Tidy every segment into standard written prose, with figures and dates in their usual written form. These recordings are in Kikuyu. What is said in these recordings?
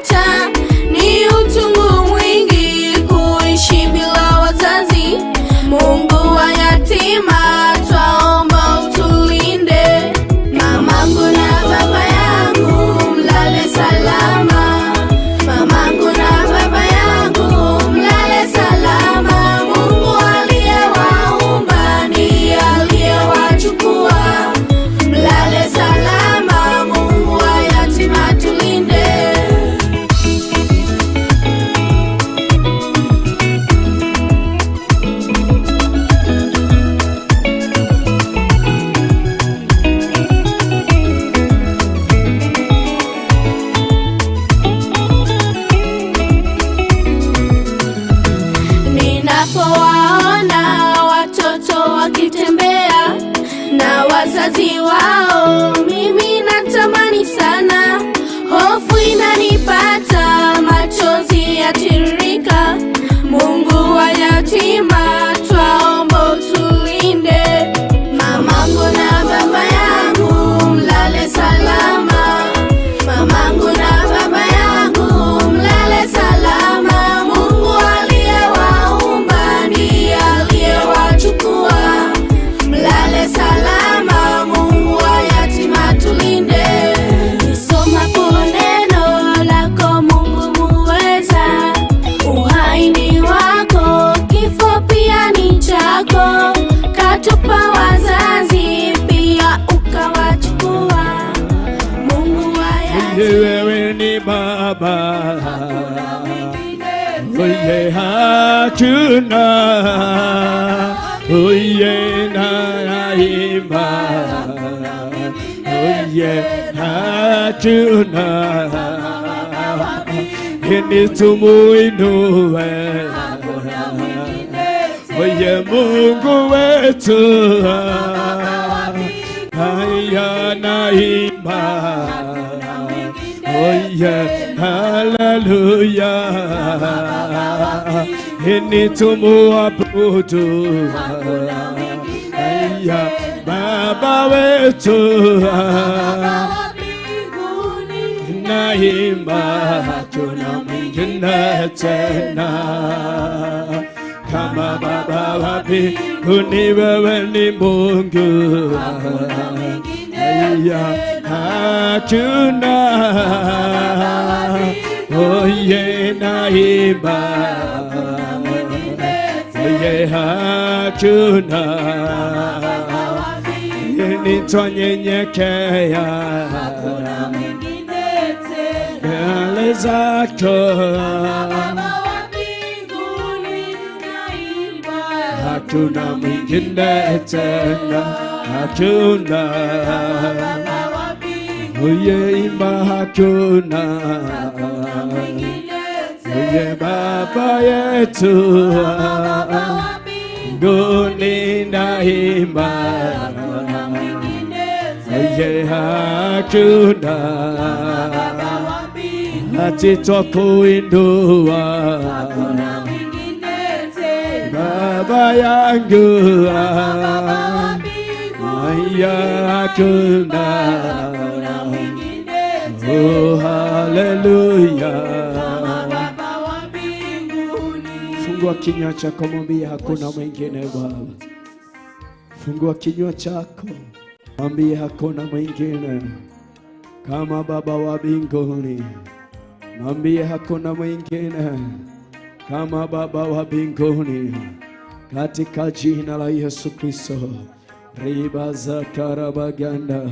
Wametuacha, ni uchungu mwingi kuishi bila wazazi. Mungu wa yatima, twaomba utulinde. Mamangu na baba yangu, mlale salama. Mamangu na baba yangu, mlale salama. Mungu aliyewaumba ndiye aliyewachukua. Mlale salama, Mungu wa yatima tulinde. Ninapowaona watoto wakitembea na wazazi wao, mimi natamani sana, hofu inanipata, machozi yatiririka. Mungu wa yatima, twaomba utulinde. Mamangu na baba yangu, mlale salama. Mamangu na baba yangu, mlale salama. Mungu aliyewaumba ndiye aliyewachukua. Mlale salama, Mungu wa yatima tulinde. Nisomapo neno lako Mungu muweza, uhai ni wako, kifo pia ni chako. Katupa wazazi pia ukawachukua. Mungu wa yatima. Wewe ni Baba, oye hakuna, oye naimba, oye hakuna, ini tumuinue, oye Mungu wetu, haya naimba. Oh yeah, hallelujah. Ini tumuabudu. Haya, Baba wetu. Naimba, hakuna mwingine tena kama Baba wa mbinguni, wewe ni Mungu. Haya, hakuna. Oye naimba, oye hakuna, nitwanyenyekea mbele zako, hakuna mwingine tena, hakuna. Oye imba hakuna, oye Baba yetu, mbinguni naimba, oye hakuna, ati twakuinua Baba yangu, haya hakuna. Oh, haleluya. Fungua kinywa chako, mwambie hakuna mwingine Baba. Fungua kinywa chako, mwambie hakuna mwingine kama Baba wa mbinguni. Mwambie hakuna mwingine kama Baba wa mbinguni, katika jina la Yesu Kristo. Riba za karabaganda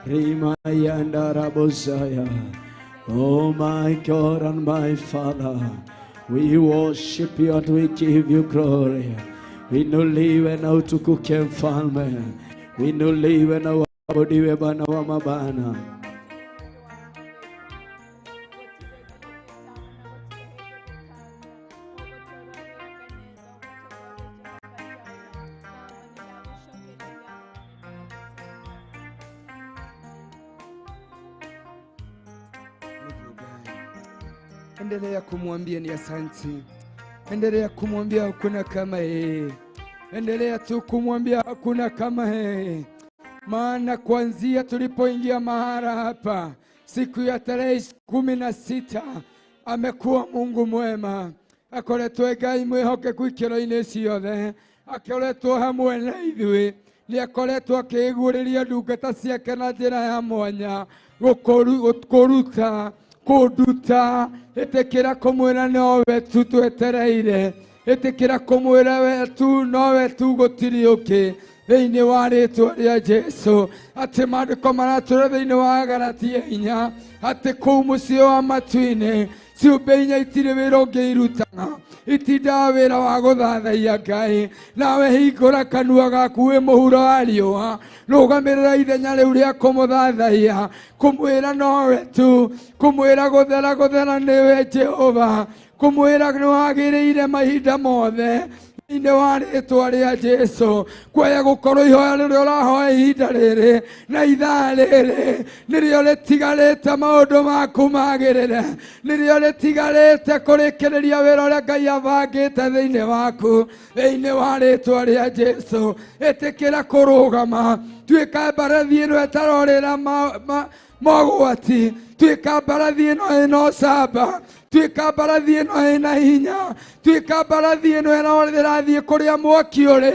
rima yanda rabozaya. Oh my God and my Father, we worship you and we give you glory. Inuliwe na utukuke Mfalme, inuliwe na uabudiwe Bwana wa mabwana. Endelea kumwambia ni asante. Endelea kumwambia hakuna kama yeye. Endelea tu kumwambia hakuna kama yeye. Maana kuanzia tulipoingia mahali hapa, Siku ya tarehe 16 amekuwa Mungu mwema, akoretwo Ngai mwĩhokeku ikĩro-inĩ ciothe, akoretwo hamwe na ithuĩ, nĩ akoretwo akĩiguĩrĩria ndungata ciake na njĩra ya mwanya, gũkũruta, kũnduta. Ĩtĩkĩra kũmwĩra nowe tu twetereire, ĩtĩkĩra kũmwĩra we tu nowe tu, gũtirĩ ũngĩ thĩinĩ wa rĩtwa rĩa Jesu. Atĩ maandĩko maratũra thĩinĩ wa Galatia 4 atĩ kũu mũciĩ wa matu-inĩ ciũmbe inya itirĩ wĩra ũngĩ irutaga, itindaga wĩra wa gũthathaiya Ngai. Nawe hingũra kanua gaku wĩ mũhuro wa riũa, rũgamĩrĩra ithenya rĩu rĩa kũmũthathaiya, kũmwĩra nowe tu, kũmwĩra gũthera gũthera nĩwe Jehova, kũmwĩra nĩ wagĩrĩire mahinda mothe thĩinĩ wa rĩtwa rĩa Jesu. Kwaya gũkorwo ihoya rĩrĩa ũrahoya ihinda rĩrĩ na ithaa rĩrĩ nĩrĩo rĩtigarĩte maũndũ maku magĩrĩre, nĩrĩo rĩtigarĩte kũrĩkĩrĩria wĩra ũrĩa Ngai abangĩte thĩinĩ waku thĩinĩ wa rĩtwa rĩa Jesu. Ĩtĩkĩra kũrũgama, tuĩka mbarathi ĩno ĩtarorĩra mogwati, tuĩka mbarathi ĩno ĩna ũcamba, tuĩka mbarathi ĩno ĩna hinya, tuĩka mbarathi ĩno ĩrathiĩ kũrĩa mwaki ũrĩ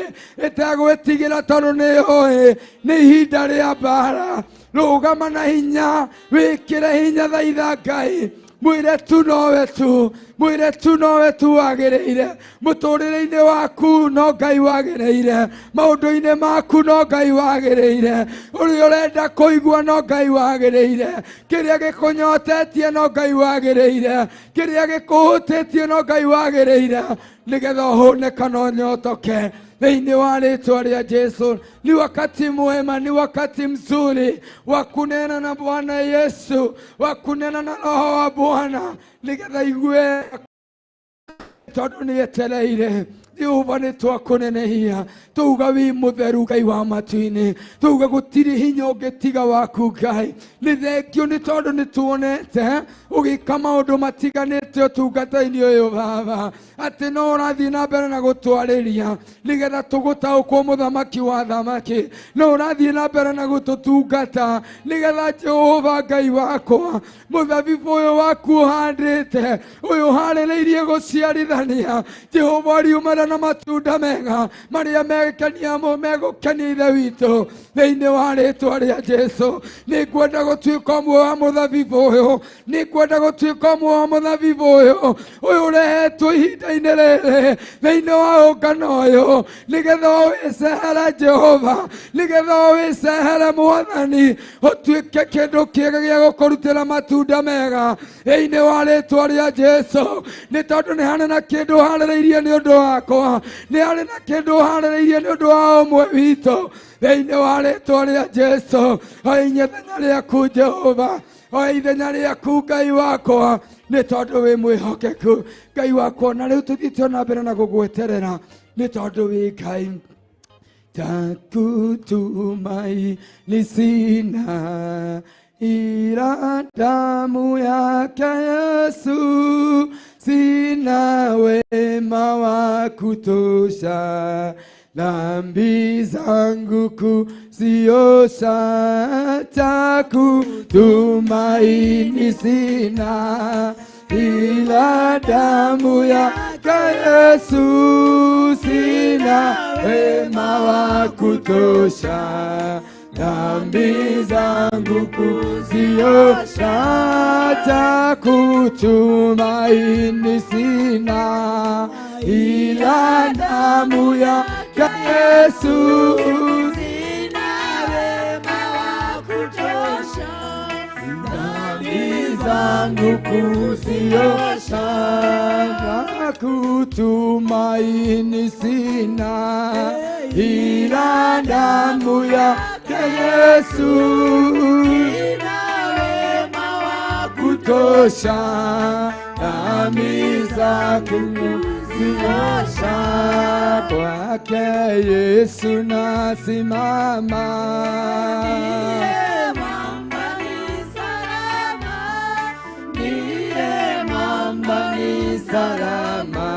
ĩtegwĩtigĩra, tondũ nĩ yũĩ nĩ ihinda rĩa mbara. Rũgama na hinya, wĩkĩre hinya, thaitha Ngai, mwĩre tu nowe tu, mwĩre tu nowe tu wagĩrĩire mũtũrĩre-inĩ waku, no Ngai wagĩrĩire maũndũ-inĩ maku, no Ngai wagĩrĩire ũrĩa ũrenda kũigua, no Ngai wagĩrĩire kĩrĩa gĩkũnyotetie, no Ngai wagĩrĩire kĩrĩa gĩkũhutĩtie, no Ngai wagĩrĩire, nĩgetha ũhũne kana ũnyotoke thĩinĩ wa rĩtwa rĩa Jesu. Ni wakati mwema, ni wakati mzuri wa kunena na Bwana Yesu, wa kunena na Roho wa Bwana, nĩgetha igue tondũ nĩ etereire. Jehova nĩ twakũnenehia, tuga wĩ mũtheru Ngai wa matu-inĩ, tuga gũtirĩ hinya ũngĩtiga waku Ngai. Nĩ thengio nĩ tondũ nĩ tuonete ũgĩka maũndũ matiganĩte ũtungata-inĩ ũyũ Baba, atĩ no ũrathiĩ na mbere na gũtwarĩria nĩgetha tũgũtaũkwo mũthamaki wa thamaki, no ũrathiĩ na mbere na gũtũtungata nĩgetha Jehova Ngai wakwa, mũthabibũ ũyũ waku ũhandĩte, ũyũ ũharĩrĩirie gũciarithania, Jehova riumana na matunda mega marĩa megũkenia megũkenia Ithe witũ thĩinĩ wa rĩtwa rĩa Jesu. Nĩ ngwenda gũtuĩka ũmwe wa mũthabibũ ũyũ, nĩ ngwenda gũtuĩka ũmwe wa mũthabibũ ũyũ ũyũ ũrehetwo ihinda-inĩ rĩrĩ thĩinĩ wa ũngano ũyũ, nĩgetha ũwĩcehere Jehova, nĩgetha ũwĩcehere Mwathani, ũtuĩke kĩndũ kĩega gĩa gũkũrutĩra matunda mega thĩinĩ wa rĩtwa rĩa Jesu. Nĩ tondũ nĩ harĩ na kĩndũ ũharĩrĩirie nĩ ũndũ wakwa, nĩ harĩ na kĩndũ ũharĩrĩirie nĩ ũndũ wa ũmwe witũ thĩinĩ wa rĩtwa rĩa Jesu. Oya ithenya rĩaku Jehova, oya ithenya rĩaku Ngai wakwa, nĩ tondũ wĩ mwĩhokeku Ngai wakwa. Na rĩu tũthiĩte na mbere na gũgweterera nĩ tondũ wĩ Ngai. Takutumaini sina ila damu yake Yesu, sina wema wa kutosha, dhambi zangu kuziosha. Takutumaini sina ila damu yake Yesu, sina wema wa kutosha, dhambi zangu kuziosha. Takutumaini sina ila damu yake Yesu, Sina wema wa kutosha, dhambi zangu kuziosha. Kutumaini sina ila damu yake Yesu, sina wema wa kutosha, dhambi zangu kuziosha. Kwake Yesu nasimama, Ndiye mwamba ni salama, ndiye mwamba ni salama,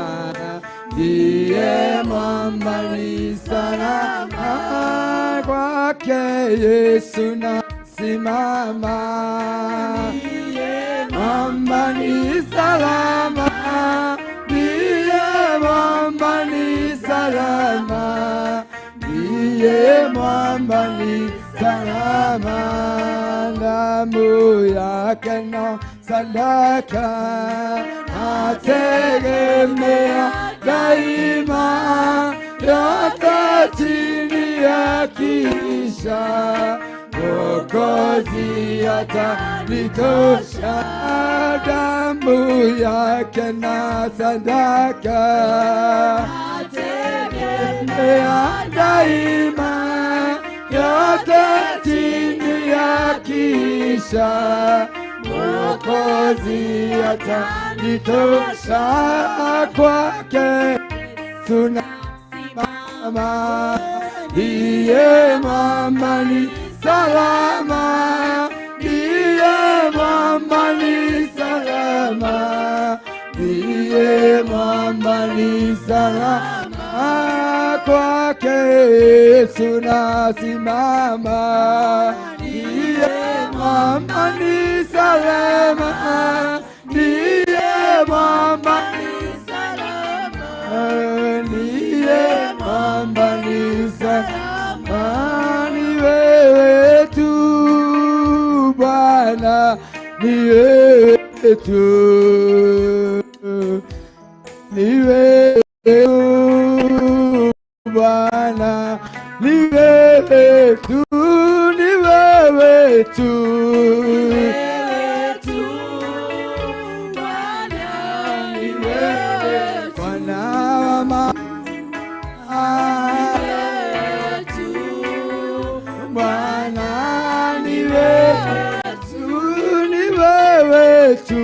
ndiye mwamba ni salama. Kwake Yesu nasimama, mwamba ni salama, ndiye mwamba ni salama, ndiye mwamba ni salama. Damu yake na sadaka nategemea daima, yote chini ya kisha Mwokozi atanitosha. Damu yake na sadaka nategemea daima, yote chini ya kisha Mwokozi atanitosha. Kwake tunasimama, ndiye mwamba ni salama, ndiye mwamba ni salama, ndiye mwamba ni salama. Kwake Yesu nasimama, ndiye mwamba ni salama, ndiye mwamba ni salama, ndiye mwamba ni salama. Ni wewe tu Bwana, ni wewe tu, ni wewe tu Bwana, ni wewe tu, ni wewe tu, Wewe tu Bwana, ni wewe Bwana wa wewe tu Bwana, ni wewe tu, ni wewe tu,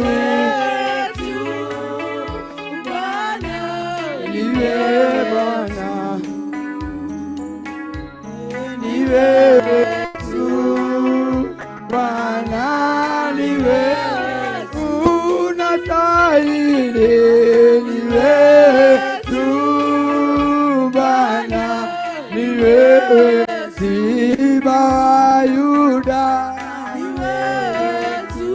wewe tu Bwana, ni wewe Bwana, ni wewe tu Bwana, ni wewe unastahili, ni wewe tu Bwana, ni wewe Simba wa Yuda, ni wewe tu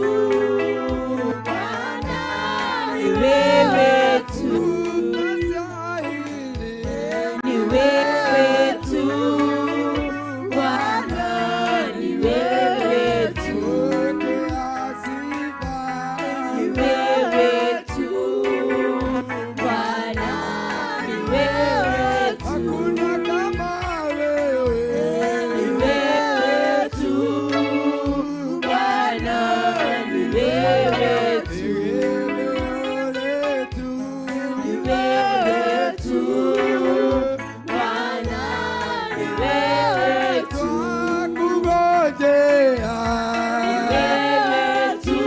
Bwana, ni wewe tu, unastahili, ni wewe tu Bwana, ni wewe tu, pokea sifa. ni wewe tu Bwana, ni wewe tu, Hakuna kama wewe, ni wewe tu Bwana, ni wewe tu, tegemeo letu, ni wewe tu Bwana, ni wewe tu, twakungojea. ni wewe tu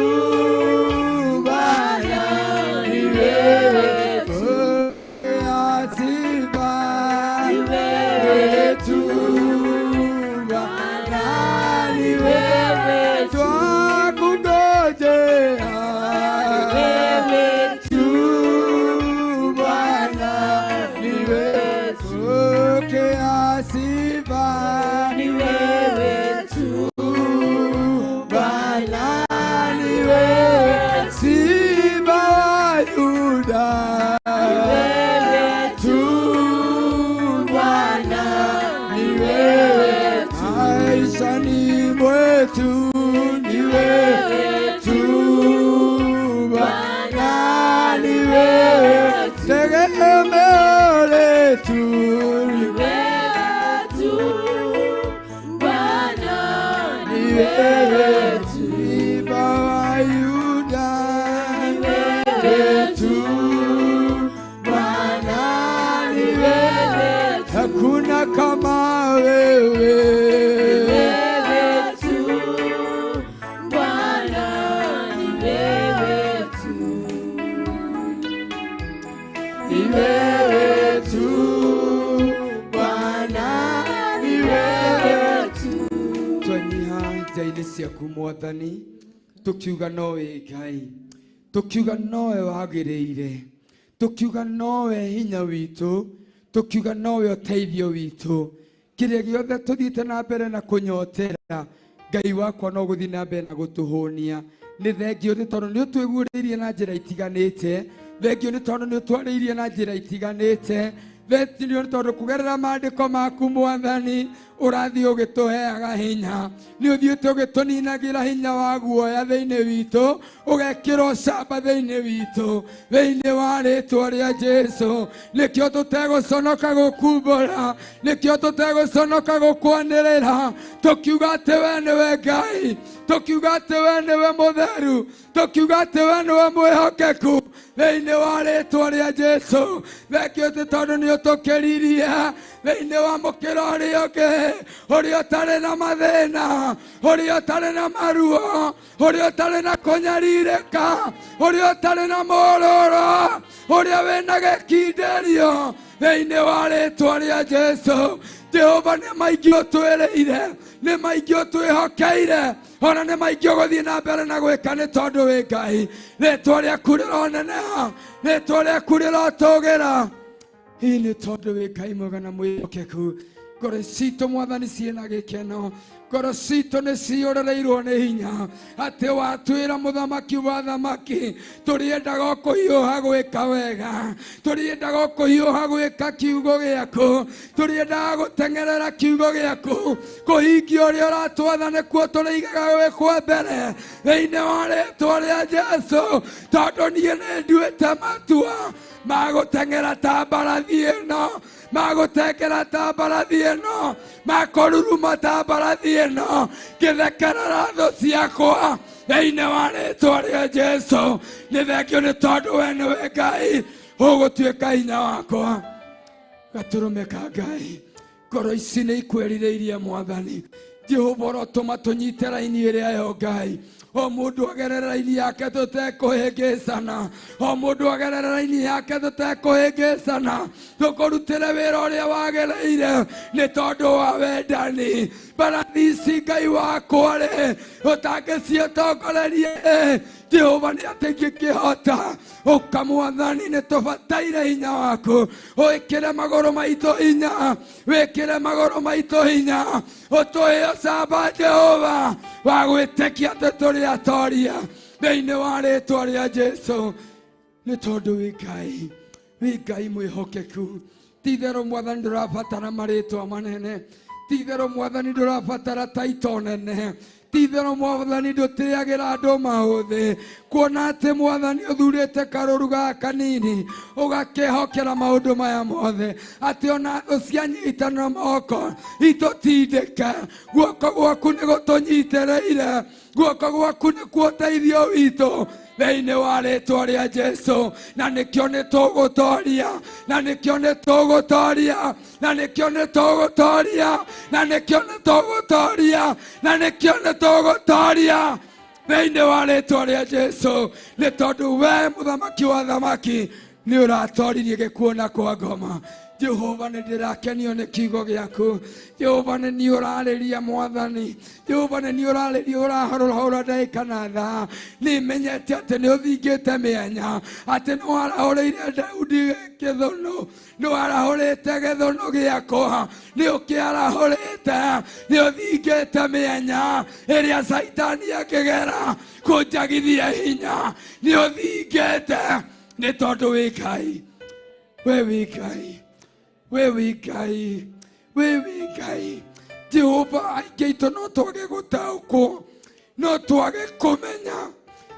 Bwana, ni wewe tu, Pokea sifa. ni wewe tu Bwana, ni wewe tu, twakungojea. wewe tu Bwana, ni wewe. Pokea sifa. ni wewe tu Bwana, ni wewe. Simba wa Yuda, wewe tu Bwana, ni wewe. Maishani mwetu ni wewe tu Bwana, ni wewe. Tegemeo letu ni wewe tu Bwana, ni ni wewe wewe tu, Simba wa Yuda, ni wewe tu Bwana, ni wewe, wewe tu, hakuna kama wewe. wewe tu Bwana, ni wewe tu, Ni wewe tu Bwana, ni wewe tu twanyiha nja-inĩ ciaku Mwathani, tukiuga nowe Ngai, tukiuga nowe wagĩrĩire, tukiuga nowe hinya witũ, tukiuga nowe ũteithio witũ. Kĩrĩa gĩothe tũthiĩte na mbere na kũnyotera, Ngai wakwa no gũthiĩ na mbere na gũtũhũnia. Nĩ thengio nĩ tondũ nĩ ũtwĩguũrĩirie na njĩra itiganĩte. Thengio nĩ tondũ nĩ ũtwarĩirie na njĩra itiganĩte. Thengio nĩ tondũ kũgerera maandĩko maku mwathani ũrathiĩ ũgĩtũheaga hinya. Nĩ ũthiĩte ũgĩtũninagĩra hinya wa guoya thĩinĩ witũ, ũgekĩra ũcamba thĩinĩ witũ, thĩinĩ wa rĩtwa rĩa Jesu. Nĩkĩo tũtegũconoka gũkumbũra, nĩkĩo tũtegũconoka gũkwanĩrĩra, tũkiuga atĩ we nĩwe Ngai, tũkiuga atĩ we nĩwe mũtheru, tũkiuga atĩ we nĩwe mwĩhokeku thĩinĩ wa rĩtwa rĩa Jesu. Thengio nĩ tondũ nĩ ũtũkĩririe thĩinĩ wa mũkĩra ũrĩa ũngĩ, ũrĩa ũtarĩ na mathĩna, ũrĩa ũtarĩ na maruo, ũrĩa ũtarĩ na kũnyarirĩka, ũrĩa ũtarĩ na morũro, ũrĩa wĩna gĩkindĩrio thĩinĩ wa rĩtwa rĩa Jesu. Jehova nĩ maingĩ ũtwĩrĩire, nĩ maingĩ ũtwĩhokeire, ona nĩ maingĩ ũgũthiĩ na mbere na gwĩka nĩ tondũ wĩ Ngai. Rĩtwa rĩaku rĩroneneha, rĩtwa rĩaku rĩrotũgĩra. Hii nĩ tondũ wĩ Ngai mwega na mwĩhokeku. Ngoro citũ mwathani ciĩna gĩkeno, ngoro citũ nĩ ciyũrĩrĩirwo nĩ hinya, atĩ watwĩra mũthamaki wa thamaki, tũrĩendaga o kũhiũha gwĩka wega, tũrĩendaga o kũhiũha gwĩka kiugo gĩaku, tũrĩendaga gũteng'erera kiugo gĩaku, kũhingia ũrĩa ũratwatha nĩkuo tũrĩigaga gwĩ kwa mbere thĩinĩ wa rĩtwa rĩa Jesu, tondũ niĩ nĩ nduĩte matua magũteng'era ta mbarathi ĩno, magũteng'era ta mbarathi ĩno, makũruruma ta mbarathi ĩno, ngĩthekerera thũ ciakwa thĩinĩ wa rĩtwa rĩa Jesu. Nĩ thengio nĩ tondũ we nĩwe Ngai ũgũtuĩka hinya wakwa. Gatũrũme ka Ngai, ngoro ici nĩ ikwĩrirĩirie mwathani. Jehova ũrotũma tũnyite raini ĩrĩa yo Ngai, o mũndũ agerere raini yake tũtekũhĩngĩcana, o mũndũ agerere raini yake tũtekũhĩngĩcana, tũkũrutĩre wĩra ũrĩa wagĩrĩire nĩ tondũ wa wendani. Mbarathi ici Ngai wakwa rĩ, ũtangĩciĩtongorerie Jehova nĩ atĩ ingĩkĩhota. Ũka mwathani, nĩ tũbataire hinya waku, wĩkĩre magũrũ maitũ hinya, wĩkĩre magũrũ maitũ hinya, ũtũhe ũcamba Jehova wa gwĩtĩkia atĩ tũrĩ atoria thĩinĩ wa rĩtwa rĩa Jesu. Nĩ tondũ wĩ Ngai, wĩ Ngai mwĩhokeku. Ti itherũ mwathani ndũrabatara marĩtwa manene, ti itherũ mwathani ndũrabatara taito nene, ti itherũ mwathani ndũtĩagĩra andũ maũthĩ, kuona atĩ mwathani ũthurĩte karũru gaka kanini ũgakĩhokera maũndũ maya mothe, atĩ ona thũ cianyitana moko itũtindĩke, guoko gwaku nĩ gũtũnyitĩrĩire, guoko gwaku nĩkuo ũteithio witũ thĩinĩ wa rĩtwa rĩa Jesu. Na nĩkĩo nĩ tũgũtoria, na nĩkĩo nĩ tũgũtoria, na nĩkĩo nĩ tũgũtoria, na nĩkĩo nĩ tũgũtoria, na nĩkĩo nĩ tũgũtoria thĩinĩ wa rĩtwa rĩa Jesu, nĩ tondũ we mũthamaki wa thamaki nĩ ũratoririe gĩkuũ na kwa ngoma. Jehova nĩ ndĩrakenio nĩ kiugo gĩaku. Jehova nĩ niĩ ũrarĩria mwathani. Jehova nĩ niĩ ũrarĩria, ũrahũrahũra ndagĩka na thaa. Nĩ menyete atĩ nĩ ũthingĩte mĩanya, atĩ nĩ warahũrĩire Daudi gĩthũnũ, nĩ warahũrĩte gĩthũnũ gĩakwa, nĩ ũkĩarahũrĩte, nĩ ũthingĩte mĩanya ĩrĩa Caitani angĩgera kũnjagithia hinya, nĩ ũthingĩte nĩ tondũ wĩ Ngai. We wĩ Ngai, we wĩ Ngai, we wĩ Ngai. Jehova, aingĩ aitũ no twage gũtaũkwo, no twage kũmenya,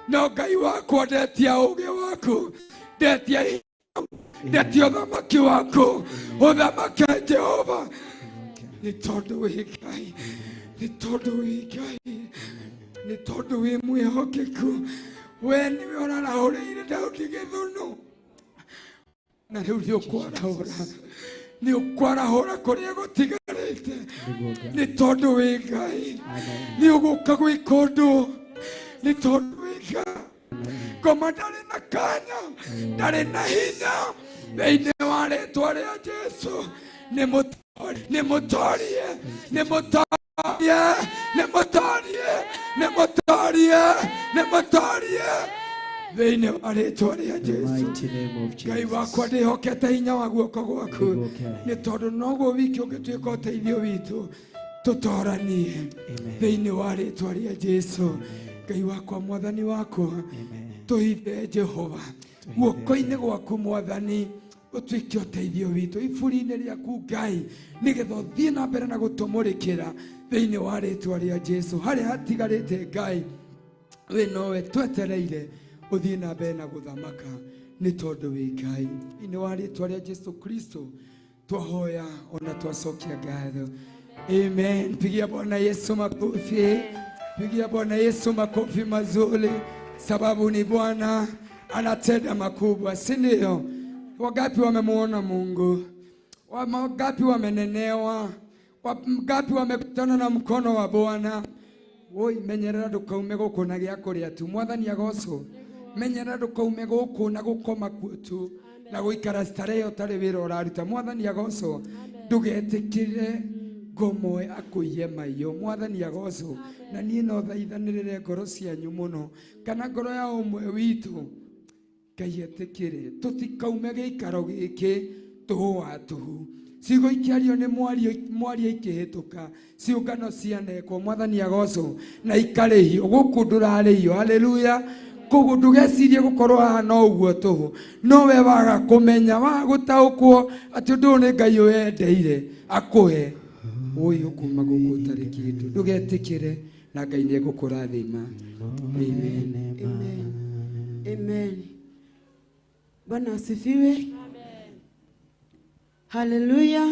no Ngai wakwa ndetia ũũgĩ waku, ndetia hinya, ndetia ũthamaki waku, ũthamake Jehova, nĩ tondũ wĩ Ngai, nĩ tondũ wĩ Ngai, nĩ tondũ wĩ mwĩhokeku. We nĩwe ũrarahũrĩire Daudi gĩthũnũ, na rĩu nĩ ũkwarahũra, nĩ ũkwarahũra kũrĩa gũtigarĩte, nĩ tondũ wĩ Ngai. Nĩ ũgũka gwĩka ũndũ, nĩ tondũ wĩ Ngai. Ngoma ndarĩ na kanya, ndarĩ na hinya thĩinĩ wa rĩtwa rĩa Jesu. Nĩ mũtorie, nĩ mũtorie, nĩ mũtorie, nĩ mũtorie, nĩ mũtorie, nĩ mũtorie thĩinĩ wa rĩtwa rĩa The Jesu. mighty name of Ngai Jesus. wakwa ndĩhokete hinya wa guoko gwaku, Nĩguo Ngai. nĩ tondũ noguo wiki ũngĩtuĩka ũteithio witũ, tũtoranie Amen. thĩinĩ wa rĩtwa rĩa Jesu. Ngai wakwa mwathani wakwa tũhithe Jehova guoko-inĩ gwaku mwathani ũtuĩke ũteithio witũ iburi-inĩ rĩaku Ngai nĩgetha ũthiĩ na mbere na gũtũmũrĩkĩra thĩinĩ wa rĩtwa rĩa Jesu harĩa hatigarĩte Ngai we nowe twetereire ũthiĩ na mbere na gũthamaka nĩ tondũ wĩ Ngai thĩinĩ wa rĩtwa rĩa Jesu Kristo twahoya ona twacokia ngatho. Amen. Pigia Bwana Yesu makofi. Pigia Bwana Yesu makofi mazuri, sababu ni Bwana anatenda makubwa, si ndio? Wangapi wamemuona Mungu? Wangapi wamenenewa? Wangapi wamekutana na mkono wa Bwana? Woi, menyerera ndukaume guku na gĩa kũrĩa tu. Mwathani agocwo. Menyerera ndukaume guku na gũkoma kuo tu na gũikara starehe ũtarĩ wĩra ũraruta. Mwathani agocwo. Ndũgetĩkĩre ngomoe akũiye maiyo. Mwathani agocwo. Na niĩ no thaithanĩrĩre ngoro cianyu mũno kana ngoro ya ũmwe witũ Ngai etĩkĩre tũtikaume gĩikaro gĩkĩ tũhũ wa tũhũ. Ciugo ikĩario nĩ mwario ikĩhĩtũka ciũngano cianekwo. Mwathani agocwo na ikarĩhio gũkũ ndũrarĩhio. Haleluya. Koguo ndũgecirie gũkorwo haha no ũguo tũhũ, no we waga kũmenya waga gũtaũkwo atĩ ũndũ ũyũ nĩ Ngai ũyendeire akũhe ũyũ kuma gũkũ ũtarĩ kĩndũ. Ndũgetĩkĩre na Ngai nĩ egũkũrathima. Amen. Amen. Amen. Bwana asifiwe. Amen. Haleluya.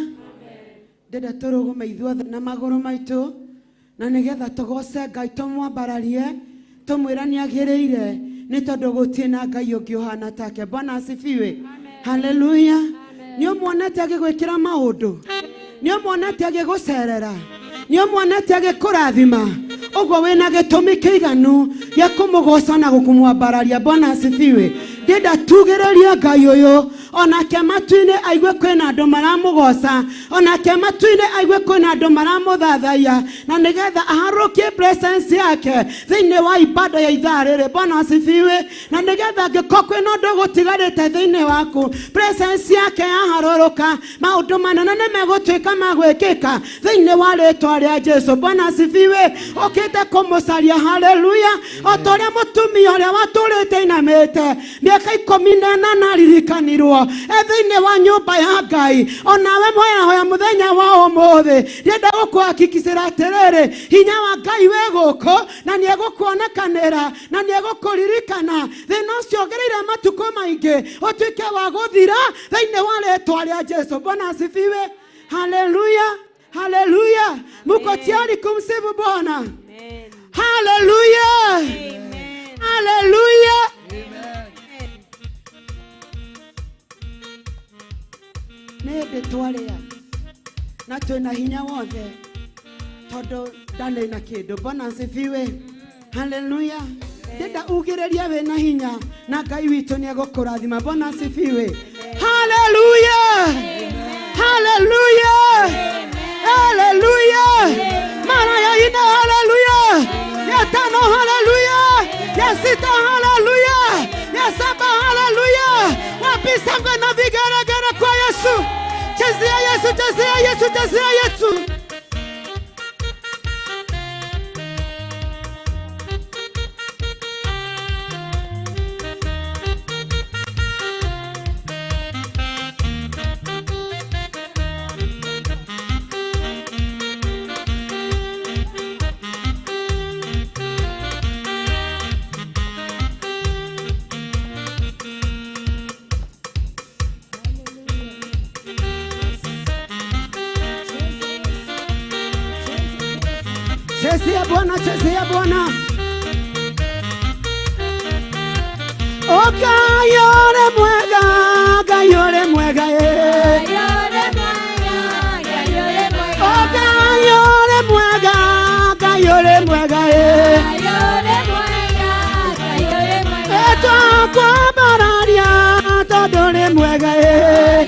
Ndenda tũrũgame ithuothe na magũrũ maitũ na nĩgetha tũgoce Ngai tũmwambararie tũmwĩra nĩagĩrĩire nĩ tondũ gũtirĩ na Ngai ũngĩ ũhana take. Bwana asifiwe. Haleluya. Nĩ ũmuonete agĩgwĩkĩra maũndũ, nĩ ũmuonete agĩgũcerera, nĩ ũmuonete agĩkũrathima, ũguo wĩna gĩtũmi kĩiganu gĩa kũmũgoca na gũkũmwambararia. Bwana asifiwe. Ndenda tugĩrĩrie Ngai ũyũ onake matu-inĩ aigue kwĩna andũ maramũgoca, onake matu-inĩ aigue kwĩna andũ maramũthathaiya, na nĩgetha aharũkie presence yake thĩinĩ wa ibada ya ithaa rĩrĩ. Bwana asifiwe. Na nĩgetha angĩkorwo kwĩna ũndũ gũtigarĩte thĩinĩ waku, presence yake yaharũrũka, maũndũ manene nĩ megũtuĩka ma gwĩkĩka thĩinĩ wa rĩtwa rĩa Jesu. Bwana asifiwe. Ũkĩte kũmũcaria. Haleluya. O ta ũrĩa mũtumia ũrĩa watũrĩte inamĩte mĩaka 14 aririkanirwo e thĩinĩ wa nyũmba ya Ngai, onawe mwahoya mũthenya wa ũmũthĩ ndĩrenda gũkũhakikicĩra atĩrĩrĩ, hinya wa Ngai wĩ gũkũ na nĩ egũkuonekanĩra na nĩ egũkũririkana. Thĩna ũcio ũgereire matukũ maingĩ ũtuĩke wa gũthira thĩinĩ wa rĩtwa rĩa Jesu. Bwana asifiwe. Haleluya. Haleluya. Muko tayari kumsifu Bwana? Haleluya. Haleluya. Nĩ hĩndĩ twarĩa na twĩna hinya wothe tondũ ndarĩ na kĩndũ. Bwana asifiwe. Haleluya. Ndenda ugĩrĩrie wĩna hinya na Ngai witũ nĩ egũkũrathima. Bwana asifiwe. Haleluya. Haleluya. Haleluya. Mara ya ine haleluya, ya tano haleluya, ya sita haleluya, ya saba haleluya. Wapi shangwe na vigeregere kwa Yesu? Chezea Yesu, chezea Yesu, chezea Yesu. Chezea Bwana, chezea Bwana. O Ngai ũrĩ mwega, Ngai ũrĩ mwega, eh. O Ngai ũrĩ mwega, Ngai ũrĩ mwega, eh. Twakwambararia tondũ ũrĩ mwega, eh.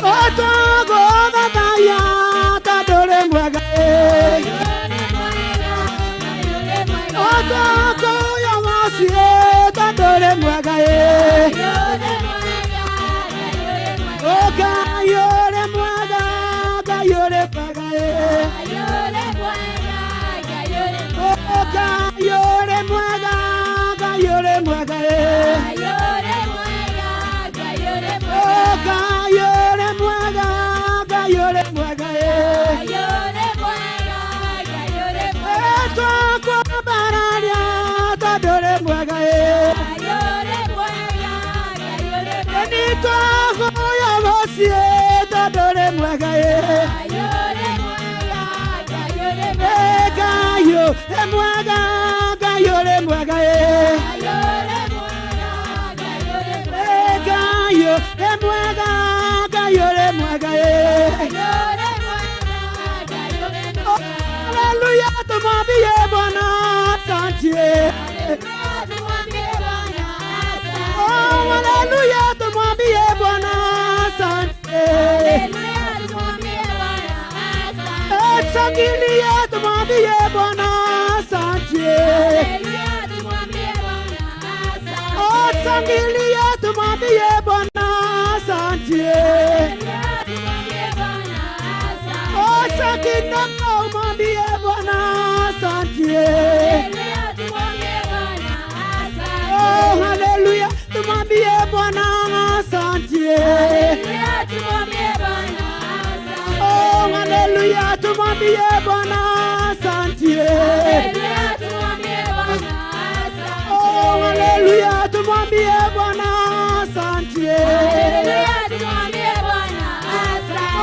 O twagũthathaiya tondũ ũrĩ mwega, eh. O twakũyogocire tondũ ũrĩ mwega, eh. O Ngai ũrĩ mwega, Ngai ũrĩ mwega, eh. Ngai ũrĩ mwega, Ngai ũrĩ mwega, Ngai ũrĩ mwega, Ngai ũrĩ mwega. Haleluya, tumwambie Bwana asante. Oh, haleluya, tumwambie Bwana asante. Shangilia, tumwambie Bwana asante. Oh, shangilia, tumwambie Bwana asante. Oh, shangilia, tumwambie Bwana asante. Oh, haleluya, tumwambie Bwana asante. Oh, haleluya, tumwambie Bwana asante. Oh, haleluya, tumwambie Bwana asante.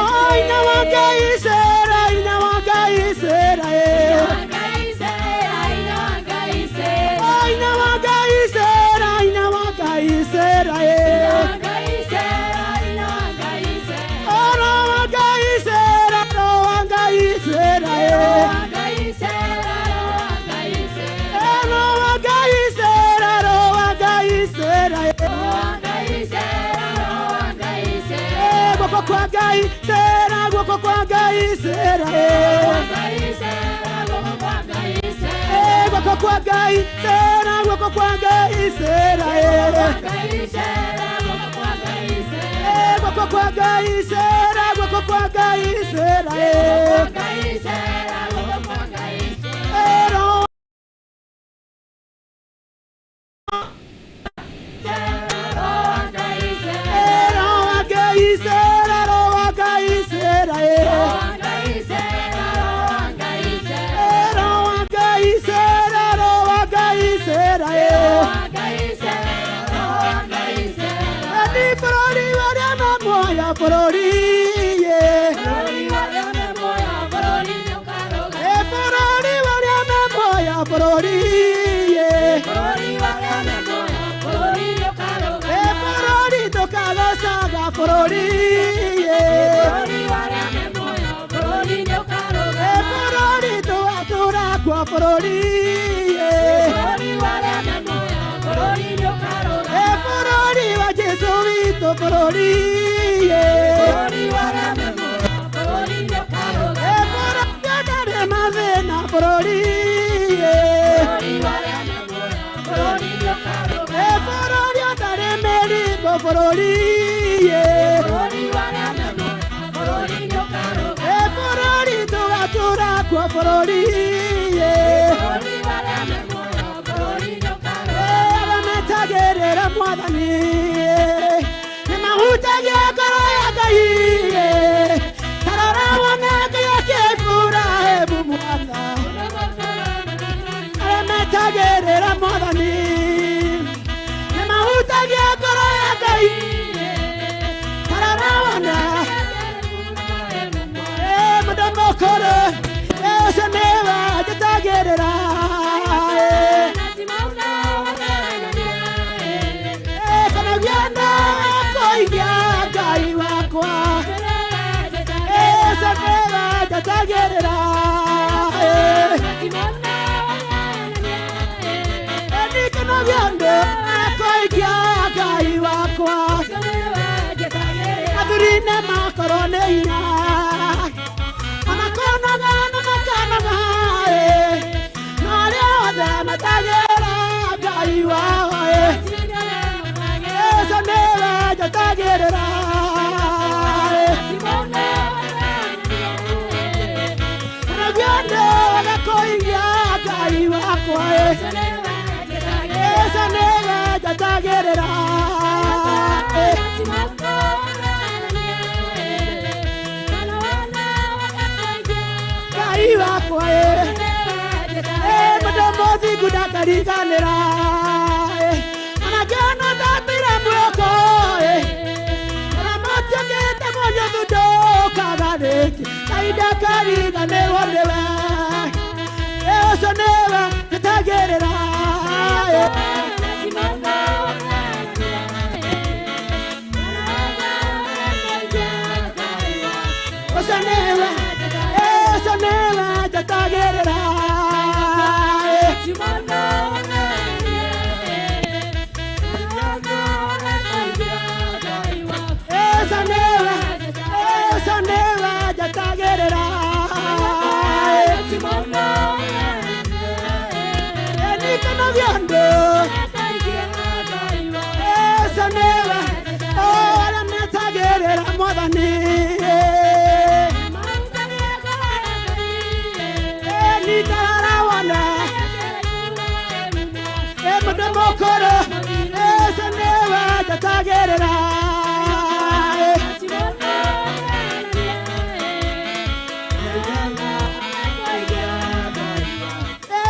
Oh, inawangaisera, inawangaisera, eh. Oh, inawangaisera, inawangaisera, eh. Oh, inawangaisera, inawangaisera, eh. Inawangaisera, inawangaisera, eh. Eh, guoko kwa Ngai sera, guoko kwa Ngai sera, eh. Eh, guoko kwa Ngai sera, guoko kwa Ngai sera, eh. Eh, guoko kwa Ngai sera, guoko kwa Ngai sera, eh. Eh, eh, roho wa Ngai sera, roho wa Ngai sera, eh. Eh, roho wa Ngai sera, roho wa Ngai sera, eh. Ni bũrũri warĩa me muoyo bũrũri, yeah. Eh, bũrũri warĩa me muoyo bũrũri, yeah. Eh, bũrũri tũkagocaga bũrũri, yeah. Eh, bũrũri tũgatũra kuo bũrũri, yeah. Eh, bũrũri wa Jesũ witũ bũrũri, yeah. Eh, bũrũri ũtarĩ mathĩna bũrũri, yeah. Eh, bũrũri ũtarĩ mĩrimũ bũrũri, yeah. Eh, bũrũri tũgatũra kuo bũrũri, yeah. Eh, arĩa metagĩrĩra Mwathani, eh, nĩmahutagia ngoro ya Ngai, eh. Ta rora wone kĩrĩa kĩa Iburahĩmu mwana. Arĩa metagĩrĩra Mwathani nĩmahutagia ngoro ya Ngai. Ta rora wone, eh, mũndũ mũkũrũ, eh, ũcio nĩwe njĩtagĩrĩra, eh. Eh, kanagia na kũigia Ngai wakwa. Eh, ũcio nĩwe njĩtagĩrĩra, eh. Eh, nĩkenagia ndĩ kũigia Ngai wakwa. Athuri nĩmakorwo nĩ hinya, ona kũnoga na makanoga, eh. No arĩa othe metagĩra Ngai wao, eh. Ũcio nĩwe njĩtagĩrĩra, eh. Kanagia ndĩ kũigia Ngai wakwa, eh. Ũcio nĩwe njĩtagĩrĩra, eh. Ngai wakwa, eh. Eh, mũndũ mũthingu ndakariganĩra, eh. Ona ngĩona ndatĩire mwĩhoko, eh. Ona matiũkĩte mũnyũthu ndũkaga rĩ. Ndingĩriganĩrwo nĩwe. Ũcio nĩwe njĩtagĩrĩra. Ũcio nĩwe, ũcio nĩwe njĩtagĩrĩra. Ũcio nĩwe, ũcio nĩwe njĩtagĩrĩra. Nĩkenagia andũ. Ũcio nĩwe, arĩa metagĩrĩra Mwathani. Nĩndarawona mũndũ mũkũrũ. Ũcio nĩwe njĩtagĩrĩra.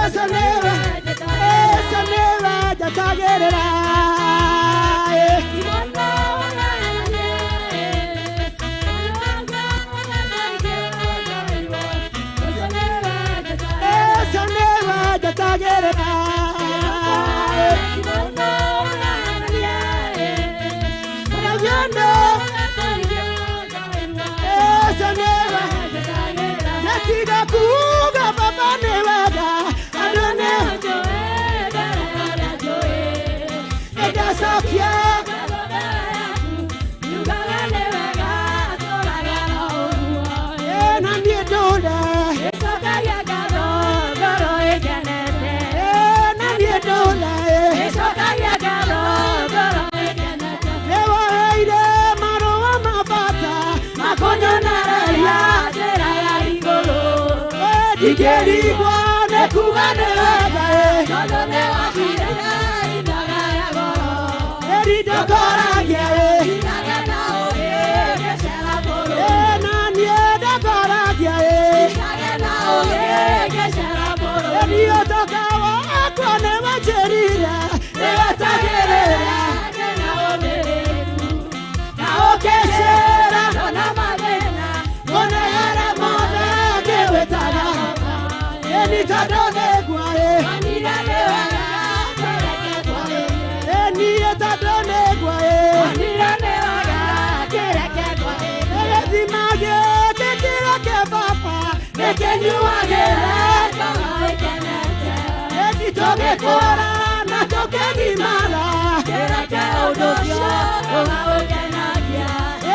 Ũcio nĩwe, ũcio nĩwe njĩtagĩrĩra. Ũcio nĩwe njĩtagĩrĩra. Ũcio nĩwe Natiga kuuga baba nĩ wega andũ nĩ ndacokia. Na niĩ ndũre, na niĩ ndũre. Nĩwaheire marũa ma bata makũnyonereria. Ndingĩrigwo nĩ kuuga nĩ wega. Ĩri ndongoragia, na niĩ ndongoragia. Niĩ ũtonga wakwa nĩwanjĩrire nĩwetagĩrĩra na ũkĩcĩra kũneana mothe ngĩwĩtaga. Ĩni tondũ nĩguo, niĩ tondũ nĩguo gĩthima gĩkĩ kĩreke baba nĩkĩnyuagĩra. Ĩni tũgĩkũra na tũkĩgimara.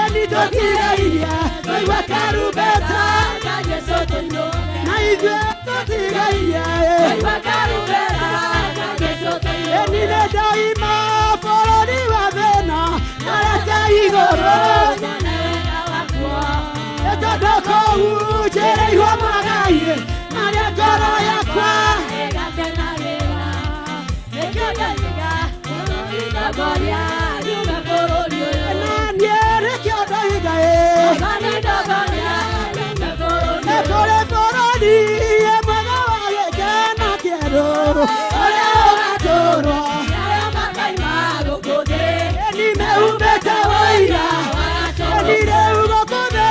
Ĩni tũtigairia tũigua karumbeta na ithuĩ tũtigairia. Ĩni nĩ ndoima bũrũri wa thĩna arete igũrũ tondũ kũu njĩrĩirwo magai marĩa ngoro yakwa. Na niĩ nĩkĩo ndoiga nĩ kũrĩ bũrũri mwega wa gĩkeno kĩerũ ũrĩa ũgatũũrwo. Ĩni mehumbĩte ũira. Ĩni rĩu gũkũ thĩ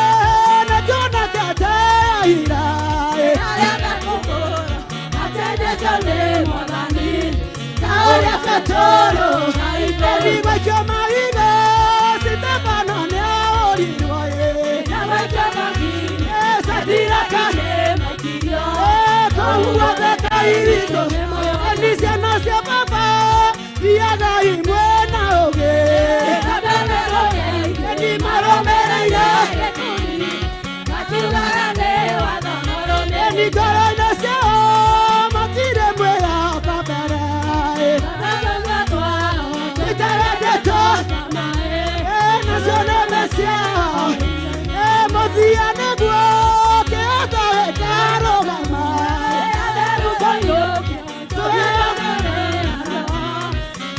nĩkuonekete aira. Ta ũrĩa Petero ĩni maikio mahiga Sitefano nĩahũrirwo. Sadiraka kũu guothe Kairito. Ĩni ciana cia baba thiaga imwe na ũgĩ. Ĩni marũmĩrĩire. Ĩni ngoro-inĩ ciao matirĩ mwĩhoko mbere. Itarendeto nacio nĩme ciao. Mũthia nĩguo kĩhoto gĩkarũgama.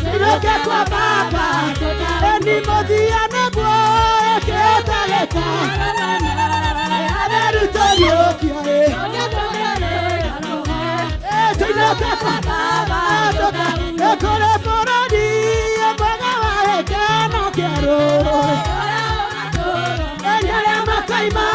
Tuinũke kwa baba. Ĩni mũthia nĩguo kĩhoto gĩkarũgama. Atheru tũriũkio. Tuinũke kwa baba. Nĩ kũrĩ bũrũri mwega wa gĩkeno kĩerũ. Ĩni arĩa makaima.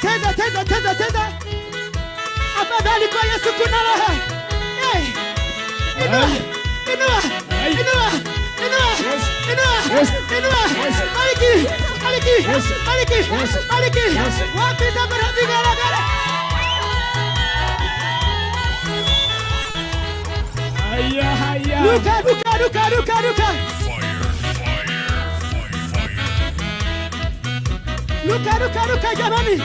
Cheza, cheza, cheza, cheza. Afadhali kwa Yesu kuna raha. Hey. Inua, inua, inua, inua, inua, inua. Bariki, bariki, bariki, bariki. Wapi za vigelegele? Haya, haya. Ruka, ruka, ruka, ruka, ruka. Ruka, ruka, ruka jamani.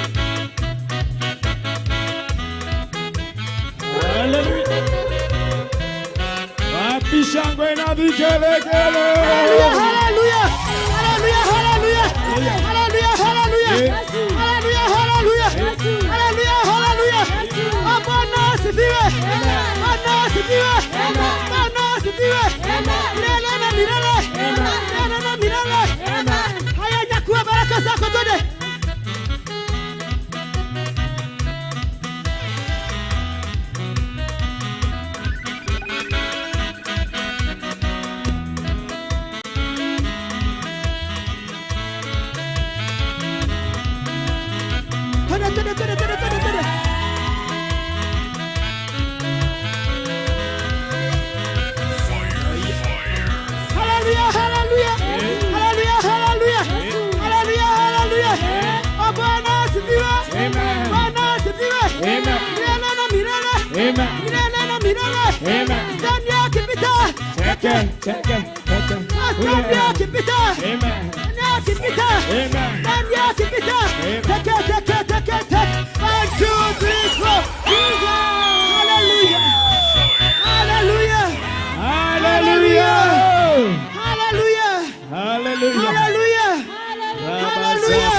Haleluya. Wapi shangwe na vigelegele? Haleluya, haleluya. Haleluya, haleluya. Haleluya, haleluya. Haleluya, haleluya. Haleluya, haleluya. Bwana asifiwe. Bwana asifiwe. Bwana asifiwe. Milele na milele. Milele na milele. Haya, nyakua baraka zako twende. Twende, twende, twende, twende, twende, twende. Haleluya, haleluya. Haleluya, haleluya. Haleluya, haleluya. Oh, Bwana asifiwe. Amen. Bwana asifiwe. Amen. Milele na milele. Amen. Milele na milele. Amen. Stand akipita. Teke, teke, teke. Stand akipita. Amen. Akipita. Amen. Stand akipita. Amen. Teke, teke, teke, teke. 1, 2, 3, 4. Hallelujah. Hallelujah. Haleluya. Hallelujah. Haleluya. Hallelujah. Hallelujah.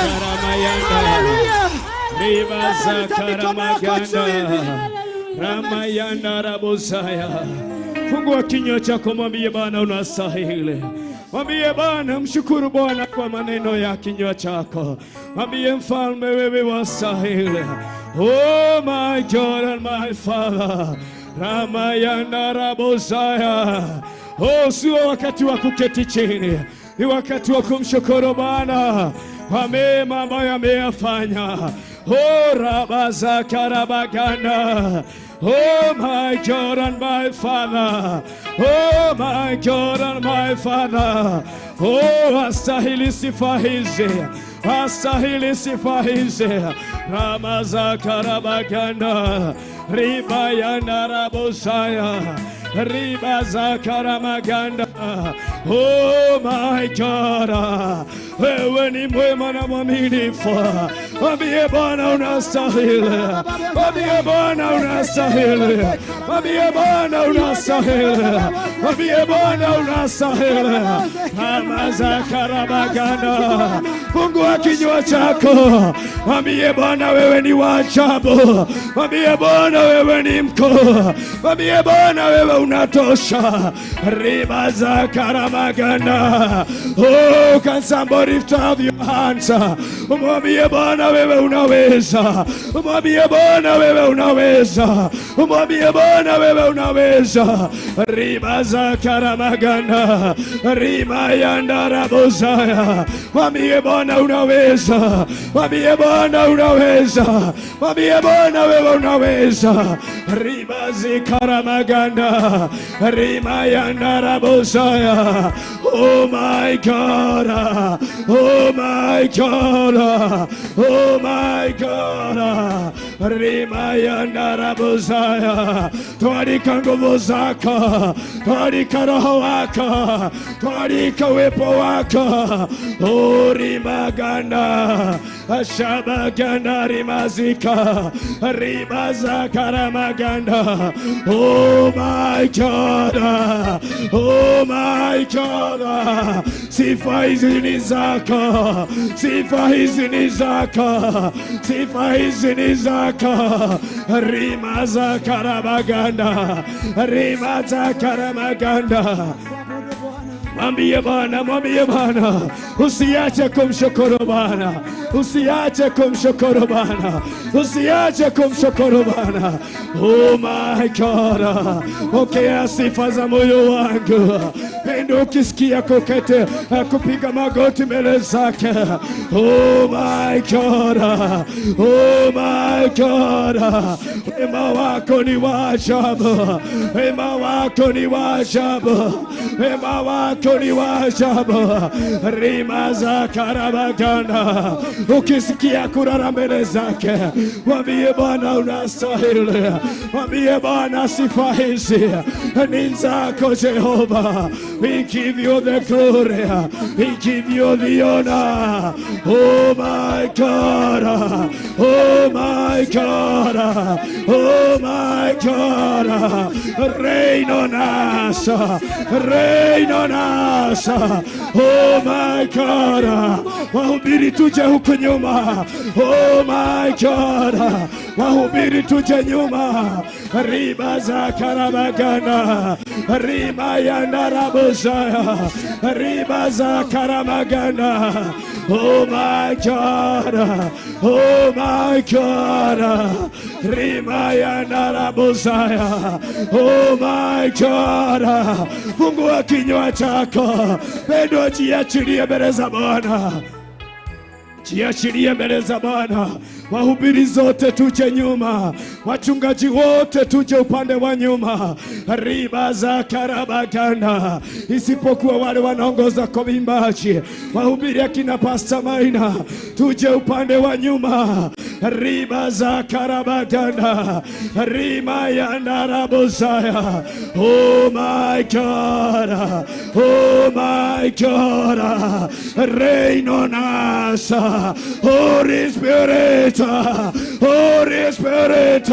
Hallelujah. Ribazakaramaganda. Ramayanda rabosaya. Fungua kinywa chako, mwambie Bwana unastahili. Mwambie Bwana, mshukuru Bwana kwa maneno ya kinywa chako. Mwambie mfalme, wewe wastahili. Oh my God and my Father. Ramayanda rabosaya. Oh, sio wakati wa kuketi chini, ni wakati wa kumshukuru Bwana kwa mema ambayo ameyafanya. Oh, rabazakarabaganda. Oh my God and my Father. Oh my God and my Father. Oh, astahili sifa hizi, astahili sifa hizi. Ramazakarabaganda, ribayanda rabosaya, ribazakaramaganda. Oh my God, wewe ni mwema na mwaminifu. Mwambie Bwana unastahili, mwambie Bwana unastahili, mwambie Bwana unastahili, mwambie Bwana unastahili. Ramazakarabaganda, fungua kinywa chako, mwambie Bwana wewe ni wa ajabu, mwambie Bwana wewe ni mkuu, mwambie Bwana wewe unatosha. Ribazakaramaganda. Oh, can somebody lift up your hands? Mwambie Bwana wewe unaweza, mwambie Bwana wewe unaweza, mwambie Bwana wewe unaweza. Ribazakaramaganda, rimayanda rabosaya. Mwambie Bwana unaweza, mwambie Bwana unaweza, mwambie Bwana wewe unaweza. Ribazikaramaganda, rimayanda rabosaya. Oh my God, oh my God, oh my God. Rimayanda rabosaya. Twalika nguvu zako, twalika roho wako, twalika uwepo wako. Oh, rimaganda, ashabaganda rimazika, rimazakaramaganda. Oh my God, oh my God. Sifa hizi ni zako, sifa hizi ni zako, sifa hizi ni zako. Rimazakarabaganda, rimazakaramaganda. Mwambie Bwana, mwambie Bwana, usiache kumshukuru Bwana, usiache kumshukuru Bwana, usiache kumshukuru Bwana. Oh my God, pokea sifa za moyo wangu, Pendo, ukisikia kukete kupiga magoti mbele zake. Oh my God, oh my God, wema wako ni wa ajabu, wema wako ni wa ajabu, wema wako ni wa ajabu. Rima za karabaganda, ukisikia kurara mbele zake, mwambie Bwana unastahili, mwambie Bwana sifa hizi ni zako Jehova. We give you the glory, we give you the honor. Oh my God, oh my God, oh my God, reign on us, reign on us. Oh my God, wahubiri tuje huku nyuma. Oh my God, wahubiri tuje nyuma. Riba za karabagana, riba ya narabosaya, riba za karamagana. Oh my God, oh my God, rima ya narabosaya. Oh my God, fungua kinywa chako, pendo, jiachilie mbele za Bwana. Jiachilie mbele za Bwana. Wahubiri zote tuje nyuma, wachungaji wote tuje upande wa nyuma. Riba za karabaganda, isipokuwa wale wanaongoza kwa uimbaji. Wahubiri akina Pastor Maina, tuje upande wa nyuma. Riba za karabaganda, rima ya narabosaya. Oh my God, oh my God, reign on us, Holy Spirit, Holy Spirit,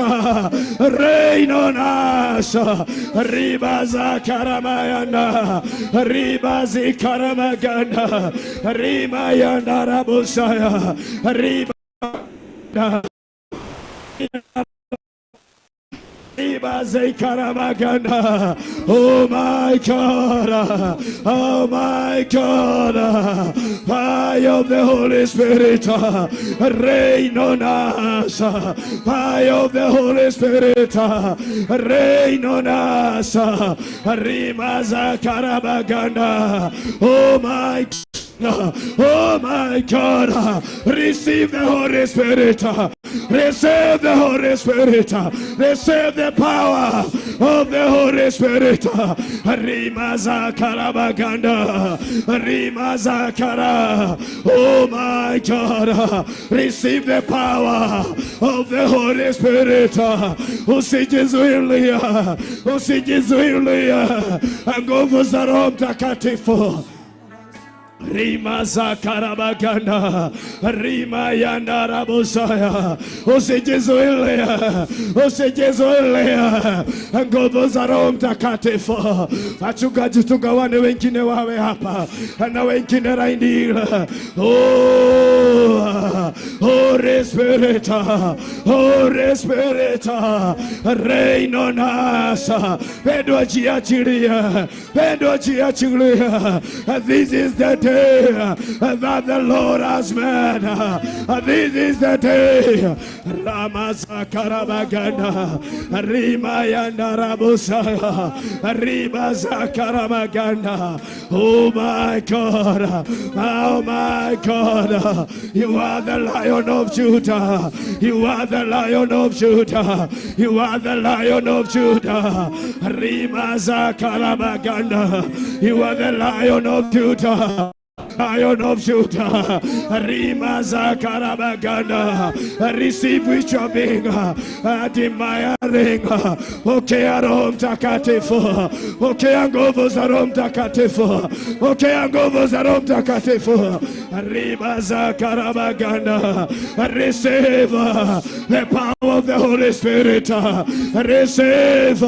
reign on us. Riba za karamayanda, riba zikaramaganda, rima ya narabosaya, riba riba zikaramaganda. Oh my God, oh my God, fire of the Holy Spirit, reign on us. Fire of the Holy Spirit, reign on us. Rima zakarabaganda. Oh my God. Oh my God, receive the Holy Spirit, receive the Holy Spirit, receive the power of the Holy Spirit. Rima zakarabaganda, Rima zakara. Oh my God, receive the power of the Holy Spirit. Usijizuilia, usijizuilia, nguvu za Roho Mtakatifu. Rima za karabaganda, rima ya narabosaya. Usijizuilie, usijizuilie, nguvu za Roho Mtakatifu. Wachungaji tugawane, wengine wawe hapa na wengine laini ile. Oh, Holy Spirit, Holy Spirit, reign on us. Pendo, jiachilie, pendo, jiachilie. This is the day that the Lord has made. This is the day. Ramazakarabaganda, Rima Yandarabusaya, Rima Zakaramaganda. Oh my God, oh my God, you are the Lion of Judah, you are the Lion of Judah, you are the Lion of Judah. Rima Zakaramaganda, you are the Lion of Judah. Lion of Judah, Rima Zakarabaganda, receive which you are being admiring. Pokea Roho Mtakatifu, pokea nguvu za Roho Mtakatifu, pokea nguvu za Roho Mtakatifu. Rima Zakarabaganda, receive the power of the Holy Spirit, receive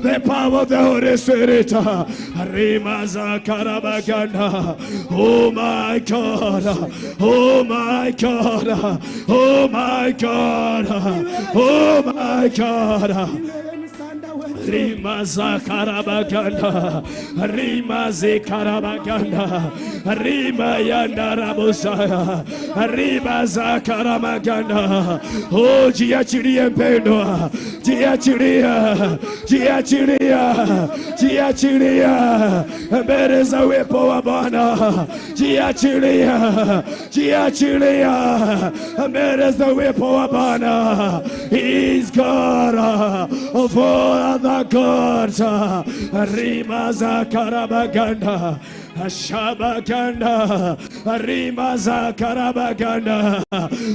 the power of the Holy Spirit. Rima Zakarabaganda. Oh my God, oh my God, oh my God, oh my God. Rima za karabaganda, rima ze karabaganda, rima yanda rabosaya, rima za karamaganda. Oh, jiachilie mpendwa, jiachilia, jiachilia, jiachilia mbele za uwepo wa Bwana, jiachilia, jiachilia mbele za uwepo wa Bwana. He is God of all other gods. Rima za karabaganda, Shabaganda, Rima za karabaganda.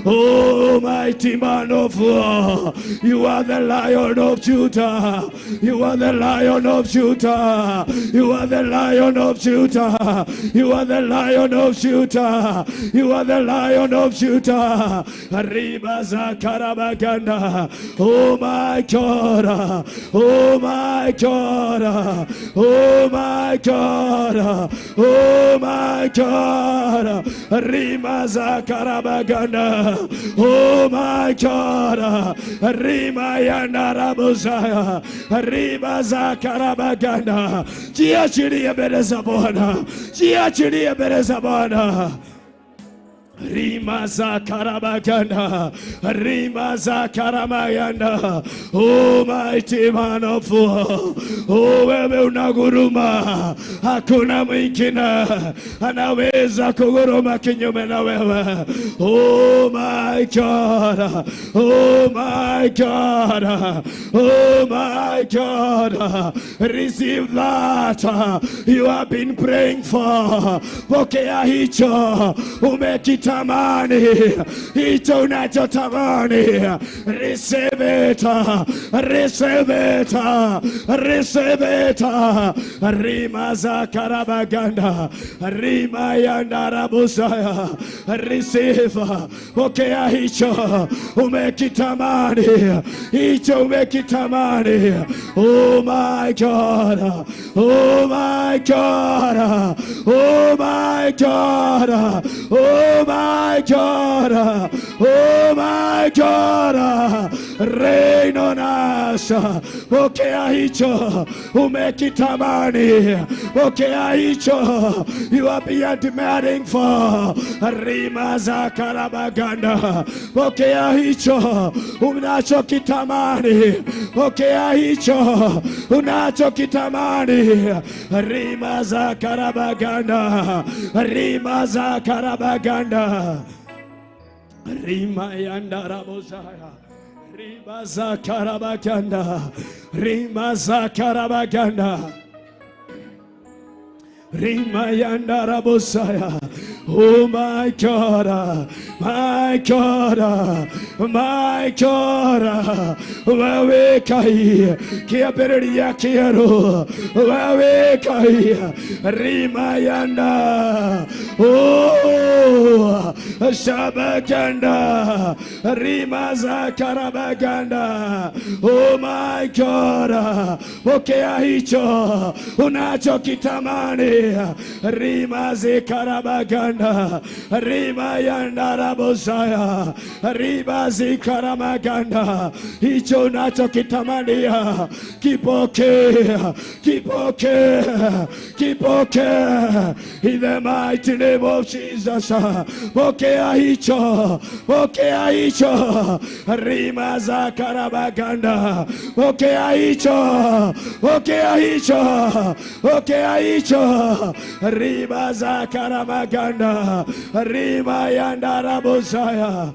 Oh, mighty man of war, you are the Lion of Judah. You are the Lion of Judah. You are the Lion of Judah. You are the Lion of Judah. You are the Lion of Judah. Rima za karabaganda. Oh my God. Oh my God. Oh my God. Oh my God. Rima za karabaganda. Oh my God. Rima yanda rabuzaya. Rima za karabaganda. Jiachilie mbele za Bwana. Jiachilie mbele za Bwana. Rima za karabaganda, rima za karamayanda. Oh mighty man of war, oh wewe unaguruma, hakuna mwingine anaweza kuguruma kinyume na wewe. Oh my God, oh my God, oh my God, receive that you have been praying for. Pokea hicho umekitamani, hicho unachotamani. Receive it, receive it, receive it. Rima za karabaganda, rima ya ndarabusaya. Receive, pokea hicho umekitamani, hicho umekitamani. Oh my God, oh my God, oh my God, oh my God, oh my God, reign on us. Pokea hicho umekitamani, pokea hicho you are being demanding for. Rima za karabaganda, pokea hicho unachokitamani, pokea hicho unachokitamani. Rima za karabaganda, rima za karabaganda, rima yanda rabozaya. Rima za karabaganda, rima za karabaganda, rima yanda rabosaya. Oh my God, my God, my God, wewe kai kiabereria kiero, wewe kai rima yanda. Oh shabaganda, rima za karabaganda. Oh my God, pokea hicho unachokitamani. Rima za karabaganda, rima yanda rabosaya, riba zikaramaganda. Hicho unachokitamania kipokee, kipokee, kipokee in the mighty name of Jesus. Pokea hicho, pokea hicho. Rima za karabaganda, pokea hicho, pokea hicho, pokea hicho. Rima za karamaganda, rima yanda rabosaya.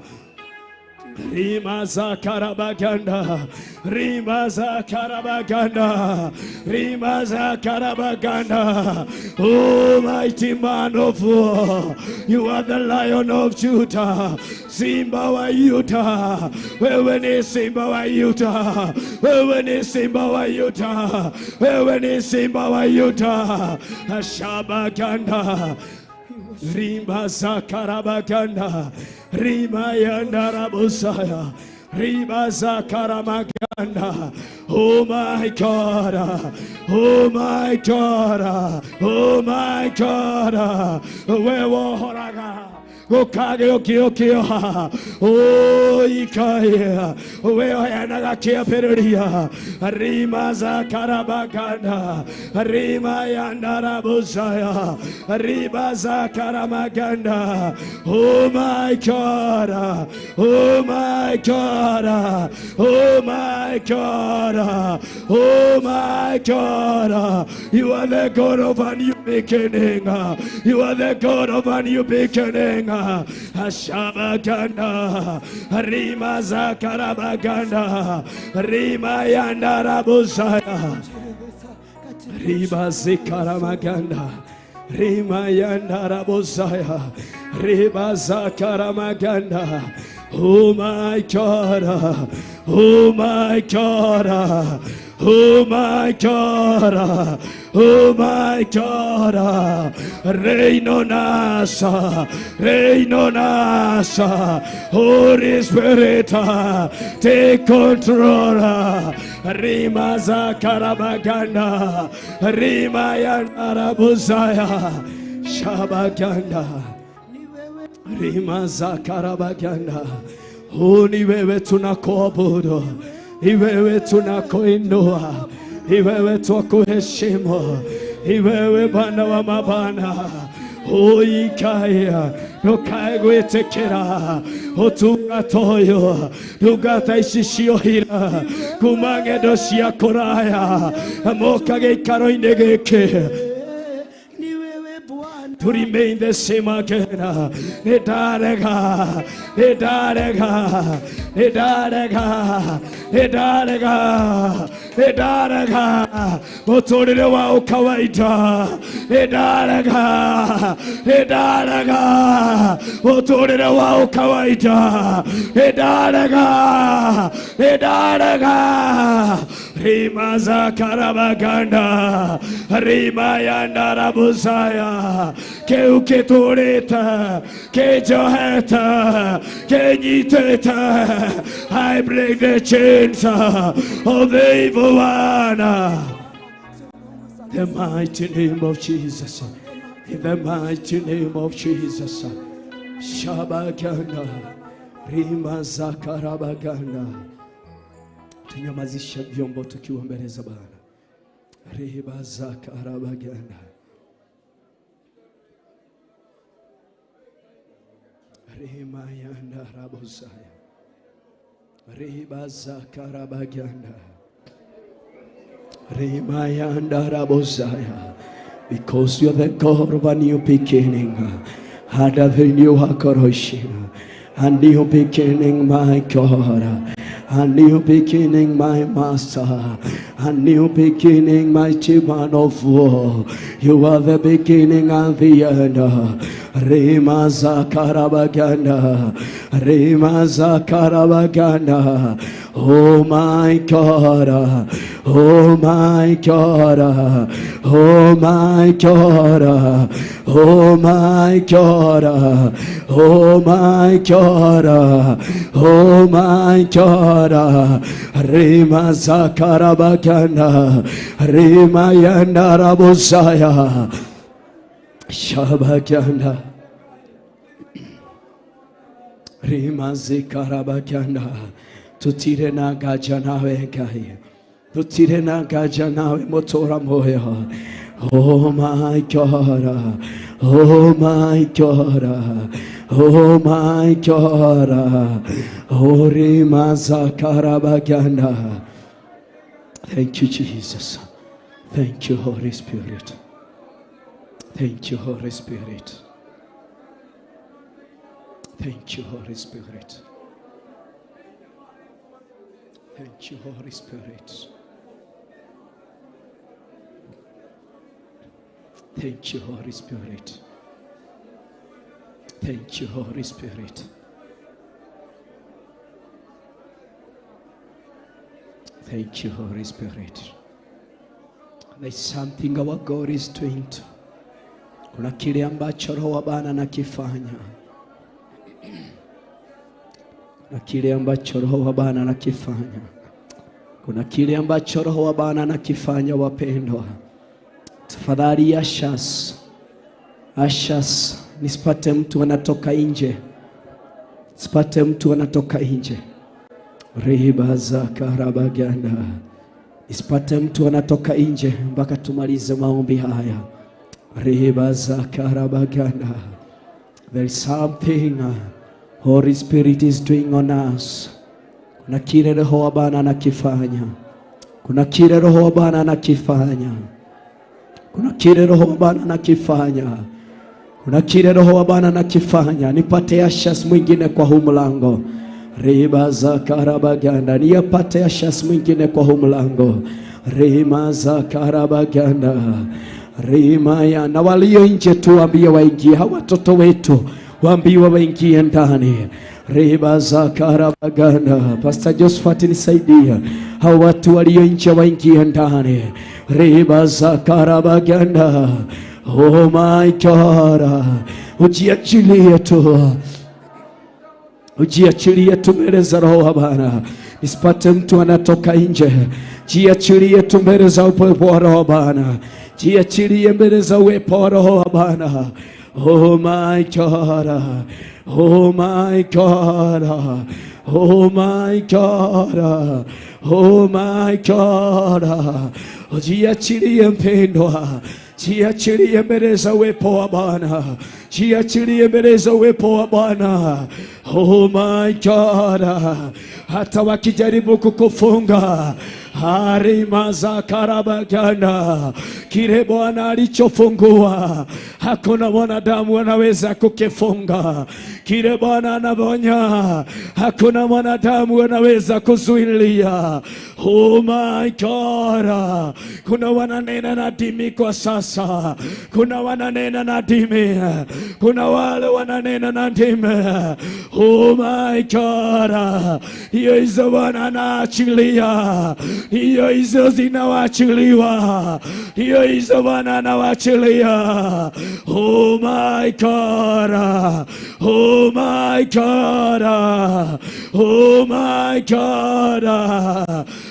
Rima za karabaganda, rima za karabaganda, rima za karabaganda. Oh mighty man of war, you are the Lion of Judah, Simba wa Yuda. Wewe ni Simba wa Yuda, wewe ni Simba wa Yuda, wewe ni Simba wa Yuda. Shabaganda, rima za karabaganda, rima yanda rabosaya, rima za karamaganda. Oh my God, oh my God, oh my God, wewe horaga Gũkagĩa ũngĩ ũkĩoha ũikaya we ũheanaga kĩambĩrĩria rima za karabaganda rima ya ndarabuzaya riba za karamaganda. Oh my God, oh my God, oh my God, oh my God. You are the God of a new beginning. You are the God of a new beginning. Ashabaganda rima za karabaganda rima ya ndarabuzaya riba zikaramaganda rima ya ndarabuzaya riba zakaramaganda. Oh my God, oh my God, oh my God, oh my God. Reino nasa, reino nasa. Holy Spirit, take control. Rima zakarabaganda rima ya ndarabuzaya shabaganda rima zakarabaganda. Oh, ni wewe tunakuabudu, ni wewe tunakuinua, ni wewe twakuheshimu, ni wewe Bwana wa mabwana. Oikaya ndukae gwĩtĩkĩra ũtungata ũyũ ndungata ici ciohira kuma ng'endo cia kũraya moka gĩikaro-inĩ gĩkĩ to remain the same again. Nĩndarega, nĩndarega, nĩndarega, nĩndarega, nĩndarega mũtũrĩre wa ũkawaida. Nĩndarega, nĩndarega mũtũrĩre wa ũkawaida. Nĩndarega, nĩndarega rima za karabaganda rima ya ndarabuzaya kĩu kĩtũrĩte kĩnjohete kĩnyitĩte. I break the chains of the evil one. The mighty name of Jesus, in the mighty name of Jesus. Shabaganda rima zakarabaganda. Tunyamazishe vyombo tukiwa mbele za Bwana. Riba zakarabaganda rima yanda rabozaya riba zakarabaganda rima yanda rabozaya. Because you are the God of a new beginning, and a new hakoroshim, a new beginning, my God, a new beginning, my master, a new beginning, mighty man of war. You are the beginning and the end. Rima zakarabaganda rima zakarabaganda. Oh my God, oh my God, oh my God, oh my God, oh my God, oh my God. Rima zakarabaganda rima yandarabuzaya shabaganda rima zikarabaganda. Tutire na gaja nawe Ngai, tutire na gaja nawe motora moyo. Oh my God, oh my God, oh my God. Oh rima zakarabaganda. Thank you, Jesus. Thank you, Holy Spirit. Thank you, Holy Spirit. Thank you, Holy Spirit. Thank you, Holy Spirit. Thank you, Holy Spirit. Thank you, Holy Spirit. Thank you, Holy Spirit. There's something our God is doing. Kuna kile ambacho Roho wa Bwana anakifanya. Kuna kile ambacho Roho wa Bwana anakifanya. Kuna kile ambacho Roho wa Bwana anakifanya, wapendwa. Tafadhali ashas, ashas, Nisipate mtu anatoka nje. Nisipate mtu anatoka nje. Riba za karabaganda. Nisipate mtu anatoka nje mpaka tumalize maombi haya. Riba za karabaganda. There is something Holy Spirit is doing on us. Kuna kile Roho wa Bwana anakifanya. Kuna kile Roho wa Bwana anakifanya. Kuna kile Roho wa Bwana anakifanya. Kuna kile Roho wa Bwana anakifanya. Nipate ashas mwingine kwa huu mlango. Riba za karabaganda. Nipate ashas mwingine kwa huu mlango. Rima za karabaganda. Rima ya na walio nje tu waambie waingie. Hawa watoto wetu waambiwe waingie ndani. Riba za karabaganda. Pastor Josephat nisaidia. Hawa watu walio nje waingie ndani. Riba za karabaganda. Oh my God. Ujiachilie tu. Ujiachilie tu mbele za Roho wa Bwana. Nisipate mtu anatoka nje. Jiachilie tu mbele za uwepo wa Roho wa Bwana. Jiachilie mbele za uwepo wa Roho wa Bwana. Oh my God. Oh my God. Oh my God. Oh my God. Jiachilie mpendwa. Jiachilie mbele za uwepo wa Bwana. Jiachilie mbele za uwepo wa Bwana. Oh my God. Hata wakijaribu kukufunga, harima za karabaganda, kile Bwana alichofungua hakuna mwanadamu anaweza kukifunga. Kile Bwana anaponya hakuna mwanadamu anaweza kuzuilia. Oh my God. Kuna wananena na dimi kwa sasa. Kuna wananena na dimi. Kuna wale wananena na dimi. Oh my God. Hiyo hizo Bwana anaachilia. Hiyo hizo zinawachiliwa. Hiyo hizo Bwana anawaachilia. Oh my God. Oh my God. Oh my God.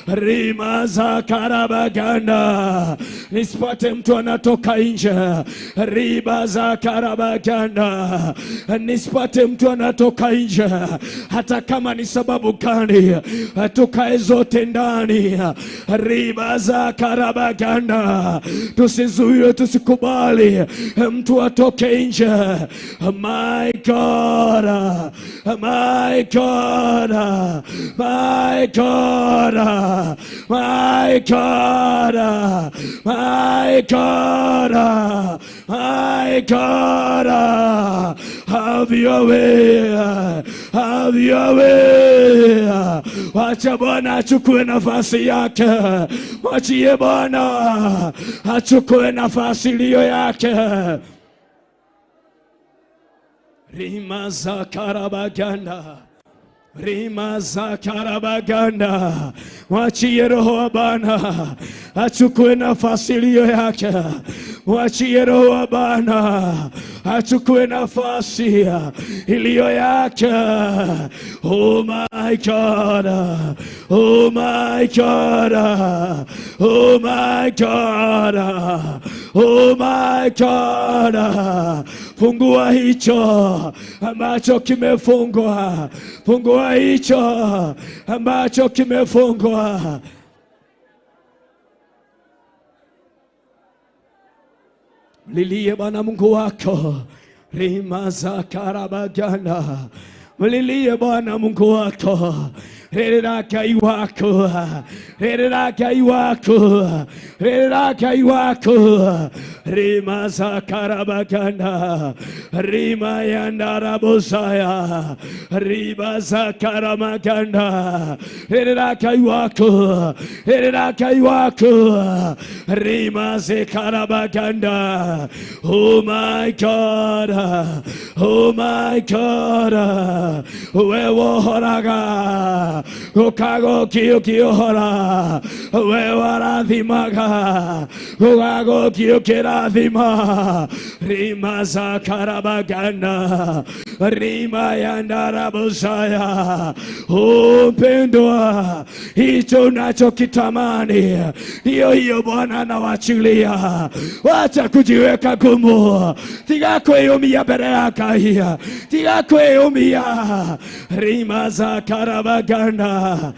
Rima za karabaganda. Nisipate mtu anatoka nje. Riba za karabaganda. Nisipate mtu anatoka nje. Hata kama ni sababu gani, tukae zote ndani. Riba za karabaganda. Tusizuiwe, tusikubali mtu atoke nje. My God. My God. My God. My God. My God. My God. Have your way. Have your way. Wacha Bwana achukue nafasi yake. Wachie Bwana achukue nafasi iliyo yake. Rima za karabaganda. Rima za karabaganda. Wachie Roho wa Bwana achukue nafasi iliyo yake. Wachie Roho wa Bwana achukue nafasi iliyo yake. Oh my God. Oh my God. Oh my God. Oh my God. Fungua hicho ambacho kimefungwa. Fungua hicho ambacho kimefungwa. Mlilie Bwana Mungu wako. Rima za karabaganda. Mlilie Bwana Mungu wako. Reraka iwako. Reraka iwako. Reraka iwako. Rima za karabaganda. Rima yandarabosaya. Riba za karamaganda. Reraka iwako. Reraka iwako. Rima ze karabaganda. Oh my God. Oh my God. Wewe horaga. Ukago kio kio hora. Wewe arathimaga. Ukago kio kirathima. Rima za karabaganda. Rima yandarabosaya. Oh, mpendwa, hicho unachokitamani ndiyo hiyo Bwana anawachilia. Wacha kujiweka gumu, tiga kwiyumia mbere ya Ngai, tiga kwiyumia. Rima za karabaganda.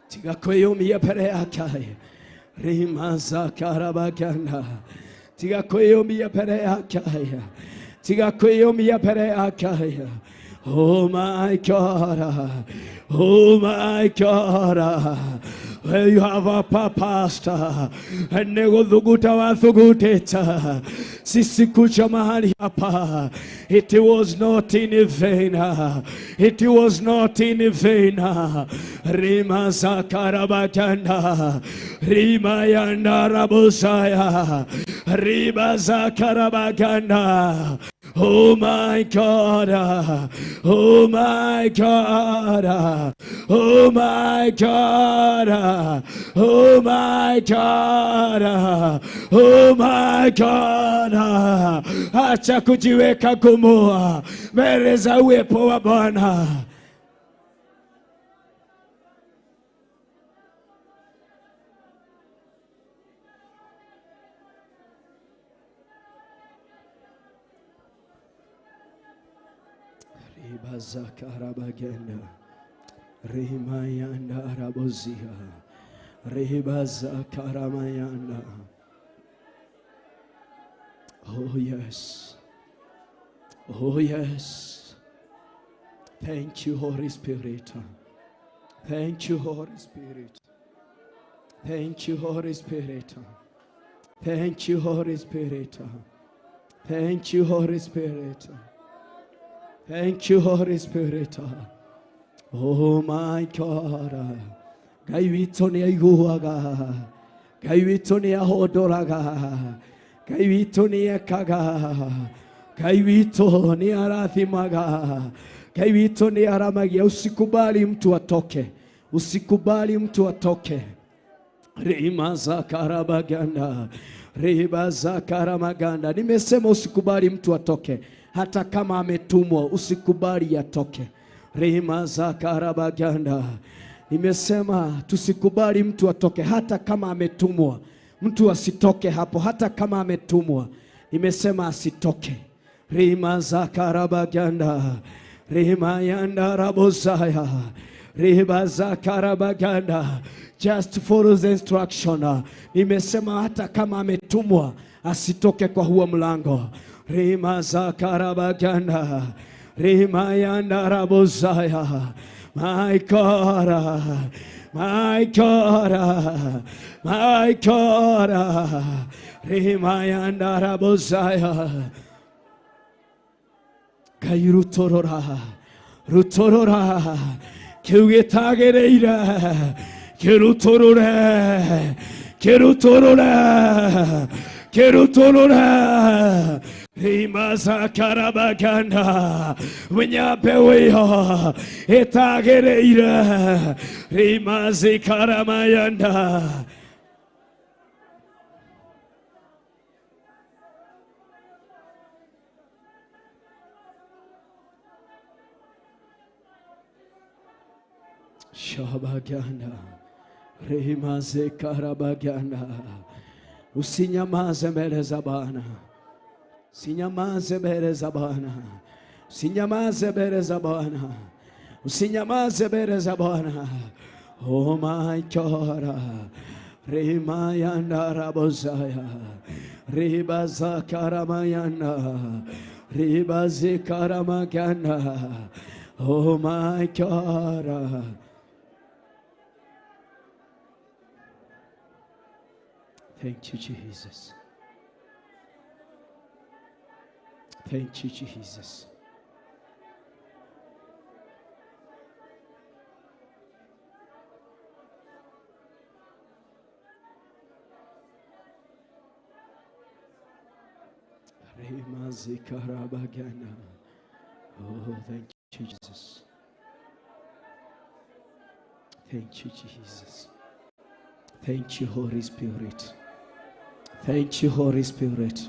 Tiga kwiyumia mbere ya Ngai. Rima za karabaganda. Tiga kwiyumia mbere ya Ngai. Tiga kwiyumia mbere ya Ngai. Oh my God. Oh my God. Well, you have a pastor. Negothuguta wathuguteta. Sisi kuja mahali hapa. It was not in vain. It was not in vain. Rima zakarabaganda. Rima yandarabosaya. Riba zakarabaganda. Oh my God, oh my God, oh my God, oh my God, oh my God. Acha kujiweka gumu mbele za uwepo wa Bwana. Ribazakarabagenda, Rimayanda Rabozia, Ribazakaramayanda. Oh yes, oh yes. Thank you, Holy Spirit. Thank you, Holy Spirit. Thank you, Holy Spirit. Thank you, Holy Spirit. Thank you, Holy Spirit. Thank you, Holy Spirit. Oh my God. Ngai witũ nĩ aiguaga. Ngai witũ nĩ ahondoraga. Ngai witũ nĩ ekaga. Ngai witũ nĩ arathimaga. Ngai witũ nĩ aramagia. Usikubali mtu atoke. Usikubali mtu atoke. Rima za karabaganda. Riba za karamaganda. Nimesema usikubali mtu atoke. Hata kama ametumwa usikubali atoke. Rehema za karabaganda. Nimesema tusikubali mtu atoke hata kama ametumwa. Mtu asitoke hapo hata kama ametumwa. Nimesema asitoke. Rehema za karabaganda. Rehema yanda rabosaya. Rehema za karabaganda. Just follow the instruction. Nimesema hata kama ametumwa asitoke kwa huo mlango. Rima zakarabaganda, Rima yandarabosaya. My God, my God, my God. Rima yandarabosaya. Ngai rutorora, rutorora, kiu gĩtagĩrĩire, kĩrutũrũre, kĩrutũrũre, kĩrutũrũre. Rimazakarabaganda, mnyapeweyo ĩtagĩrĩire, rimazikaramayanda. Shabaganda, rimazikarabaganda. Usinyamaze mbele za Bwana. Usinyamaze mbele za Bwana. Usinyamaze mbele za Bwana. Usinyamaze mbele za Bwana. Oh my God. Rimayanda rabosaya. Ribazakaramayanda. Ribazikaramaganda. Oh my God. Thank you, Jesus. Thank you, Jesus. Oh, thank you, Jesus. Thank you, Jesus. Thank you, Holy Spirit. Thank you, Holy Spirit.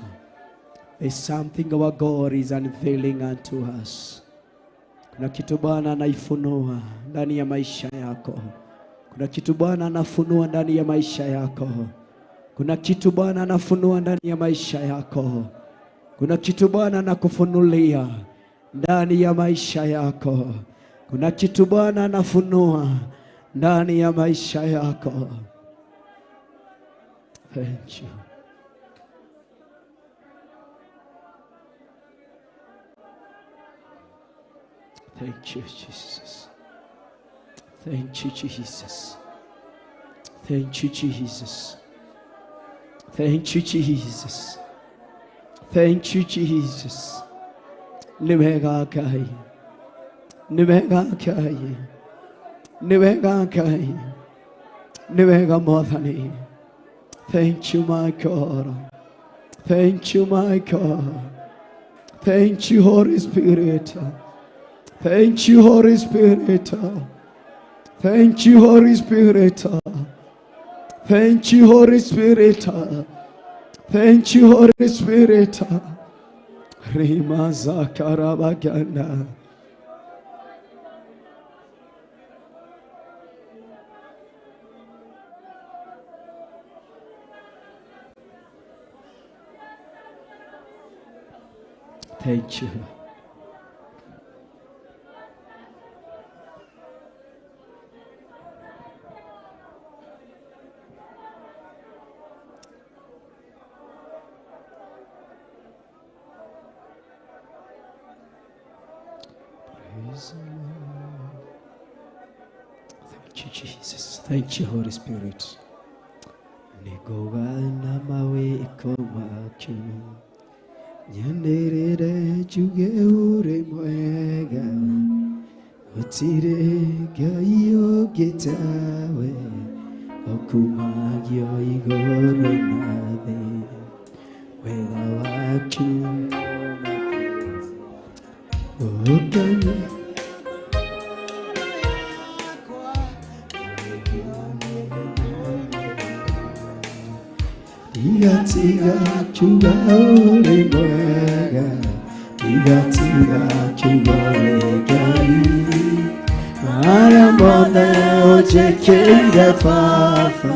There's something our God is unveiling unto us. Kuna kitu Bwana anaifunua ndani ya maisha yako. Kuna kitu Bwana anafunua ndani ya maisha yako. Kuna kitu Bwana anafunua ndani ya maisha yako. Kuna kitu Bwana anakufunulia ndani ya maisha yako. Kuna kitu Bwana anafunua ndani ya maisha yako. Thank you. Thank you, Jesus. Thank you, Jesus. Thank you, Jesus. Thank you, Jesus. Thank you, Jesus. Nĩ wega Ngai. Nĩ wega Ngai. Nĩ wega Ngai. Nĩ wega Mwathani. Thank you, my God. Thank you, my God. Thank you, Holy Spirit. Thank you, Holy Spirit. Thank you, Holy Spirit. Thank you, Holy Spirit. Thank you, Holy Spirit. Rima zakarabaganda. Thank you. Praise the Lord. Thank you, Jesus. Thank you, Holy Spirit. Nĩngũgana mawĩko maku, nyanĩrĩre njuge ũrĩ mwega, gũtirĩ Ngai ũngĩ tawe, ũkumagio igũrũ na thĩ, wega waku ũkanye. Tiga kuga ũrĩ mwega, tiga kuga wĩ Ngai, marĩa mothe ũnjĩkĩire Baba,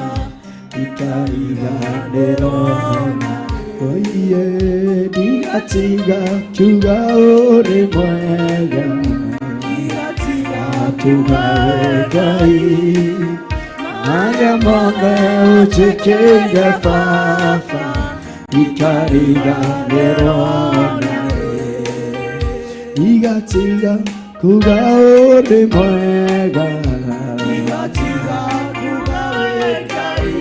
ndikariganĩrwo oiye. Tiga kuga ũrĩ mwega, tiga kuga wĩ Ngai, marĩa mothe ũnjĩkĩire Baba, ndikariganĩrwo nawe. Tiga kuga ũrĩ mwega, tiga kuga wĩ Ngai,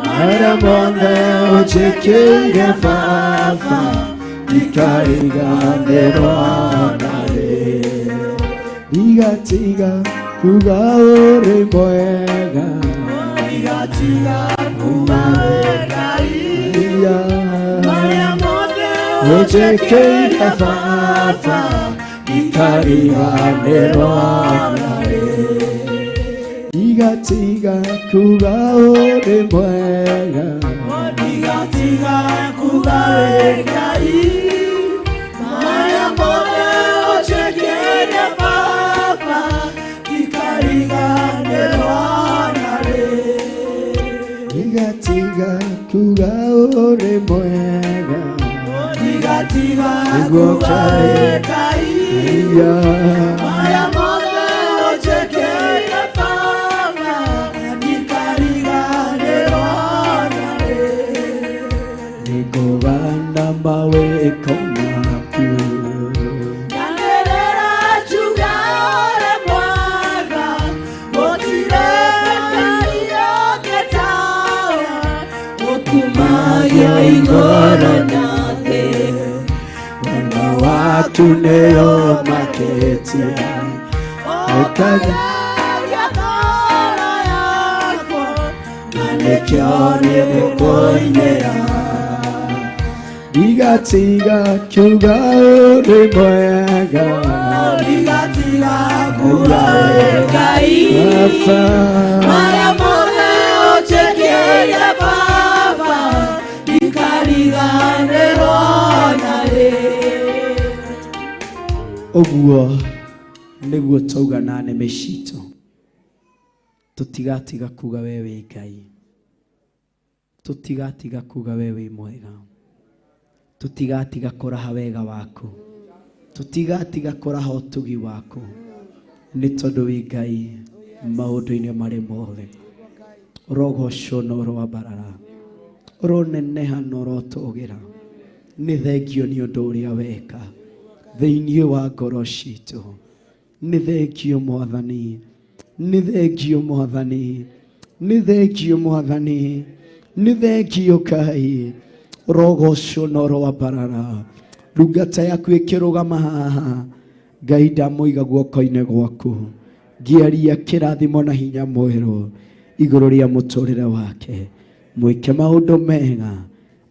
marĩa mothe ũnjĩkĩire Baba, ndikariganĩrwo nawe. Tiga kuga ũrĩ mwega, tiga kuga wĩ Ngai, marĩa mothe ũnjĩkĩire Baba, ndikariganĩrwo nawe. Tiga kuga ũrĩ mwega, tiga kuga wĩ Ngai, marĩa mothe ũnjĩkĩire Baba, ndikariganĩrwo nawe. Tiga kuga ũrĩ mwega, tiga kuga wĩ Ngai, marĩa mothe ũnjĩkĩire Baba, ndikariganĩrwo nawe. Nĩngũgana mawĩko maku, nyanĩrĩra njuge ũrĩ mwega, gũtirĩ Ngai ũngĩ tawe, ũkumagio igũrũ na thĩ, wendo waku nĩo makĩtie, ũkageria ngoro yakwa, na nĩkĩo nĩngũkũinĩra. Tiga kuga ũrĩ mwega, tiga kuga wĩ Ngai, marĩa mothe ũnjĩkĩire Baba, Ũguo nĩguo twauga na nĩmĩ citũ, tũtigatiga kuga we wĩ Ngai, tũtigatiga kuga we wĩ mwega, tũtigatiga kũraha wega waku, tũtigatiga kũraha ũtugi waku, nĩ tondũ wĩ Ngai maũndũ-inĩ marĩ mothe. Ũrogocwo na ũroambarara, ũroneneha na ũrotũgĩra. Nĩ thengio nĩ ũndũ ũrĩa weka thĩinĩ wa ngoro citũ. Nĩ thengio Mwathani, nĩ thengio Mwathani, nĩ thengio Mwathani, nĩ thengio Ngai. Ũrogocwo na ũroambarara. Ndungata yaku ĩkĩrũgama haha, Ngai ndamũiga guoko-inĩ gwaku, ngĩaria kĩrathimo na hinya mwerũ igũrũ rĩa mũtũrĩre wake. Mwĩke maũndũ mega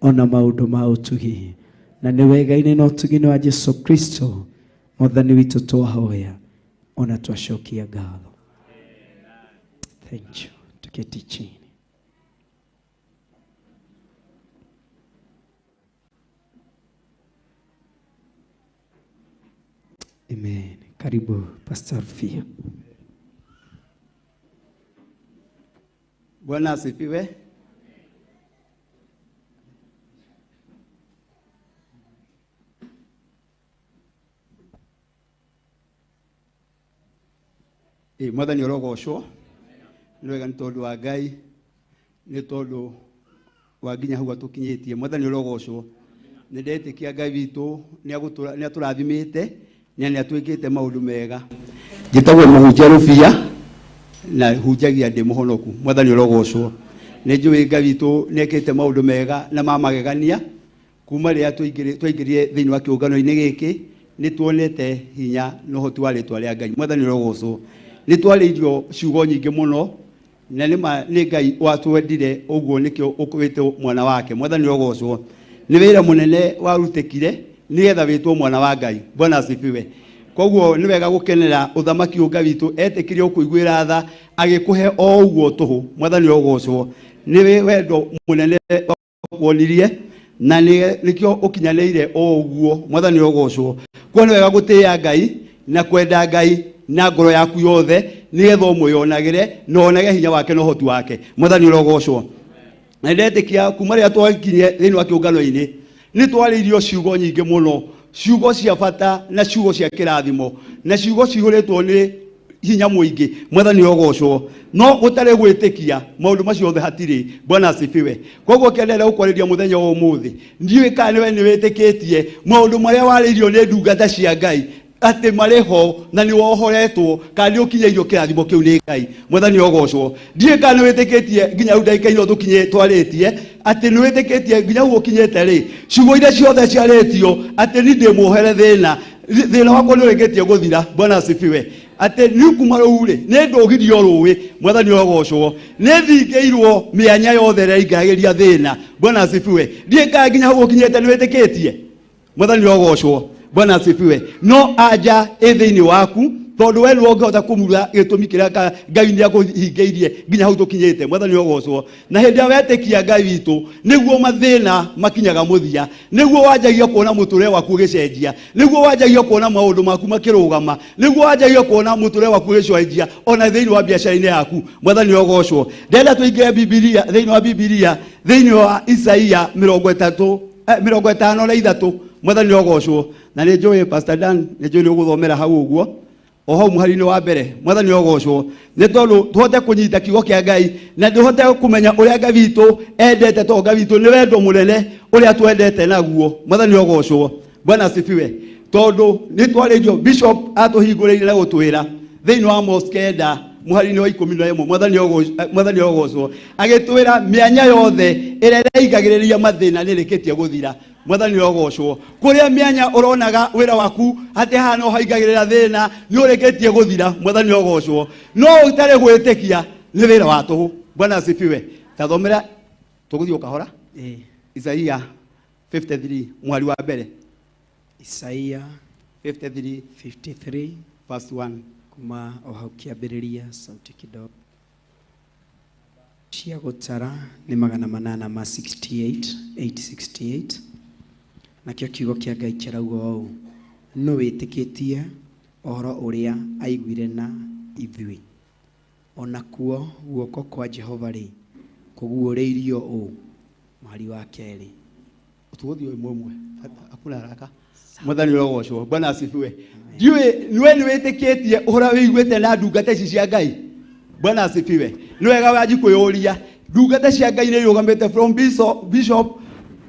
ona maũndũ ma ũtugi, na nĩ wega-inĩ na ũtugi-inĩ wa Jesu Kristo Mwathani witũ twahoya ona twacokia ngatho. Thank you. Tuketi chini. Amen. Karibu Pastor Rufia. Bwana asifiwe. Mwathani ũrogocwo. Nĩ wega nĩ tondũ wa Ngai, nĩ tondũ wa nginya hau atũkinyĩtie. Mwathani ũrogocwo. Nĩ ndetĩkia Ngai witũ nĩ atũrathimĩte na nĩ atwĩkĩte maũndũ mega. Njĩtagwo Mũhunjia Rũbia na hunjagia ndĩ mũhonoku. Mwathani ũrogocwo. Nĩ njũĩ Ngai witũ nĩ ekĩte maũndũ mega na ma magegania kuma rĩrĩa twaingĩrire thĩinĩ wa kĩũngano-inĩ gĩkĩ. Nĩ tuonete hinya na ũhoti wa rĩtwa rĩa Ngai. Mwathani ũrogocwo. Nĩ twarĩirio ciugo nyingĩ mũno na nĩ Ngai watwendire ũguo nĩkĩo ũkwĩtwo mwana wake. Mwathani ũrogocwo. Nĩ wĩra mũnene warutĩkire nĩgetha wĩtwo mwana wa Ngai. Bwana asifiwe. Koguo nĩ wega gũkenera ũthamaki ũyũ Ngai witũ etĩkĩrie ũkũiguĩra tha agĩkũhe o ũguo tũhũ. Mwathani ũrogocwo. Nĩ wendo mũnene wakuonirie na nĩkĩo ũkinyanĩire o ũguo. Mwathani ũrogocwo. Koguo nĩ wega gũtĩĩa Ngai na kwenda Ngai na ngoro yaku yothe nĩgetha ũmwĩyonagĩre na wonage hinya wake na ũhoti wake. Mwathani ũrogocwo. Na ndetĩkia kuma rĩrĩa twakinyire thĩinĩ wa kĩũngano-inĩ nĩ twarĩirio ciugo nyingĩ mũno, ciugo cia bata na ciugo cia kĩrathimo na ciugo cihũrĩtwo nĩ hinya mũingĩ. Mwathani ũrogocwo. No gũtarĩ gwĩtĩkia maũndũ macio othe hatirĩ. Bwana asifiwe. Koguo kĩenderea gũkwarĩria mũthenya wa ũmũthĩ, ndiũĩ kana nĩwe nĩ wĩtĩkĩtie maũndũ marĩa warĩirio nĩ ndungata cia Ngai atĩ marĩ ho na nĩ wohoretwo kana nĩ ũkinyĩirio kĩrathimo kĩu nĩ Ngai. Mwathani ũrogocwo. Ndiũĩ kana nĩ wĩtĩkĩtie nginya rĩu ndagĩka ĩno tũkinyĩ twarĩtie atĩ nĩ wĩtĩkĩtie nginya hau ũkinyĩte rĩ, ciugo iria ciothe ciarĩtio atĩ ni ndĩ muohere thĩna, thĩna wakwa nĩ ũrĩkĩtie gũthira. Bwana asifiwe. Atĩ ni kuma rũu rĩ, nĩ ndũgirio rũĩ. Mwathani ũrogocwo. Nĩ thingĩirwo mĩanya yothe ĩrĩa ĩingagĩria thĩna. Bwana asifiwe. Ndiũĩ kana nginya hau ũkinyĩte nĩ wĩtĩkĩtie. Mwathani ũrogocwo. Bwana asifiwe. No anja ĩ thĩinĩ waku tondũ we nĩwe ũngĩhota kũmura gĩtũmi kĩrĩa Ngai nĩ akũhingĩirie nginya hau tũkinyĩte. Mwathani ũrogocwo. Na hĩndĩ ĩrĩa wetĩkia Ngai witũ nĩguo mathĩna makinyaga mũthia, nĩguo wanjagia kuona mũtũrĩre waku ũgĩcenjia, nĩguo wanjagia kuona maũndũ maku makĩrũgama, nĩguo wanjagia kuona mũtũrĩre waku ũgĩcenjia ona thĩinĩ wa biacara-inĩ yaku. Mwathani ũrogocwo. Ndĩrenda tũingĩre Bibilia, thĩinĩ wa Bibilia, thĩinĩ wa Isaia 53. Mwathani ũrogocwo. Na nĩ njũĩ Pastor Dan, nĩ njũĩ nĩ ũgũthomera hau ũguo o hau mũhari-inĩ wa mbere. Mwathani ũrogocwo. Nĩ tondũ tũhote kũnyita kiugo kĩa Ngai na tũhote kũmenya ũrĩa Ngai witũ endete, tondũ Ngai witũ nĩ wendo mũnene ũrĩa twendete naguo. Mwathani ũrogocwo. Bwana asifiwe. Tondũ nĩ twarĩirio, Bishop atũhingũrĩire na gũtwĩra thĩinĩ wa Amos 9 mũhari-inĩ wa 11. Mwathani ũrogocwo. Agĩtwĩra mĩanya yothe ĩrĩa ĩraingagĩrĩria mathĩna nĩ ĩrĩkĩtie gũthira. Mwathani ũrogocwo. Kũrĩa mĩanya ũronaga wĩra waku atĩ haha no haingagĩrĩra thĩna nĩ ũrĩkĩtie gũthira. Mwathani ũrogocwo. No ũtarĩ gwĩtĩkia nĩ wĩra wa tũhũ. Bwana asifiwe. Tathomera tũgũthiĩ o kahora. Isaia 53 mũhari wa mbere. Isaia 53 53 verse 1. Kuma o hau kĩambĩrĩria sauti kidogo. Cia gũtara nĩ 868, 868. Nakĩo kiugo kĩa Ngai kĩrauga ũũ: Nũ wĩtĩkĩtie ũhoro ũrĩa aiguire na ithuĩ? Onakuo guoko kwa Jehova-rĩ, kũguũrĩirio ũ? Mũhari wa kerĩ. Tũgũthiĩ ĩmwe ĩmwe, hakuna haraka. Mwathani ũrogocwo. Bwana asifiwe. Ndiũĩ niwe nĩ wĩtĩkĩtie ũhoro wĩiguĩte na ndungata ici cia Ngai? Bwana asifiwe. Nĩ wega wanji kwĩyũria, ndungata cia Ngai nĩ irũgamĩte from bishop,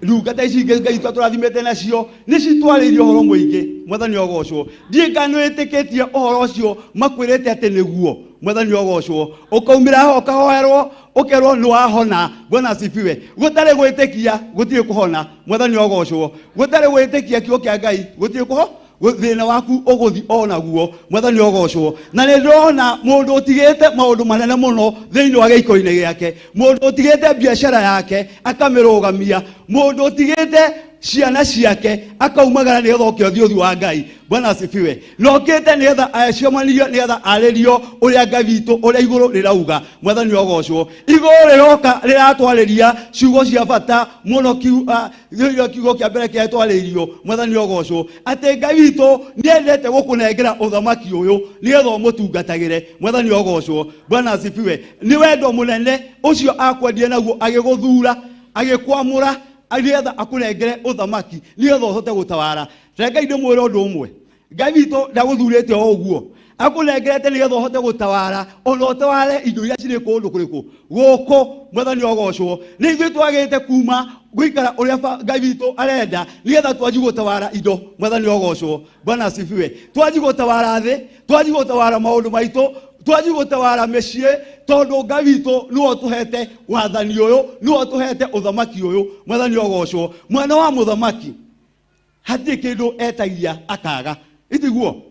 ndungata ici ingĩ Ngai tũrathimĩte nacio nĩ citwarĩirie ũhoro mũingĩ. Mwathani ũrogocwo. Ndiũĩ kana nĩ wĩtĩkĩtie ũhoro ũcio makwĩrĩte atĩ nĩguo. Mwathani ũrogocwo. Ũkaumĩra haha ũkahoerwo, ũkerwo nĩ wahona. Bwana asifiwe. Gũtarĩ gwĩtĩkia gũtirĩ kũhona. Mwathani ũrogocwo. Gũtarĩ gwĩtĩkia kiugo kĩa Ngai gũtirĩ kũho, thĩna waku ũgũthi o naguo. Mwathani ũrogocwo. Na nĩ ndĩrona mũndũ ũtigĩte maũndũ manene mũno thĩinĩ wa gĩiko-inĩ gĩake, mũndũ ũtigĩte biacara yake akamĩrũgamia, mũndũ ũtigĩte ciana ciake akaumagara nĩgetha oke ũthiĩ ũthiũ wa Ngai. Bwana asifiwe. Na okĩte nĩgetha acemanirio, nĩgetha arĩrio ũrĩa Ngai witũ ũrĩa igũrũ rĩrauga. Mwathani ũrogocwo. Igũrũ rĩroka rĩratwarĩria ciugo cia bata mũno, kiugo kĩa mbere kĩrĩa twarĩirio. Mwathani ũrogocwo. Atĩ Ngai witũ nĩendete gũkũnengera ũthamaki ũyũ nĩgetha ũmũtungatagĩre. Mwathani ũrogocwo. Bwana asifiwe. Nĩ wendo mũnene ũcio akwendire naguo, agĩgũthura, agĩkwamũra nĩgetha akũnengere ũthamaki nĩgetha ũhote gũtawara. Reke ndĩmwĩre ũndũ ũmwe, Ngai witũ ndagũthurĩte o ũguo, akũnengerete nĩgetha ũhote gũtawara, ona ũtaware indo iria cirĩ kũndũ kũrĩkũ gũkũ. Mwathani ũrogocwo. Nĩ ithuĩ twagĩte kuma gũikara ũrĩa Ngai witũ arenda nĩgetha twanji gũtawara indo. Mwathani ũrogocwo. Bwana asifiwe. Twanji gũtawara thĩ, twanji gũtawara maũndũ maitũ, twanji gũtawara mĩciĩ, tondũ Ngai witũ nĩwe ũtũhete wathani ũyũ, nĩwe ũtũhete ũthamaki ũyũ. Mwathani ũrogocwo. Mwana wa mũthamaki hatirĩ kĩndũ etagia akaga, itiguo?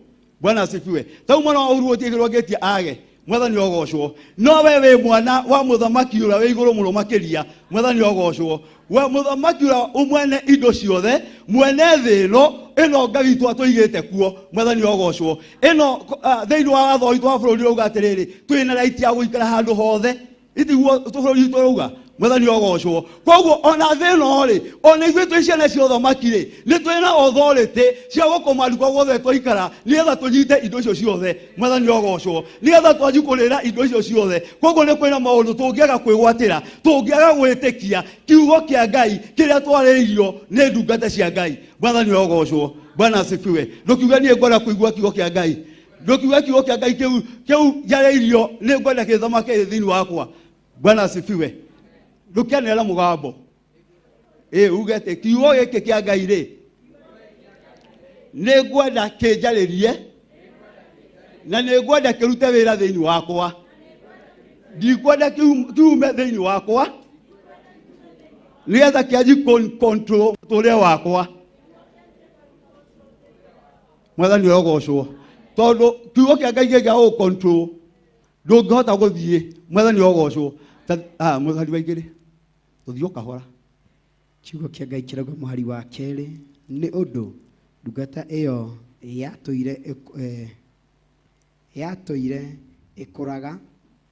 Bwana asifiwe. Tau mwana wa ũru gũtirĩ kĩndũ angĩtia age. Mwathani ũrogocwo. No we wĩ mwana wa mũthamaki ũrĩa wĩ igũrũ mũno makĩria. Mwathani ũrogocwo. We mũthamaki ũrĩa mwene indo ciothe, mwene thĩ ĩno, ĩno Ngai witũ atũigĩte kuo. Mwathani ũrogocwo. Ĩno thĩinĩ wa watho witũ wa bũrũri ũrauga atĩrĩrĩ, twĩna right ya gũikara handũ hothe. Itiguo bũrũri witũ ũrauga? Mwathani ũrogocwo. Koguo ona thĩ ĩno rĩ, ona ithuĩ twĩ ciana cia ũthamaki rĩ, nĩ twĩna authority cia gũkũmandu kwa guothe twaikara nĩgetha tũnyite indo icio ciothe. Mwathani ũrogocwo. Nĩgetha twanji kũrĩra indo icio ciothe. Koguo nĩ kwĩna maũndũ tũngĩaga kwĩgwatĩra, tũngĩaga gwĩtĩkia kiugo kĩa Ngai kĩrĩa twarĩirio nĩ ndungata cia Ngai. Mwathani ũrogocwo. Bwana asifiwe. Ndũkiuge niĩ ngwenda kũigua kiugo kĩa Ngai. Ndũkiuge kiugo kĩa Ngai kĩu njarĩirio nĩ ngwenda gĩthamake thĩinĩ wakwa. Bwana asifiwe. Ndũkĩanĩrĩra mũgambo. Uge atĩ kiugo gĩkĩ kĩa Ngai rĩ, nĩ ngwenda kĩnjarĩrie na nĩ ngwenda kĩrute wĩra thĩinĩ wakwa. Ndikwenda kiume thĩinĩ wakwa nĩgetha kĩanji control mũtũrĩre wakwa. Mwathani ũrogocwo. Tondũ kiugo kĩa Ngai gĩngĩaga gũ control ndũngĩhota gũthiĩ. Mwathani ũrogocwo. Mũhari wa igĩrĩ. Tũthiĩ o kahora. Kiugo kĩa Ngai kĩrauga mũhari wa kerĩ, nĩ ũndũ ndungata ĩyo yatũire ĩkũraga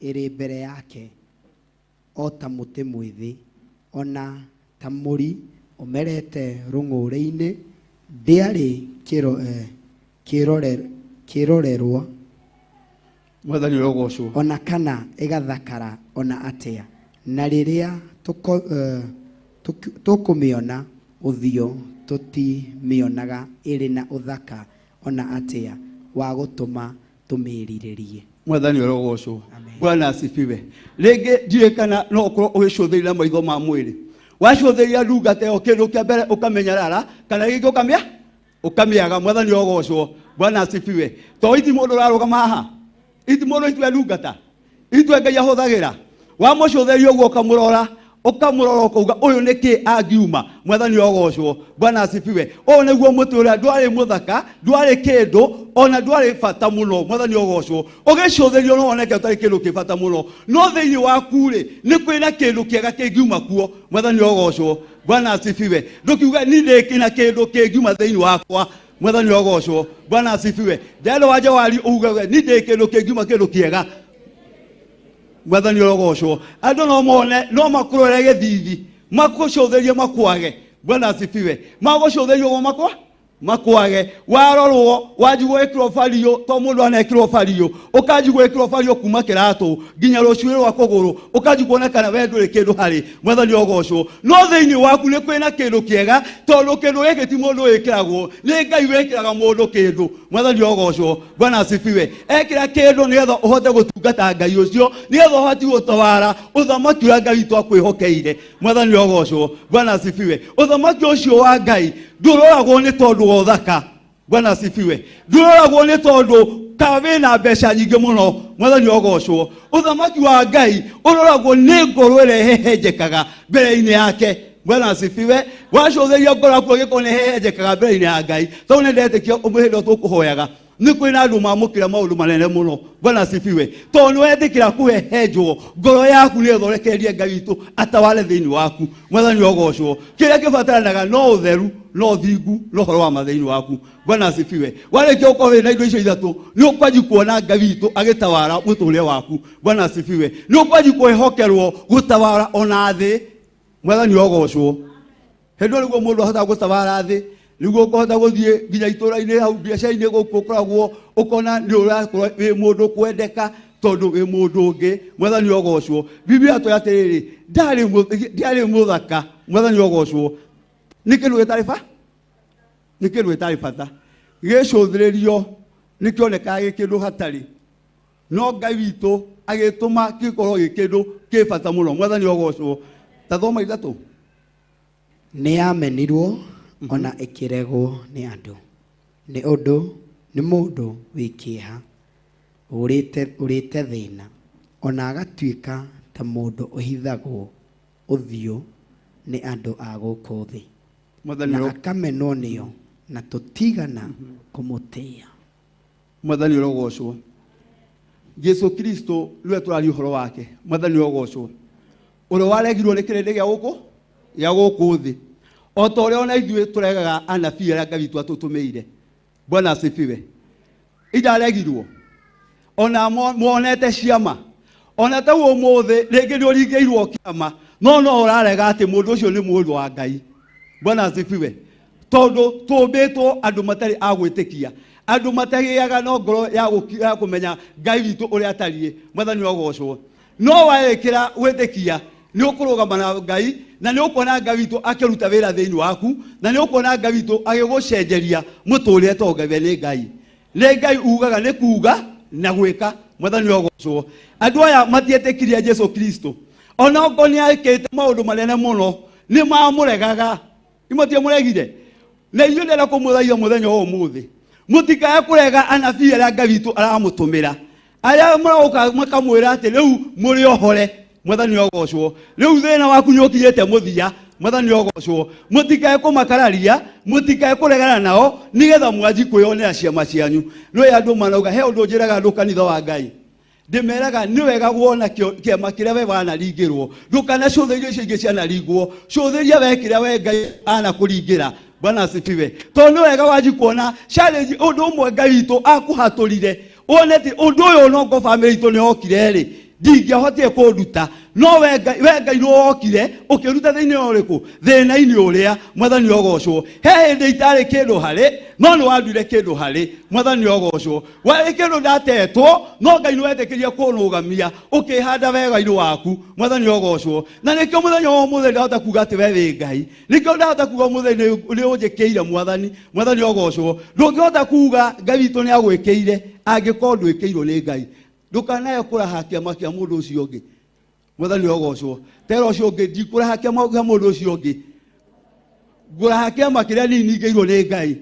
ĩrĩ mbere yake o ta mũtĩ mwĩthĩ, ona ta mũri ũmerete rũng'ũrĩ-inĩ, ndĩarĩ kĩrorerwa. Mwathani ũrogocwo. Ona kana ĩgathakara ona atĩa, na rĩrĩa tũkũmĩona ũthiũ tũtimĩonaga ĩrĩ na ũthaka ona atĩa wa gũtũma tũmĩrirĩrie. Mwathani ũrogocwo. Amen. Bwana asifiwe. Rĩngĩ ndiũĩ kana no ũkorwo ũgĩcũthĩrĩria na maitho ma mwĩrĩ. Wacũthĩrĩria ndungata ĩyo, kĩndũ kĩa mbere ũkamĩnyarara, kana rĩngĩ ũkamĩaga. Mwathani ũrogocwo. Bwana asifiwe. To iti mũndũ ũrarũgama haha, iti mũndũ itue ndungata, itue Ngai ahũthagĩra. Wamũcũthĩrĩria ũguo ũkamũrora, ũkamũrora ũkauga ũyũ nĩ kĩ angiuma. Mwathani ũrogocwo. Bwana asifiwe. Ũyũ nĩguo mũtĩ ũrĩa ndwarĩ mũthaka, ndwarĩ kĩndũ, ona ndwarĩ bata mũno. Mwathani ũrogocwo. Ũgĩcũthĩrĩrio no woneke ũtarĩ kĩndũ kĩ bata mũno, no thĩinĩ waku rĩ, nĩ kwĩna kĩndũ kĩega kĩngiuma kuo. Mwathani ũrogocwo. Bwana asifiwe. Ndũkiuge ni ndĩ na kĩndũ kĩngiuma thĩinĩ wakwa. Mwathani ũrogocwo. Bwana asifiwe. Ndendo wa Jawari uge we ni ndĩ kĩndũ kĩngiuma kĩndũ kĩega. Mwathani ũrogocwo. Andũ no mone, no makũrore gĩthithi, makũcũthĩrie makwage. Bwana asifiwe. Magũcũthĩrie ũguo Makwage warorwo wanjigwo ĩkĩrwo bario to mũndũ anekĩrwo bario ũkanjigwo ĩkĩrwo bario kuma kĩratũ nginya rũcuĩrĩ rwa kũgũrũ ũkanjigwo onekana we ndũrĩ kĩndũ harĩ. Mwathani ogocwo. No thĩinĩ waku nĩ kwĩna kĩndũ kĩega, tondũ kĩndũ gĩkĩ ti mũndũ wĩkĩragwo, nĩ Ngai wĩkĩraga mũndũ kĩndũ. Mwathani ogocwo. Bwana asifiwe. Ekĩra kĩndũ nĩgetha ũhote gũtungata Ngai ũcio, nĩgetha ũhote gũtawara ũthamaki ũrĩa Ngai witũ akwĩhokeire. Mwathani ogocwo. Bwana asifiwe. Ũthamaki ũcio wa Ngai ndũroragwo nĩ tondũ wa ũthaka. Bwana asifiwe. Ndũroragwo nĩ tondũ ka wĩna mbeca nyingĩ mũno. Mwathani ogocwo. Ũthamaki wa Ngai ũroragwo nĩ ngoro ĩrĩa ĩhehenjekaga mbere-inĩ yake. Bwana asifiwe. Wacũthĩria ngoro yaku ĩgĩkorwo nĩ ĩhehenjekaga mbere-inĩ ya Ngai, tondũ nĩ ndetĩkia hĩndĩ ĩyo tũkũhoyaga nĩ kwĩna andũ mamũkĩra maũndũ manene mũno. Bwana asifiwe. Tondũ nĩ wetĩkĩra kũhehenjwo ngoro yaku nĩ ĩthondekerie Ngai witũ atawale thĩinĩ waku. Mwathani ogocwo. Kĩrĩa kĩbataranaga no ũtheru, no ũthingu, no ũhoro wa ma thĩinĩ waku. Bwana asifiwe. Warĩkia gũkorwo wĩna indo icio ithatũ, nĩ ũkwanji kuona Ngai witũ agĩtawara mũtũrĩre waku. Bwana asifiwe. Nĩ ũkwanji kwĩhokerwo gũtawara ona thĩ. Mwathani ogocwo. Hĩndĩ ĩyo nĩguo mũndũ ahotaga gũtawara thĩ, nĩguo ũkũhota gũthiĩ nginya itũũra-inĩ hau biacara-inĩ gũkũ ũkoragwo ũkona nĩ ũrakorwo wĩ mũndũ kwendeka tondũ wĩ mũndũ ũngĩ. Mwathani ogocwo. Biblia yatwĩra atĩrĩrĩ, ndiarĩ mũthaka. Mwathani ogocwo. Nĩ kĩndũ gĩtarĩ ba? Nĩ kĩndũ gĩtarĩ bata. Gĩcũthĩrĩrio nĩ kĩonekaga gĩ kĩndũ hatarĩ, no Ngai witũ agĩtũma gĩkorwo gĩ kĩndũ kĩ bata mũno. Mwathani ogocwo. Ta thoma ithatũ. Nĩ yamenirwo ona ĩkĩregwo nĩ andũ, nĩ ũndũ nĩ mũndũ wĩ kĩeha, ũrĩte thĩna, ona agatuĩka ta mũndũ ũhithagwo ũthiũ nĩ andũ a gũkũ thĩ, Mwathani na akamenwo nĩo, na tũtigana kũmũtĩĩa. Mwathani ũrogocwo. Jesu Kristo nĩwe tũraria ũhoro wake. Mwathani ũrogocwo. Ũrĩa waregirwo nĩ kĩrĩndĩ gĩa gũkũ gĩa gũkũ thĩ, o ta ũrĩa ona ithuĩ tũregaga anabii arĩa Ngai witũ atũtũmĩire. Bwana asifiwe. Indaregirwo ona monete ciama, ona ta ũmũthĩ rĩngĩ nĩ ũringĩirwo kĩama, no no ũrarega atĩ mũndũ ũcio nĩ mũndũ wa Ngai. Bwana asifiwe. Tondũ tũmbĩtwo andũ matarĩ a gwĩtĩkia, andũ matagĩaga no ngoro ya kũmenya Ngai witũ ũrĩa atariĩ. Mwathani ogocwo. No waĩkĩra gwĩtĩkia nĩ ũkũrũgama na Ngai, na nĩ ũkuona Ngai witũ akĩruta wĩra thĩinĩ waku, na nĩ ũkuona Ngai witũ agĩgũcenjeria mũtũrĩre, tondũ Ngai we nĩ Ngai. Nĩ Ngai ugaga nĩ kuga na gwĩka. Mwathani ogocwo. Andũ aya matietĩkirie Jesu Kristo, ona okorwo nĩ ekĩte maũndũ manene mũno, nĩ mamũregaga. Imatiamũregire. Na inyuĩ ndĩrenda kũmũthaitha mũthenya wa ũmũthĩ, mũtikae kũrega anabii arĩa Ngai witũ aramũtũmĩra, arĩa maroka makamwĩra atĩ rĩu mũrĩ ohore. Mwathani ogocwo. Rĩu thĩna waku nĩ ũkinyĩte mũthia. Mwathani ogocwo. Mũtikae kũmakararia, mũtikae kũregana nao, nĩgetha mwanji kwĩyonera ciama cianyu. Nĩ andũ manauga he ũndũ njĩraga andũ kanitha wa Ngai, ndĩmeraga nĩ wega wona kĩama kĩrĩa we wanaringĩrwo, ndũkanacũthĩrie icio ingĩ cianaringwo, cũthĩria we kĩrĩa we Ngai anakũringĩra. Bwana asifiwe. Tondũ nĩ wega wanji kuona challenge, ũndũ ũmwe Ngai witũ akũhatũrire, wone atĩ ũndũ ũyũ nongo famĩlĩ itũ nĩ okire rĩ, ndingĩahotire kũnduta, no we Ngai nĩ wokire ũkĩruta thĩinĩ ũrĩkũ, thĩna-inĩ ũrĩa. Mwathani ogocwo. He hĩndĩ itarĩ kĩndũ harĩ, no nĩ wanduire kĩndũ harĩ. Mwathani ogocwo. Warĩ kĩndũ ndatetwo, no Ngai nĩ wetĩkĩrie kũnũgamia, ũkĩhanda wega-inĩ waku. Mwathani ogocwo. Na nĩkĩo mũthenya wa ũmũthĩ ndahota kuga atĩ we wĩ Ngai, nĩkĩo ndahota kuga ũmũthĩ nĩ ũnjĩkĩire Mwathani. Mwathani ogocwo. Ndũngĩhota kuga Ngai witũ nĩ agwĩkĩire angĩkorwo ndwĩkĩirwo nĩ Ngai. Ndũkanae kũraha kĩama kĩa mũndũ ũcio ũngĩ. Mwathani ogocwo. Tera ũcio ũngĩ, ndikũraha kĩama kĩa mũndũ ũcio ũngĩ, ngũraha kĩama kĩrĩa niĩ ningĩirwo nĩ Ngai.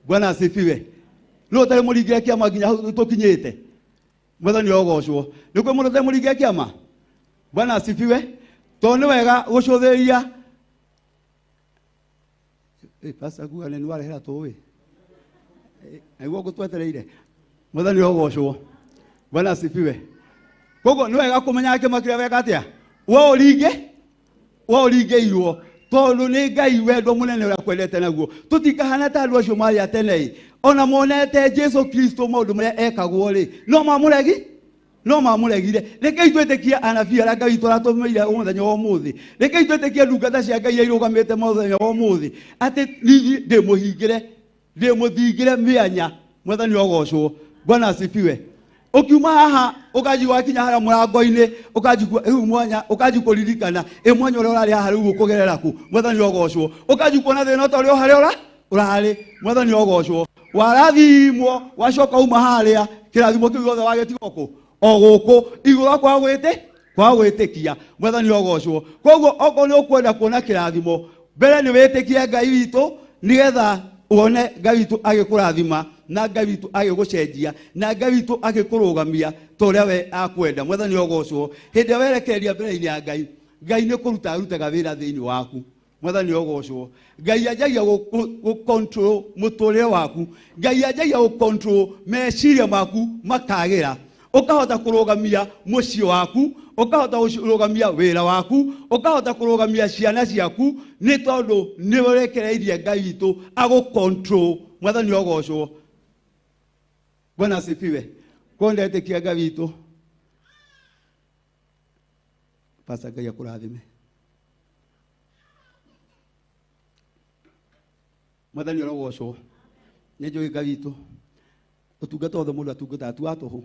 Bwana asifiwe. Nũ ũtarĩ mũringĩre kĩama nginya hau tũkinyĩte? Mwathani ogocwo. Nĩ kwĩ mũndũ ũtarĩ mũringĩre kĩama? Bwana asifiwe. Tondũ nĩ wega gũcũthĩrĩria. Pastor kuga nĩ warehera tũĩ nĩguo ngũtwetereire. Mwathani ogocwo. Bwana asifiwe. Koguo nĩ wega kũmenya kĩama kĩrĩa weka atĩa we ũringe, we ũringĩirwo, tondũ nĩ Ngai wendo mũnene ũrĩa akwendete naguo. Tũtikahana ta andũ acio marĩ a tene ĩ, ona monete Jesu Kristo maũndũ marĩa ekagwo rĩ, no mamũregi. No mamũregire. Rekei twĩtĩkie anabii arĩa Ngai witũ aratũmĩire mũthenya wa ũmũthĩ. Rekei twĩtĩkie ndungata cia Ngai iria irũgamĩte mũthenya wa ũmũthĩ atĩ niĩ ndĩmũhingĩre, ndĩmũthingĩre mĩanya. Mwathani ogocwo. Bwana asifiwe. Ukiuma haha ukanji wakinya haria murango-ini ukanji riu mwanya ukanji kuririkana ĩ mwanya ũrĩa ũrarĩ haha rĩu ũkũgerera kũ. Mwathani ogocwo. Ukanji kuona thĩna ta ũrĩa o harĩa ũrarĩ. Mwathani ogocwo. Warathimwo wacoka uma harĩa kĩrathimo kĩu gĩothe wagĩtiga kũ o gũkũ igũrũ kwa gwĩtĩkia. Mwathani ogocwo. Koguo okorwo nĩ ũkwenda kuona kĩrathimo mbere nĩ wĩtĩkie Ngai witũ nĩgetha wone Ngai witũ agĩkũrathima na Ngai witũ agĩgũcenjia na Ngai witũ agĩkũrũgamia ta ũrĩa we akwenda. Mwathani ogocwo. Hĩndĩ ĩrĩa werekereria mbere-inĩ ya Ngai, Ngai nĩ kũruta arutaga wĩra thĩinĩ waku. Mwathani ogocwo. Ngai anjagia gũ-control mũtũrĩre waku. Ngai anjagia gũ-control meciria maku makagĩra. Ũkahota kũrũgamia mũciĩ waku, ũkahota kũrũgamia wĩra waku, ũkahota kũrũgamia ciana ciaku, nĩ tondũ nĩ ũrekereirie Ngai witũ agũ-control. Mwathani ogocwo. Bwana asifiwe. Kwa ndetĩkia Ngai witũ. Pastor Ngai akũrathime. Mwathani orogocwo. Nĩ njũĩ Ngai witũ. Ũtungata wothe mũndũ atungataga ti wa tũhũ.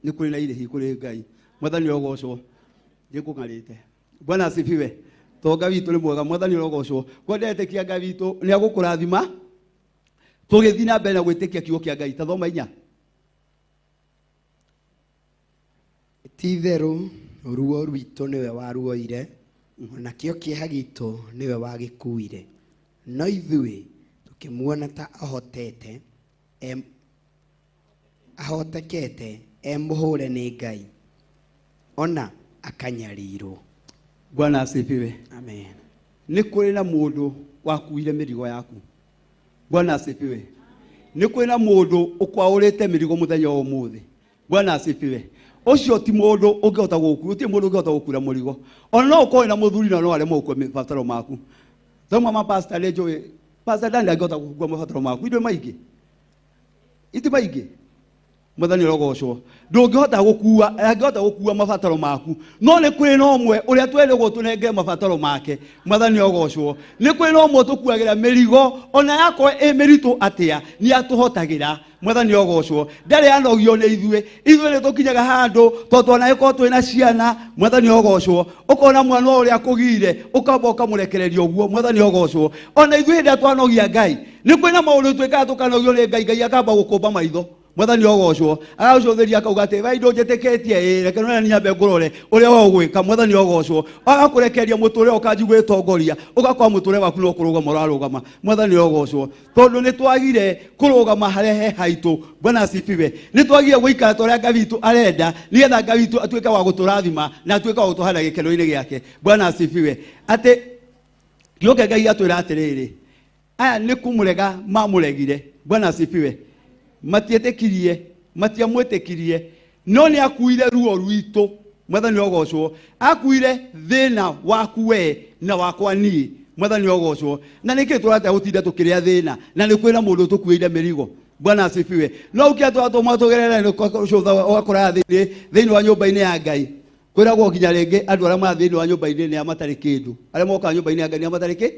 Nĩ kũrĩ na irĩhi kũrĩ Ngai. Mwathani orogocwo. Nĩngũng'arĩte. Bwana asifiwe. To Ngai witũ nĩ mwega. Mwathani orogocwo. Kwa ndetĩkia Ngai witũ nĩ agũkũrathima. Tũgĩthiĩ na mbere na gwĩtĩkia kiugo kĩa Ngai. Ta thoma inya. Ti itherũ ruo rwitũ nĩwe waruoire, onakĩo kĩeha gitũ nĩwe wagĩkuire. No ithuĩ tũkĩmuona ta ahotete, ahotekete e mũhũre nĩ Ngai, ona akanyarirwo. Bwana asifiwe. Amen. Nĩ kũrĩ na mũndũ wakuire mĩrigo yaku. Bwana asifiwe. Nĩ kũrĩ na mũndũ ũkwaũrĩte mĩrigo mũthenya wa ũmũthĩ. Bwana asifiwe. Ũcio ti mũndũ ũngĩhota gũkua, ti mũndũ ũngĩhota gũkura mũrigo. Ona no ũkorwo na mũthuri na no aremwo gũkua mabataro maku. Thoma ma pastor nĩ njũĩ, pastor Daniel angĩhota gũkua mabataro maku, ithuĩ maingĩ. Ithuĩ maingĩ. Mwathani orogocwo. Ndũngĩhota gũkua, angĩhota gũkua mabataro maku. No nĩ kũrĩ na ũmwe ũrĩa twerĩgwo tũnengere mabataro make. Mwathani orogocwo. Nĩ kũrĩ na ũmwe tũkuagĩra mĩrigo, ona yakorwo ĩ mĩritũ atĩa, nĩ atũhotagĩra. Mwathani orogocwo. Ndarĩ anogio nĩ ithuĩ. Ithuĩ nĩ tũkinyaga handũ tondũ twanagĩkorwo twĩna ciana. Mwathani orogocwo. Ũkona mwana ũrĩa akũgire, ũkamba ũkamũrekereria ũguo. Mwathani orogocwo. Ona ithuĩ hĩndĩ ĩrĩa twanogia Ngai, nĩ kwĩna maũndũ twĩkaga tũkanogio nĩ Ngai, Ngai akamba gũkũmba maitho. Mwathani ogocwo. Agagũcũthĩria akauga atĩ we ndũnjĩtĩkĩtie, ĩ reke none nyambe ngũrore ũrĩa we ũgwĩka. Mwathani ogocwo. Agakũrekereria mũtũrĩre ũkanji gwĩtongoria, ũgakora mũtũrĩre waku no kũrũgama ũrarũgama. Mwathani ogocwo. Tondũ nĩ twagire kũrũgama harĩa he haitũ. Bwana asifiwe. Nĩ twagire gũikara ta ũrĩa Ngai witũ arenda, nĩgetha Ngai witũ atuĩke wa gũtũrathima na atuĩke wa gũtũhanda gĩkeno-inĩ gĩake. Bwana asifiwe. Atĩ kiugo kĩa Ngai gĩatwĩra atĩrĩrĩ, aya nĩ kũmũrega mamũregire. Bwana asifiwe. Matietĩkirie, matiamwĩtĩkirie, no nĩ akuire ruo rwitũ. Mwathani ogocwo. Akuire thĩna waku we na wakwa niĩ. Mwathani ogocwo. Na nĩkĩ tũrata gũtinda tũkĩrĩa thĩna na nĩ kwĩna mũndũ tũkuĩire mĩrigo. Bwana asifiwe. No ũkĩa twatũma tũgerere nĩ ũgakora thĩinĩ wa nyũmba-inĩ ya Ngai. Kwĩragwo nginya rĩngĩ andũ arĩa marĩ thĩinĩ wa nyũmba-inĩ nĩ matarĩ kĩndũ. Arĩa mokaga nyũmba-inĩ ya Ngai nĩ matarĩ kĩ?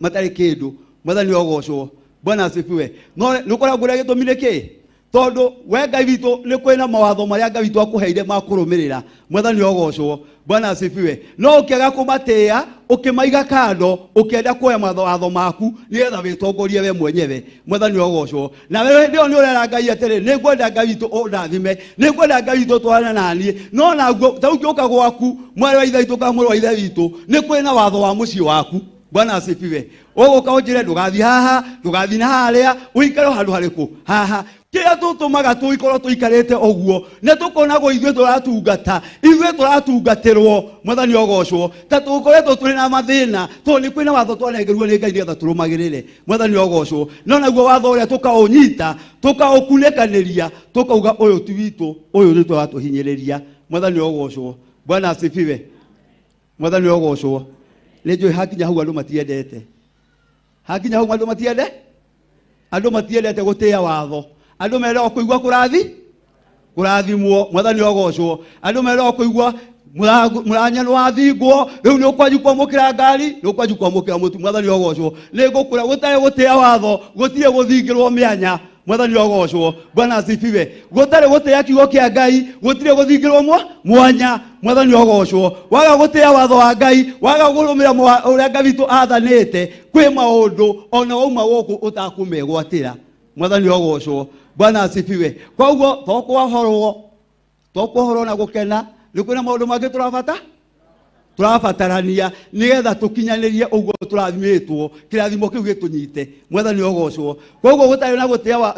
Matarĩ kĩndũ. Mwathani ogocwo. Bwana asifiwe. No nĩ ũkoragwo ũrĩa gĩtũmi nĩ kĩ? Tondũ we Ngai witũ nĩ kwĩna mawatho marĩa Ngai witũ akũheire ma kũrũmĩrĩra. Mwathani ogocwo. Bwana asifiwe. No ũkĩaga kũmatĩĩa, ũkĩmaiga kando, ũkĩenda kuoya mawatho maku nĩgetha wĩtongorie we mwenyewe. Mwathani ogocwo. Na we hĩndĩ ĩyo nĩ ũrera Ngai atĩrĩ, nĩ ngwenda Ngai witũ ũndathime, nĩ ngwenda Ngai witũ ũtwarane na niĩ. No naguo ta rĩu ngĩũka gwaku, mwarĩ wa ithe witũ kana mũrũ wa ithe witũ, nĩ kwĩna watho wa mũciĩ waku. Bwana asifiwe. Ũgũka ũnjĩre ndũgathiĩ haha, ndũgathiĩ na harĩa, ũikare handũ harĩkũ? Haha. Kĩrĩa tũtũmaga tũikorwo tũikarĩte ũguo, nĩ tũkonagwo ithuĩ tũratungata, ithuĩ tũratungatĩrwo. Mwathani ogocwo. Ta tũkoretwo tũrĩ na mathĩna, tondũ nĩ kwĩna watho twanengerirwo nĩ Ngai nĩgetha tũrũmagĩrĩre. Mwathani ogocwo. No naguo watho ũrĩa tũkaũnyita, tũkaũkunĩkanĩria, tũkauga ũyũ ti witũ, ũyũ nĩ tũratũhinyĩrĩria. Mwathani ogocwo. Bwana asifiwe. Mwathani ogocwo. Nĩ njũĩ hakinya hau andũ matiendete. Hakinya hau andũ matiende? Andũ matiendete gũtĩĩa watho. Andũ mendaga kũigua kũrathi? Kũrathimwo. Mwathani ogocwo. Andũ meragwo kũigua mũranya nĩ wathingwo, rĩu nĩ ũkwanji kwamũkĩra ngari, nĩ ũkwanji kwamũkĩra mũtu. Mwathani ogocwo. Nĩ ngũkwĩra gũtarĩ gũtĩa watho, gũtirĩ gũthingĩrwo mĩanya. Mwathani ogocwo. Bwana asifiwe. Gũtarĩ gũtĩa kiugo kĩa Ngai, gũtirĩ gũthingĩrwo mwanya. Mwathani ogocwo. Waga gũtĩa watho wa Ngai, waga kũrũmĩrĩra ũrĩa Ngai witũ athanĩte, kwĩ maũndũ ona wauma gũkũ ũtakũmegwatĩra. Mwathani ogocwo. Bwana asifiwe. Koguo tokwohorwo na gũkena, nĩ kwĩna maũndũ mangĩ tũrabatarania nĩgetha tũkinyanĩrie ũguo tũrathimĩtwo, kĩrathimo kĩu gĩtũnyite. Mwathani ogocwo. Koguo gũtarĩ na gũtĩa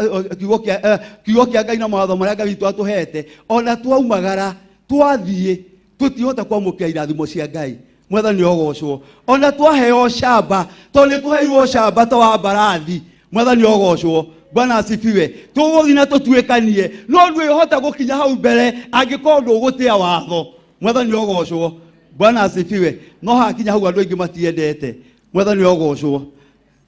kiugo kĩa Ngai na mawatho marĩa Ngai witũ atũhete, ona twaumagara twathiĩ tũtihota kwamũkĩra irathimo cia Ngai. Mwathani ogocwo. Ona twaheo camba, tondũ nĩ tũheirwo camba ta wa mbarathi. Mwathani ogocwo. Bwana asifiwe. Tũgũthiĩ na tũtuĩkanie, no ndwĩhota gũkinya hau mbere angĩkorwo ndũgũtĩa watho. Mwathani ogocwo. Bwana asifiwe. No hakinya hau andũ aingĩ matiendete. Mwathani ogocwo.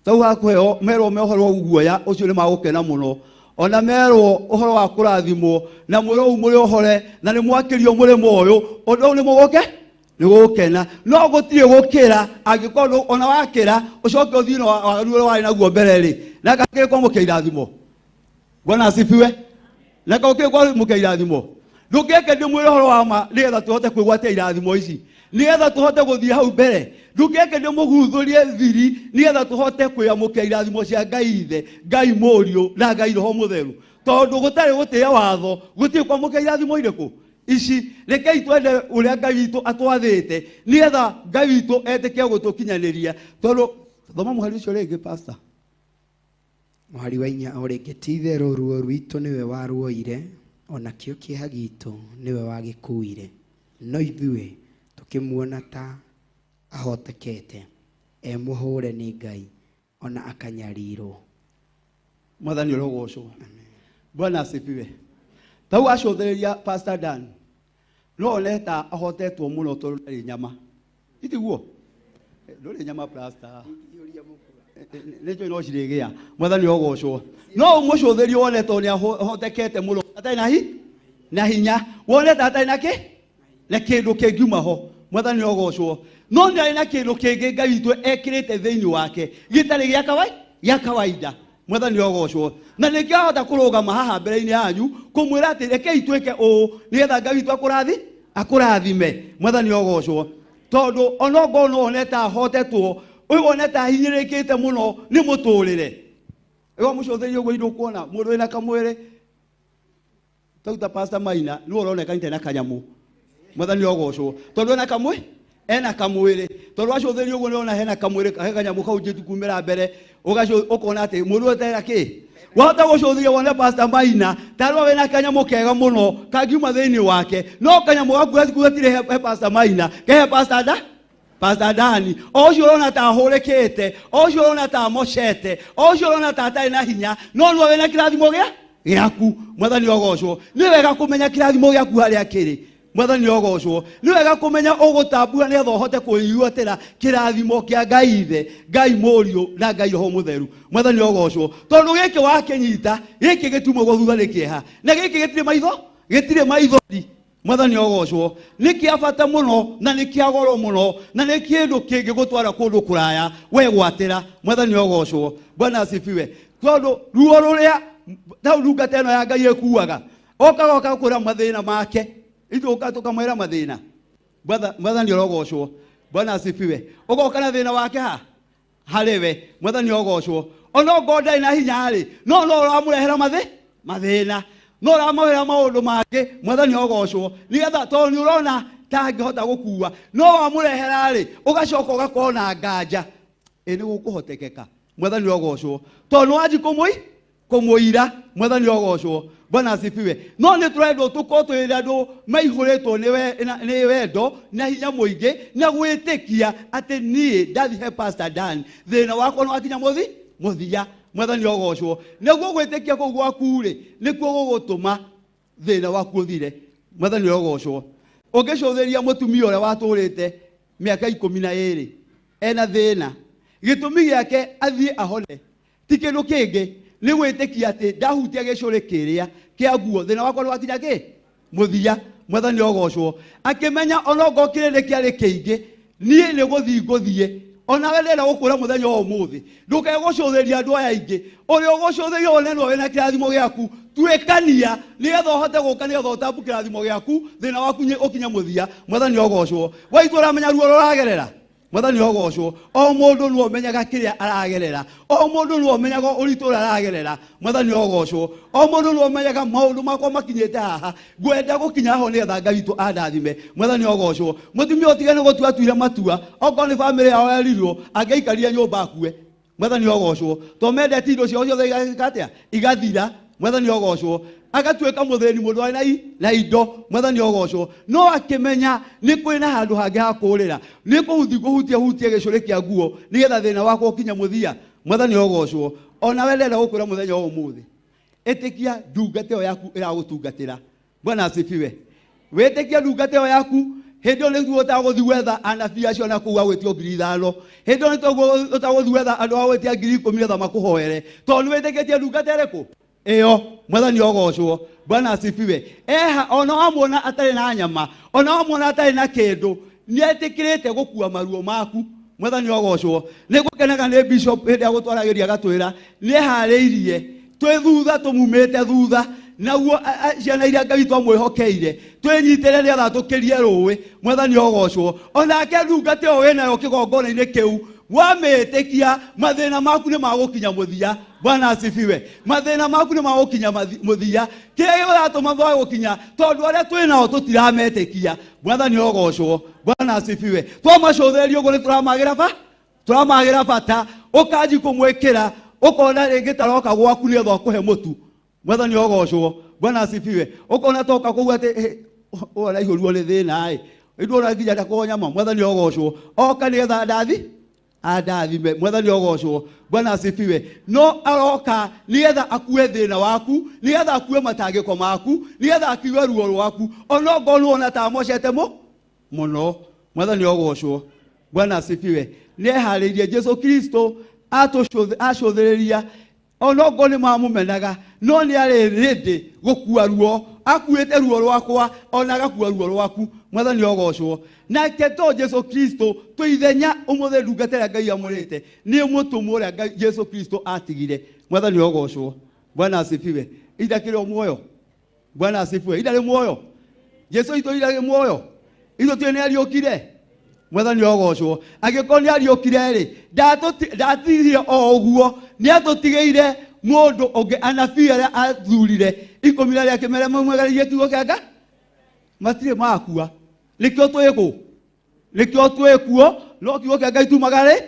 Tau hakuheo merwo me ũhoro wa guoya ũcio nĩ magũkena mũno. Ona merwo ũhoro wa kũrathimwo na mwĩrwo ũũ mũrĩ ũhore na nĩ mwakĩrio mũrĩmo ũyũ, ũndũ ũyũ nĩ mũgũke nĩ gũkena. No gũtirĩ gũkĩra angĩkorwo ona wakĩra ũcoke ũthiĩ na waganu ũrĩa warĩ naguo mbere rĩ, na gakĩrĩ kwamũkĩra irathimo. Bwana asifiwe. Na gakĩrĩ kwamũkĩra irathimo. Ndũngĩeke ndĩmwĩre ũhoro wa ma nĩgetha tũhote kwĩgwatia irathimo ici, nĩgetha tũhote gũthiĩ hau mbere. Ndũngĩeke ndĩmũguthũrie thiri nĩgetha tũhote kwĩamũkĩra irathimo cia Ngai Ithe, Ngai Mũriũ na Ngai Roho Mũtheru. Tondũ gũtarĩ gũtĩa watho, gũtirĩ kwamũkĩra irathimo irĩkũ ici. Rekei twende ũrĩa Ngai witũ atwathĩte nĩgetha Ngai witũ etĩkie gũtũkinyanĩria. Tondũ thoma mũhari ũcio rĩngĩ, pastor. Mũhari wa 4 o rĩngĩ, ti itherũ ruo rwitũ nĩwe waruoire, ona kĩo kĩeha gitũ nĩwe wagĩkuire, no ithuĩ tũkĩmuona ta ahotekete, e mũhũre nĩ Ngai ona akanyarirwo. Mwathani ũrogocwo. Bwana asifiwe. Tau acũthĩrĩria Pastor Dan, no one ta ahotetwo mũno tondũ ndarĩ nyama. Itiguo? Ndũrĩ nyama pastor. Nĩ njũĩ no cirĩgĩa. Mwathani ũrogocwo. No ũmũcũthĩrie wone tondũ nĩ ahotekete mũno, atarĩ na na hinya, wone ta atarĩ na kĩ? Na kĩndũ kĩngiuma ho. Mwathani ũrogocwo. No nĩ arĩ na kĩndũ kĩngĩ Ngai witũ ekĩrĩte thĩinĩ wake gĩtarĩ gĩa gĩa kawaida. Mwathani ũrogocwo. Na nĩkĩo ahota kũrũgama haha mbere-inĩ yanyu kũmwĩra atĩ rekei twĩke ũũ nĩgetha Ngai witũ akũrathime. Mwathani ũrogocwo. Tondũ onokorwo no one ta ahotetwo, ũyũ one ta ahinyĩrĩkĩte mũno nĩ mũtũrĩre. Ĩyo mũcũthĩrĩrie ũguo ndũkuona mũndũ wĩna kamwĩrĩ tau ta Pastor Maina nĩwe ũroneka nĩ na kanyamũ. Mwathani ũrogocwo. Tondũ ena kamwe, ena kamwĩrĩ. Tondũ acũthĩrĩria ũguo nĩona hena kamwĩrĩ, he kanyamũ kau njĩtu kumĩra mbere, ũkona atĩ mũndũ ũyũ etera kĩ? Wahota gũcũthĩrĩria wone Pastor Maina tarwo wĩna kanyamũ kega mũno kangiuma thĩinĩ wake, no kanyamũ gaku gatirĩ he Pastor Maina, kehe Pastor Da? Pastor Dani. O ũcio ũrona ta ahũrĩkĩte, o ũcio ũrona ta amocete, o ũcio ũrona ta atarĩ na hinya, no nĩwe wĩna kĩrathimo gĩaku. Mwathani ogocwo. Nĩ wega kũmenya kĩrathimo gĩaku harĩa kĩrĩ. Mwathani ogocwo. Nĩ wega kũmenya ũgũtambura nĩgetha ũhote kwĩiguatĩra kĩrathimo kĩa Ngai Ithe, Ngai Mũriũ na Ngai Roho Mũtheru. Mwathani ogocwo. Tondũ gĩkĩ wakĩnyita, gĩkĩ gĩtumagwo thutha nĩ kĩeha, na gĩkĩ gĩtirĩ maitho, gĩtirĩ maithori. Mwathani ogocwo. Nĩ kĩa bata mũno na nĩ kĩa goro mũno na nĩ kĩndũ kĩngĩgũtwara kũndũ kũraya wegwatĩra. Mwathani ogocwo. Bwana asifiwe. Tondũ ruo rũrĩa tau ndungata ĩno ya Ngai ĩkuaga, okaga ũkakwĩra mathĩna make, ithuĩ tũkamwĩra mathĩna. Mwathani orogocwo. Bwana asifiwe. Ũgoka na thĩna wake ha harĩ we. Mwathani ogocwo. Ona ongorwo ndarĩ na hinya rĩ, no ũramũrehera mathĩna, no ũramũrehera maũndũ mangĩ. Mwathani ogocwo. Nĩgetha tondũ nĩ ũrona ta angĩhota gũkua, no wamũrehera rĩ, ũgacoka ũgakorwo na nganja ĩ nĩ gũkũhotekeka. Mwathani ogocwo. Tondũ nĩ wanji kũmũira. Mwathani ogocwo. Bwana asifiwe. No nĩ tũrendwo tũkorwo twĩ andũ maihũrĩtwo nĩ wendo na hinya mũingĩ na gwĩtĩkia atĩ niĩ ndathiĩ he Pastor Dan, thĩna wakwa nĩ wakinya mũthia. Mwathani ogocwo. Nĩguo gwĩtĩkia kũu gwaku rĩ, nĩkuo gũgũtũma thĩna waku ũthire. Mwathani ogocwo. Ũngĩcũthĩrĩria mũtumia ũrĩa watũrĩte mĩaka 12 ena thĩna, gĩtũmi gĩake athiĩ ahone ti kĩndũ kĩngĩ, nĩ gwĩtĩkia atĩ ndahutia gĩcũrĩ kĩrĩa Kĩa nguo thĩna wakwa nĩ wakinya kĩ mũthia. Mwathani ogocwo. Akĩmenya onongo kĩrĩndĩ kĩarĩ kĩingĩ, niĩ nĩ gũthiĩ ngũthiĩ. Onawe ndĩrenda gũkwĩra mũthenya wa ũmũthĩ, ndũkae gũcũthĩria andũ aya aingĩ. Ũrĩa ũgũcũthĩria wone nĩwe wĩna kĩrathimo gĩaku. Tuĩkania nĩgetha ũhote gũka, nĩgetha ũtambu kĩrathimo gĩaku, thĩna waku ũkinye mũthia. Mwathani ogocwo. Waitũ ũramenya ruo rũragerera. Mwathani ogocwo. O mũndũ nĩwe ũmenyaga kĩrĩa aragerera, o mũndũ nĩwe ũmenyaga ũritũ ũrĩa aragerera. Mwathani ogocwo. O mũndũ nĩwe ũmenyaga maũndũ makwa makinyĩte haha, ngwenda gũkinya ho nĩgetha Ngai witũ andathime. Mwathani ogocwo. Mũtumia ũtige nĩ gũtua atuire matua, okorwo nĩ bamĩrĩ yao erirwo angĩaikarire nyũmba akue. Mwathani ogocwo. To mendete indo ciao ciothe igeka atĩa? Igathira. Mwathani ogocwo. Agatuĩka mũthĩni, mũndũ arĩ na indo. Mwathani ogocwo. No akĩmenya nĩ kwĩna handũ hangĩ ha kũũrĩra, nĩ kũhuthi kũhutia hutia gĩcũrĩ kĩa nguo nĩgetha thĩna wakwa ũkinye mũthia. Mwathani ogocwo. Onawe ndĩrenda gũkwĩra mũthenya wa ũmũthĩ, ĩtĩkia ndungata ĩyo yaku ĩragũtungatĩra. Bwana asifiwe. Wĩtĩkie ndungata ĩyo yaku. Hĩndĩ ĩyo nĩguo ũtagũthiĩ gwetha anabii acio na kũu agwĩtio 5,000. Hĩndĩ ĩyo nĩguo ũtagũthiĩ gwetha andũ a gwĩtia 10,000 nĩgetha makũhoere, tondũ nĩ wĩtĩkĩtie ndungata ĩrĩkũ ĩyo. Mwathani ogocwo. Bwana asifiwe. Eha ona wamuona atarĩ na nyama, ona wamuona atarĩ na kĩndũ, nĩetĩkĩrĩte gũkua maruo maku. Mwathani ogocwo. Nĩ gũkenaga nĩ bishop hĩndĩ ya gũtwaragĩria agatwĩra nĩeharĩirie twĩ thutha, tũmumĩte thutha, naguo ciana iria Ngai witũ amwĩhokeire twĩnyitĩre nĩgetha tũkĩrie rũĩ. Mwathani ogocwo. Onake ndungata ĩyo wĩnayo kĩgongona-inĩ kĩu, wamĩtĩkia, mathĩna maku nĩ magũkinya mũthia. Bwana asifiwe. Mathĩna maku nĩ magũkinya mũthia. Kĩrĩa gĩratũma twage gũkinya, tondũ arĩa twĩ nao tũtirametĩkia. Mwathani ogocwo. Bwana asifiwe. Twamacũthĩrĩria ũguo nĩ tũramagĩra ba tũramagĩra bata, ũkanji kũmwĩkĩra, ũkona rĩngĩ taroka gwaku nĩgetha ũkũhe mũtu. Mwathani ogocwo. Bwana asifiwe. Ũkona toka kũu atĩ ũyũ araihũrwo nĩ thĩna ĩ, ithuĩ ona nginya ndakũho nyama. Mwathani ogocwo. Oka nĩgetha ndathi andathime. Mwathani ogocwo. Bwana asifiwe. No aroka nĩgetha akue thĩna waku, nĩgetha akue matangĩko maku, nĩgetha akue ruo rwaku, onongorwo nĩwona ta amocete mũno. Mwathani ogocwo. Bwana asifiwe. Nĩeharĩirie Jesu Kristo acũthĩrĩria, onongorwo nĩ mamũmenaga, no nĩ arĩ rĩndĩ gũkua ruo. Akuĩte ruo rwakwa, ona agakua ruo rwaku. Mwathani ogocwo. Nake to Jesu Kristo tũithenya ũmũthĩ, ndungata ĩrĩa Ngai amũrĩte nĩ mũtũmwo ũrĩa Ngai Jesu Kristo atigire. Mwathani ogocwo. Bwana asifiwe. Ida kĩrĩ o muoyo. Bwana asifiwe. Ida rĩ muoyo. Jesu itũ ida rĩ muoyo. Itũ twĩ nĩ ariũkire. Mwathani ogocwo. Angĩkorwo nĩ ariũkire rĩ, ndatigire o ũguo, nĩ atũtigĩire mũndũ ũngĩ, anabii arĩa athurire 10 na arĩa akĩmera mamwegereirie kiugo kĩa Ngai, matirĩ makua. Nĩkĩo twĩkũ, nĩkĩo twĩkuo, no kiugo kĩa Ngai tumagarĩ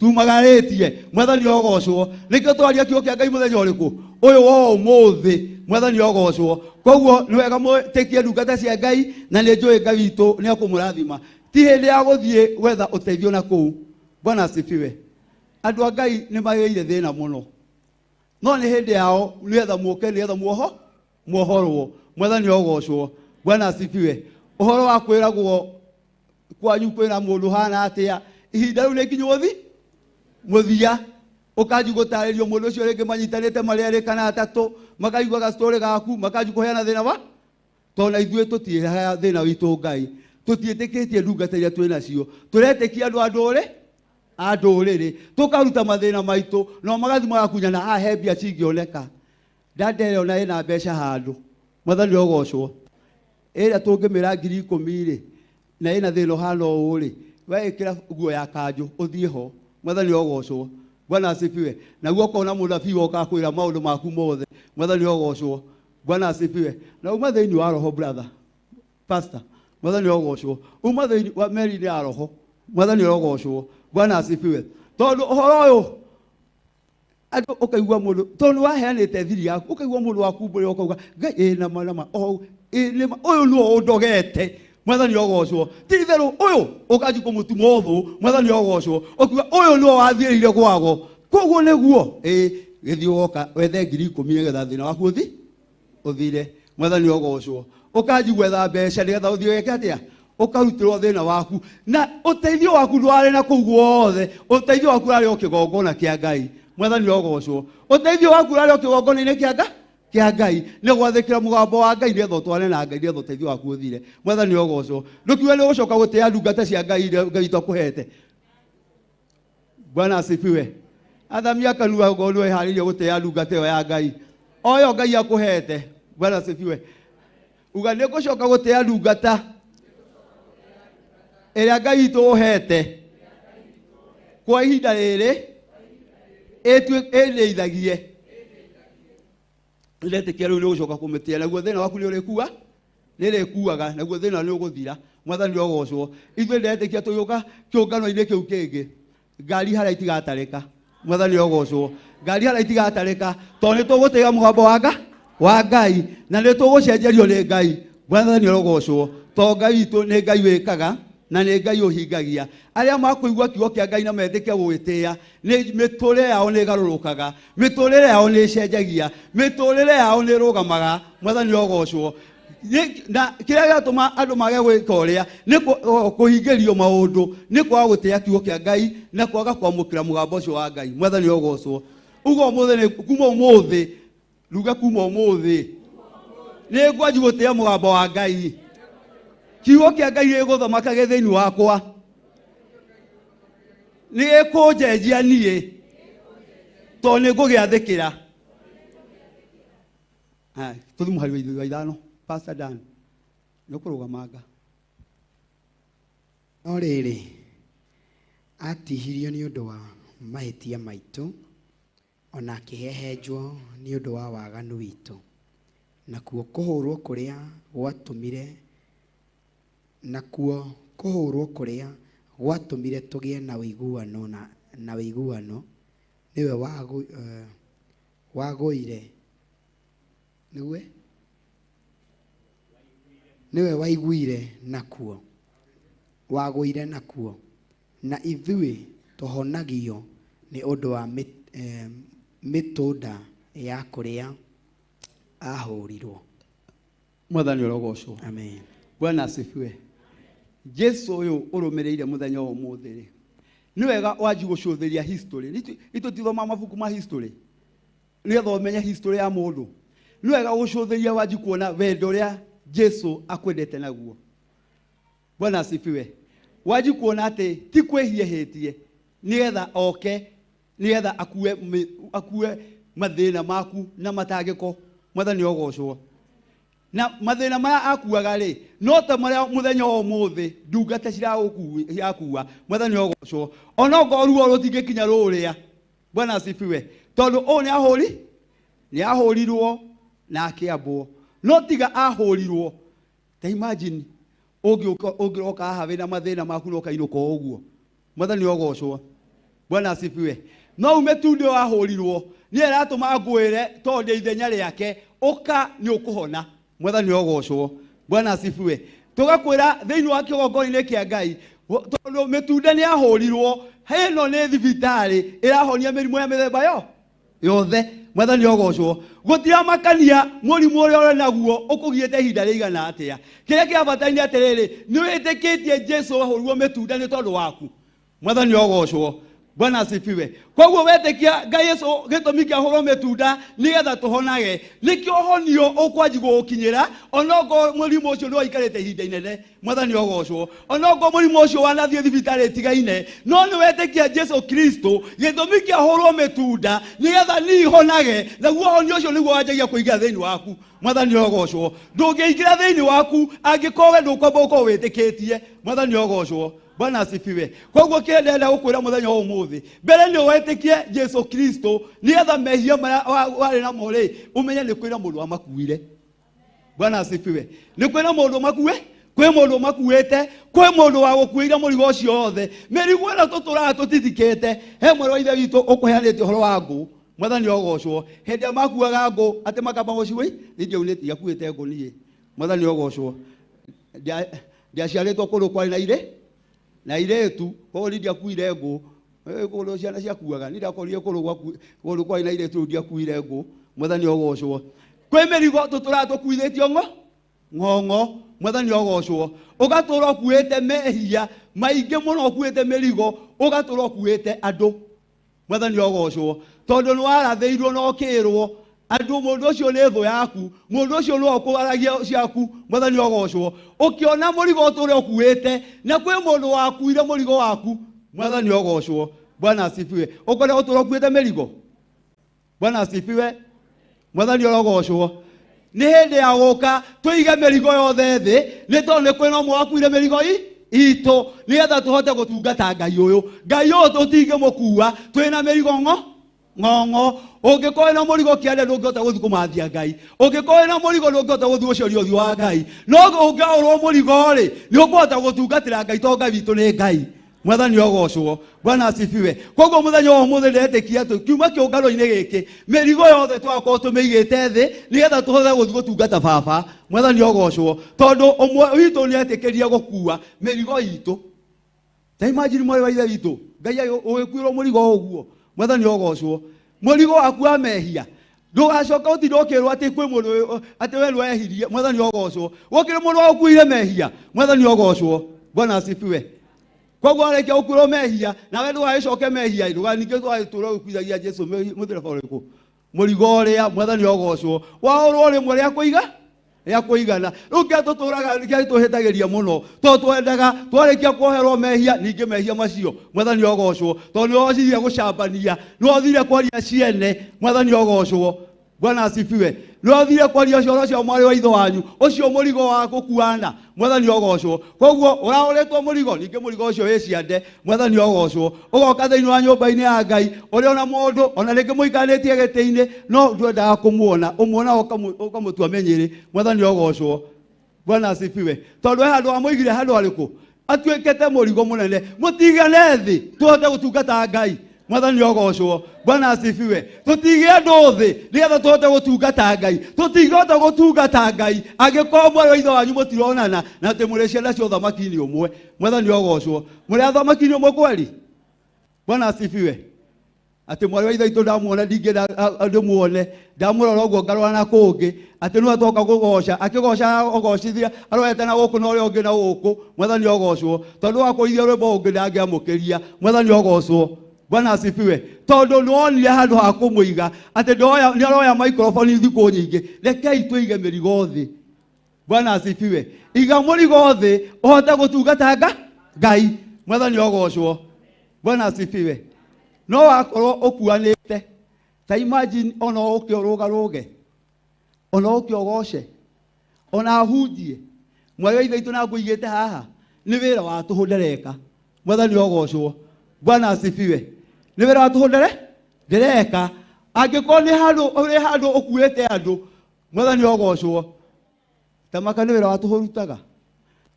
tumagarĩtie. Mwathani ogocwo. Nĩkĩo twaria kiugo kĩa Ngai mũthenya ũrĩkũ ũyũ wa ũmũthĩ. Mwathani ogocwo. Koguo nĩ wega mwĩtĩkie ndungata cia Ngai, na nĩ njũĩ Ngai witũ nĩ ekũmũrathima. Ti hĩndĩ ya gũthiĩ gwetha ũteithio na kũu. Bwana asifiwe. Andũ a Ngai nĩ magĩire thĩna mũno, no nĩ hĩndĩ yao nĩgetha mũke, nĩgetha muoho muohorwo. Mwathani ogocwo. Bwana asifiwe. Ũhoro wa kwĩragwo kwanyu kwĩna mũndũ hana atĩa, ihinda rĩu nĩ nginya ũthi mũthia, ũkanji gũtarĩrio mũndũ ũcio rĩngĩ manyitanĩte marĩ erĩ kana atatũ, makaigua gastory gaku, makanji kũheana thĩna wa tondũ na ithuĩ tũtiĩhaga thĩna witũ. Ngai tũtiĩtĩkĩtie ndungata iria twĩ nacio, tũretĩkia andũ a ndũrĩ a ndũrĩrĩ, tũkaruta mathĩna maitũ, no magathi magakunyana haha he mbia cingĩoneka. Ndandere ona ĩna mbeca handũ. Mwathani ogocwo. Ĩrĩa tũngĩmĩra 10,000 rĩ, na ĩna thĩna ũhana ũũ rĩ, we ĩkĩra nguo ya kanjũ ũthiĩ ho. Mwathani ogocwo. Bwana asifiwe. Naguo ũkona mũnabii woka kwĩra maũndũ maku mothe. Mwathani ogocwo. Bwana asifiwe. Na uma thĩinĩ wa roho, brother pastor. Mwathani ogocwo. Uma thĩinĩ wa meri-inĩ ya roho. Mwathani ogocwo. Bwana asifiwe. Tondũ ũhoro ũyũ andũ ũkaigua mũndũ, tondũ waheanĩte thiri yaku, ũkaigua mũndũ wakumbũrĩra, ũkauga Ngai ĩ nama nama o ĩ nĩma ũyũ nĩwe ũndogete. Mwathani ogocwo. Ti itherũ ũyũ ũkanji kũmũtuma ũthũ. Mwathani ogocwo. Ũkiuga ũyũ nĩwe wathiĩrĩire gwago, koguo nĩguo ĩ gĩthiĩ woka wethe 10,000 nĩgetha thĩna waku ũthi ũthire. Mwathani ogocwo. Ũkanji gwetha mbeca nĩgetha ũthiĩ wĩke atĩa? Ũkarutĩrwo thĩna waku, na ũteithio waku ndwarĩ na kũu guothe, ũteithio waku ũrarĩ o kĩgongona kĩa Ngai. Mwathani ogocwo. Ũteithio waku ũrarĩ o kĩgongona-inĩ kĩa Ngai. Kĩa Ngai nĩ gwathĩkĩra mũgambo wa Ngai nĩgetha ũtwarane na Ngai nĩgetha ũteithio waku ũthire. Mwathani ũgocwo. Ndũkiuge nĩ ũgũcoka gũtĩa ndungata cia Ngai iria Ngai witũ akũhete. Bwana asifiwe. Athamia kanua ngorwo nĩ wĩharĩirie gũtĩa ndungata ĩyo ya Ngai o ĩyo Ngai akũhete. Bwana asifiwe. Uga nĩ ngũcoka gũtĩa ndungata ĩrĩa Ngai witũ ũhete kwa ihinda rĩrĩ ĩndeithagie. Ndetĩkia rĩu nĩ ũgũcoka kũmĩtĩa naguo thĩna waku nĩ ũrĩkua nĩ rĩkuaga naguo thĩna nĩ ũgũthira. Mwathani ũgocwo. Ithuĩ ndetĩkia tũgĩũka kĩũngano-inĩ kĩu kĩngĩ ngari harĩa itigatarĩka. Mwathani ũgocwo. Ngari harĩa itigatarĩka tondũ nĩ tũgũtĩĩa mũgambo wa Ngai na nĩ tũgũcenjerio nĩ Ngai. Mwathani ũgocwo tondũ Ngai witũ nĩ Ngai wĩkaga na nĩ Ngai ũhingagia. Arĩa makũigua kiugo kĩa Ngai na metĩkie gũgĩtĩĩa nĩ mĩtũrĩre yao nĩ ĩgarũrũkaga, mĩtũrĩre yao nĩ ĩcenjagia, mĩtũrĩre yao nĩ ĩrũgamaga. Mwathani ũgocwo. Na kĩrĩa gĩatũma andũ mage gwĩka ũrĩa nĩ kũhingĩrio maũndũ nĩ kwaga gũtĩĩa kiugo kĩa Ngai na kwaga kwamũkĩra mũgambo ũcio wa Ngai. Mwathani ũgocwo. Uga ũmũthĩ nĩ kuma ũmũthĩ, ruga kuma ũmũthĩ nĩ ngwanji gũtĩĩa mũgambo wa Ngai. Kiugo kĩa Ngai gĩgũthamakage thĩinĩ wakwa, nĩ gĩkũnjenjia niĩ tondũ nĩ ngũgĩathĩkĩra. Tũthiĩ mũhari wa ithano. Pastor Dan, nĩ ũkũrũgamanga. No rĩrĩ, atihirio nĩ ũndũ wa mahĩtia maitũ, ona akĩhehenjwo nĩ ũndũ wa waganu witũ. Nakuo kũhũrwo kũrĩa gwatũmire, nakuo kũhũrwo kũrĩa gwatũmire tũgĩe na ũiguano na ũiguano nĩwe wagũire. Nĩwe? Nĩwe waiguire nakuo. Wagũire nakuo. Na ithuĩ tũhonagio nĩ ũndũ wa mĩtũnda ya kũrĩa ahũrirwo. Mwathani ũrogocwo. Amen. Bwana asifiwe. Jesu ũyũ ũrũmĩrĩire mũthenya wa ũmũthĩ rĩ, nĩ wega wanji gũcũthĩria history. Itũ tithoma mabuku ma history nĩgetha ũmenye history ya mũndũ. Nĩ wega gũcũthĩria wanji kuona wendo ũrĩa Jesu akwendete naguo. Bwana asifiwe. Wanji kuona atĩ ti kwĩhia hĩtie nĩgetha oke nĩgetha akue mathĩna maku na matangĩko. Mwathani ũgocwo. Na mathĩna maya akuaga rĩ no ta marĩa mũthenya wa ũmũthĩ ndungata cirakua. Mwathani ũgocwo. Ona okorwo ruo rũtingĩkinya rũrĩa. Bwana asifiwe. Tondũ ũyũ nĩ ahũrirwo na akĩambwo. No tiga ahũrirwo. Ta imagine ũngĩroka haha wĩna mathĩna maku na ũkainũka o ũguo. Mwathani ũgocwo. Bwana asifiwe. No ume tu nĩ wahũrirwo nĩ ĩratũma ngwĩre tondũ ndĩ ithenya rĩake ũka nĩ ũkũhona. Mwathani ũgocwo. Bwana asifiwe. Tũgakwĩra thĩinĩ wa kĩgongona-inĩ kĩa Ngai tondũ mĩtunda nĩ yahũrirwo, ĩno nĩ thibitarĩ ĩrahonia mĩrimũ ya mĩthemba yo yothe. Mwathani ũgocwo. Gũtiramakania mũrimũ ũrĩa ũrĩ naguo ũkũgiĩte ihinda rĩigana atĩa. Kĩrĩa kĩa bata nĩ atĩrĩrĩ, nĩ wĩtĩkĩtie Jesu ahũrirwo mĩtunda nĩ tondũ waku. Mwathani ũgocwo. Bwana asifiwe. Koguo wetĩkia Ngai Yesu gĩtũmi kĩa hũrwo mĩtunda nĩgetha tũhonage, nĩkĩo ũhonio ũkwanji gũgũkinyĩra onokorwo mũrimũ ũcio nĩ waikarĩte ihinda inene. Mwathani ũgocwo. Onokorwo mũrimũ ũcio wanathiĩ thibitarĩ ĩtigaine, no nĩ wetĩkia Jesu Kristo gĩtũmi kĩa hũrwo mĩtunda nĩgetha niĩ honage, naguo ũhonio ũcio nĩguo wanjagia kũingĩra thĩinĩ waku. Mwathani ũgocwo. Ndũngĩingĩra thĩinĩ waku angĩkorwo we ndũkwamba gũkorwo wĩtĩkĩtie. Mwathani ũgocwo. Bwana asifiwe. Koguo kĩrĩa ndĩrenda gũkwĩra mũthenya wa ũmũthĩ, mbere nĩ wetĩkie Jesu Kristo nĩgetha mehia marĩa warĩ namo rĩ, ũmenye nĩ kwĩna mũndũ wamakuire. Bwana asifiwe. Nĩ kwĩna mũndũ makue, kwĩ mũndũ makuĩte, kwĩ mũndũ wa gũkuĩire mũrigo ũcio wothe. Mĩrigo ĩno tũtũraga tũtitikĩte. He mwarĩ wa ithe witũ ũkũheanĩte ũhoro wa ngũ. Mwathani ũgocwo. Hĩndĩ ĩrĩa makuaga ngũ atĩ makamba gũciũi, niĩ ndiaunĩte, ndiakuĩte ngũ niĩ. Mwathani ũgocwo. Ndiaciarĩtwo kũndũ kwarĩ na irĩ na irĩtu, koguo niĩ ndiakuire ngũ. Kũndũ ciana ciakuaga, niĩ ndakorire kũndũ kwarĩ na irĩtu, ndiakuire ngũ. Mwathani ũgocwo. Kwĩ mĩrigo tũtũraga tũkuithĩtio ng'ong'o. Mwathani ũgocwo. Ũgatũra ũkuĩte mehia maingĩ mũno, ũkuĩte mĩrigo, ũgatũra ũkuĩte andũ. Mwathani ũgocwo. Tondũ nĩ warathĩirwo na ũkĩrwo Andũ mũndũ ũcio nĩ thũ yaku, mũndũ ũcio no ũkũaragia ciaku, mwathani ogocwo. Ũkĩona mũrigo ũtũre ũkuĩte, na kwĩ mũndũ wakuire mũrigo waku, mwathani ogocwo. Bwana asifiwe. Ũkwenda gũtũra ũkuĩte mĩrigo? Bwana asifiwe. Mwathani orogocwo. Nĩ hĩndĩ ya gũka tũige mĩrigo yothe thĩ, nĩ tondũ nĩ kwĩna ũmwe wakuire mĩrigo itũ, nĩgetha tũhote gũtungata Ngai ũyũ. Ngai ũyũ tũtingĩmũkua twĩna mĩrigo ng'ong'o. Ũngĩkorwo wĩna mũrigo kĩande ndũngĩhota gũthiĩ kũmathia Ngai. Ũngĩkorwo wĩna mũrigo ndũngĩhota gũthiĩ gũcaria ũthiũ wa Ngai. No ũngĩaũrwo mũrigo rĩ, nĩ ũkũhota gũtungatĩra Ngai tondũ Ngai witũ nĩ Ngai. Mwathani ogocwo. Bwana asifiwe. Koguo mũthenya wa ũmũthĩ ndetĩkia atĩ kiuma kĩũngano-inĩ gĩkĩ mĩrigo yothe twakorwo tũmĩigĩte thĩ nĩgetha tũhote gũthiĩ gũtungata baba. Mwathani ogocwo. Tondũ ũmwe witũ nĩetĩkĩria gũkua mĩrigo itũ. Ta imagine mwarĩ wa ithe witũ, Ngai ũgĩkuĩrwo mũrigo ũguo. Mwathani ogocwo. Mũrigo waku wa mehia ndũgacoka ũtinde ũkĩrwo atĩ kwĩ mũndũ atĩ we nĩwehirie. Mwathani ogocwo. Gũkĩrĩ mũndũ wakuire mehia. Mwathani ogocwo. Bwana asifiwe. Koguo arĩkia gũkuĩrwo mehia nawe ndũgagĩcoke mehia, ndũganingĩ ndũgagĩtũre ũkuithagia Jesũ mũthereba ũrĩkũ, mũrigo ũrĩa. Mwathani ogocwo. Waũrwo rĩmwe rĩa kũiga rĩa kũigana. Rĩu kĩrĩa tũtũraga kĩrĩa tũhĩtagĩria mũno tondũ twendaga twarĩkia kuoherwo mehia ningĩ mehia macio. Mwathani ogocwo. Tondũ nĩwothire gũcambania, nĩwothire kwaria ciene. Mwathani ogocwo. Bwana asifiwe. Nĩwothire kwaria cioro cia mwarĩ wa ithe wanyu, ũcio mũrigo wa gũkuana. Mwathani ogocwo. Koguo ũraũrĩtwo mũrigo, ningĩ mũrigo ũcio wĩ ciande. Mwathani ogocwo. Ũgoka thĩinĩ wa nyũmba-inĩ ya Ngai ũrĩ ona mũndũ ona rĩngĩ mũikarĩtie gĩtĩ-inĩ no ndwendaga kũmuona, ũmuona ũkamũtua mĩnyĩrĩ. Mwathani ogocwo. Bwana asifiwe. Tondũ he handũ amũigire handũ harĩkũ atuĩkĩte mũrigo mũnene. Mũtigane thĩ tũhote gũtungata Ngai. Mwathani ogocwo. Bwana asifiwe. Tũtige andũ thĩ nĩgetha tũhote gũtungata Ngai. Tũtingĩhota gũtungata Ngai angĩkorwo mwarĩ wa ithe wanyu mũtironana na atĩ mũrĩ ciana cia ũthamaki-inĩ ũmwe. Mwathani ogocwo. Mũrĩ athamaki-inĩ ũmwe kweli? Bwana asifiwe. Atĩ mwarĩ wa ithe witũ ndamuona ndingĩenda ndĩmuone, ndamũrora ũguo ngarora na kũngĩ, atĩ nĩwe atoka kũgoca, akĩgoca ogocithia arorete na gũkũ na ũrĩa ũngĩ na gũkũ. Mwathani ogocwo. Tondũ wakũithia rwĩmbo ũngĩ ndangĩamũkĩria. Mwathani ogocwo. Bwana asifiwe. Tondũ nĩwonire handũ ha kũmũiga atĩ nĩaroya microphone thikũ nyingĩ. Rekei tũige mĩrigo thĩ. Bwana asifiwe. Iga mũrigo thĩ ũhote gũtungata Ngai. Mwathani ogocwo. Bwana asifiwe. No wakorwo ũkuanĩte, ta imagine ona ũke ũrũgarũge, ona ũke ũgoce, ona ahunjie. Mwarĩ wa ithe witũ na ngũigĩte haha nĩ wĩra wa tũhũ ndereka. Mwathani ogocwo. Bwana asifiwe. Nĩ wĩra wa tũhũ ndereka. Angĩkorwo nĩ handũ ũrĩ handũ ũkuĩte andũ, Mwathani ogocwo. Tamaka nĩ wĩra wa tũhũ ũrutaga.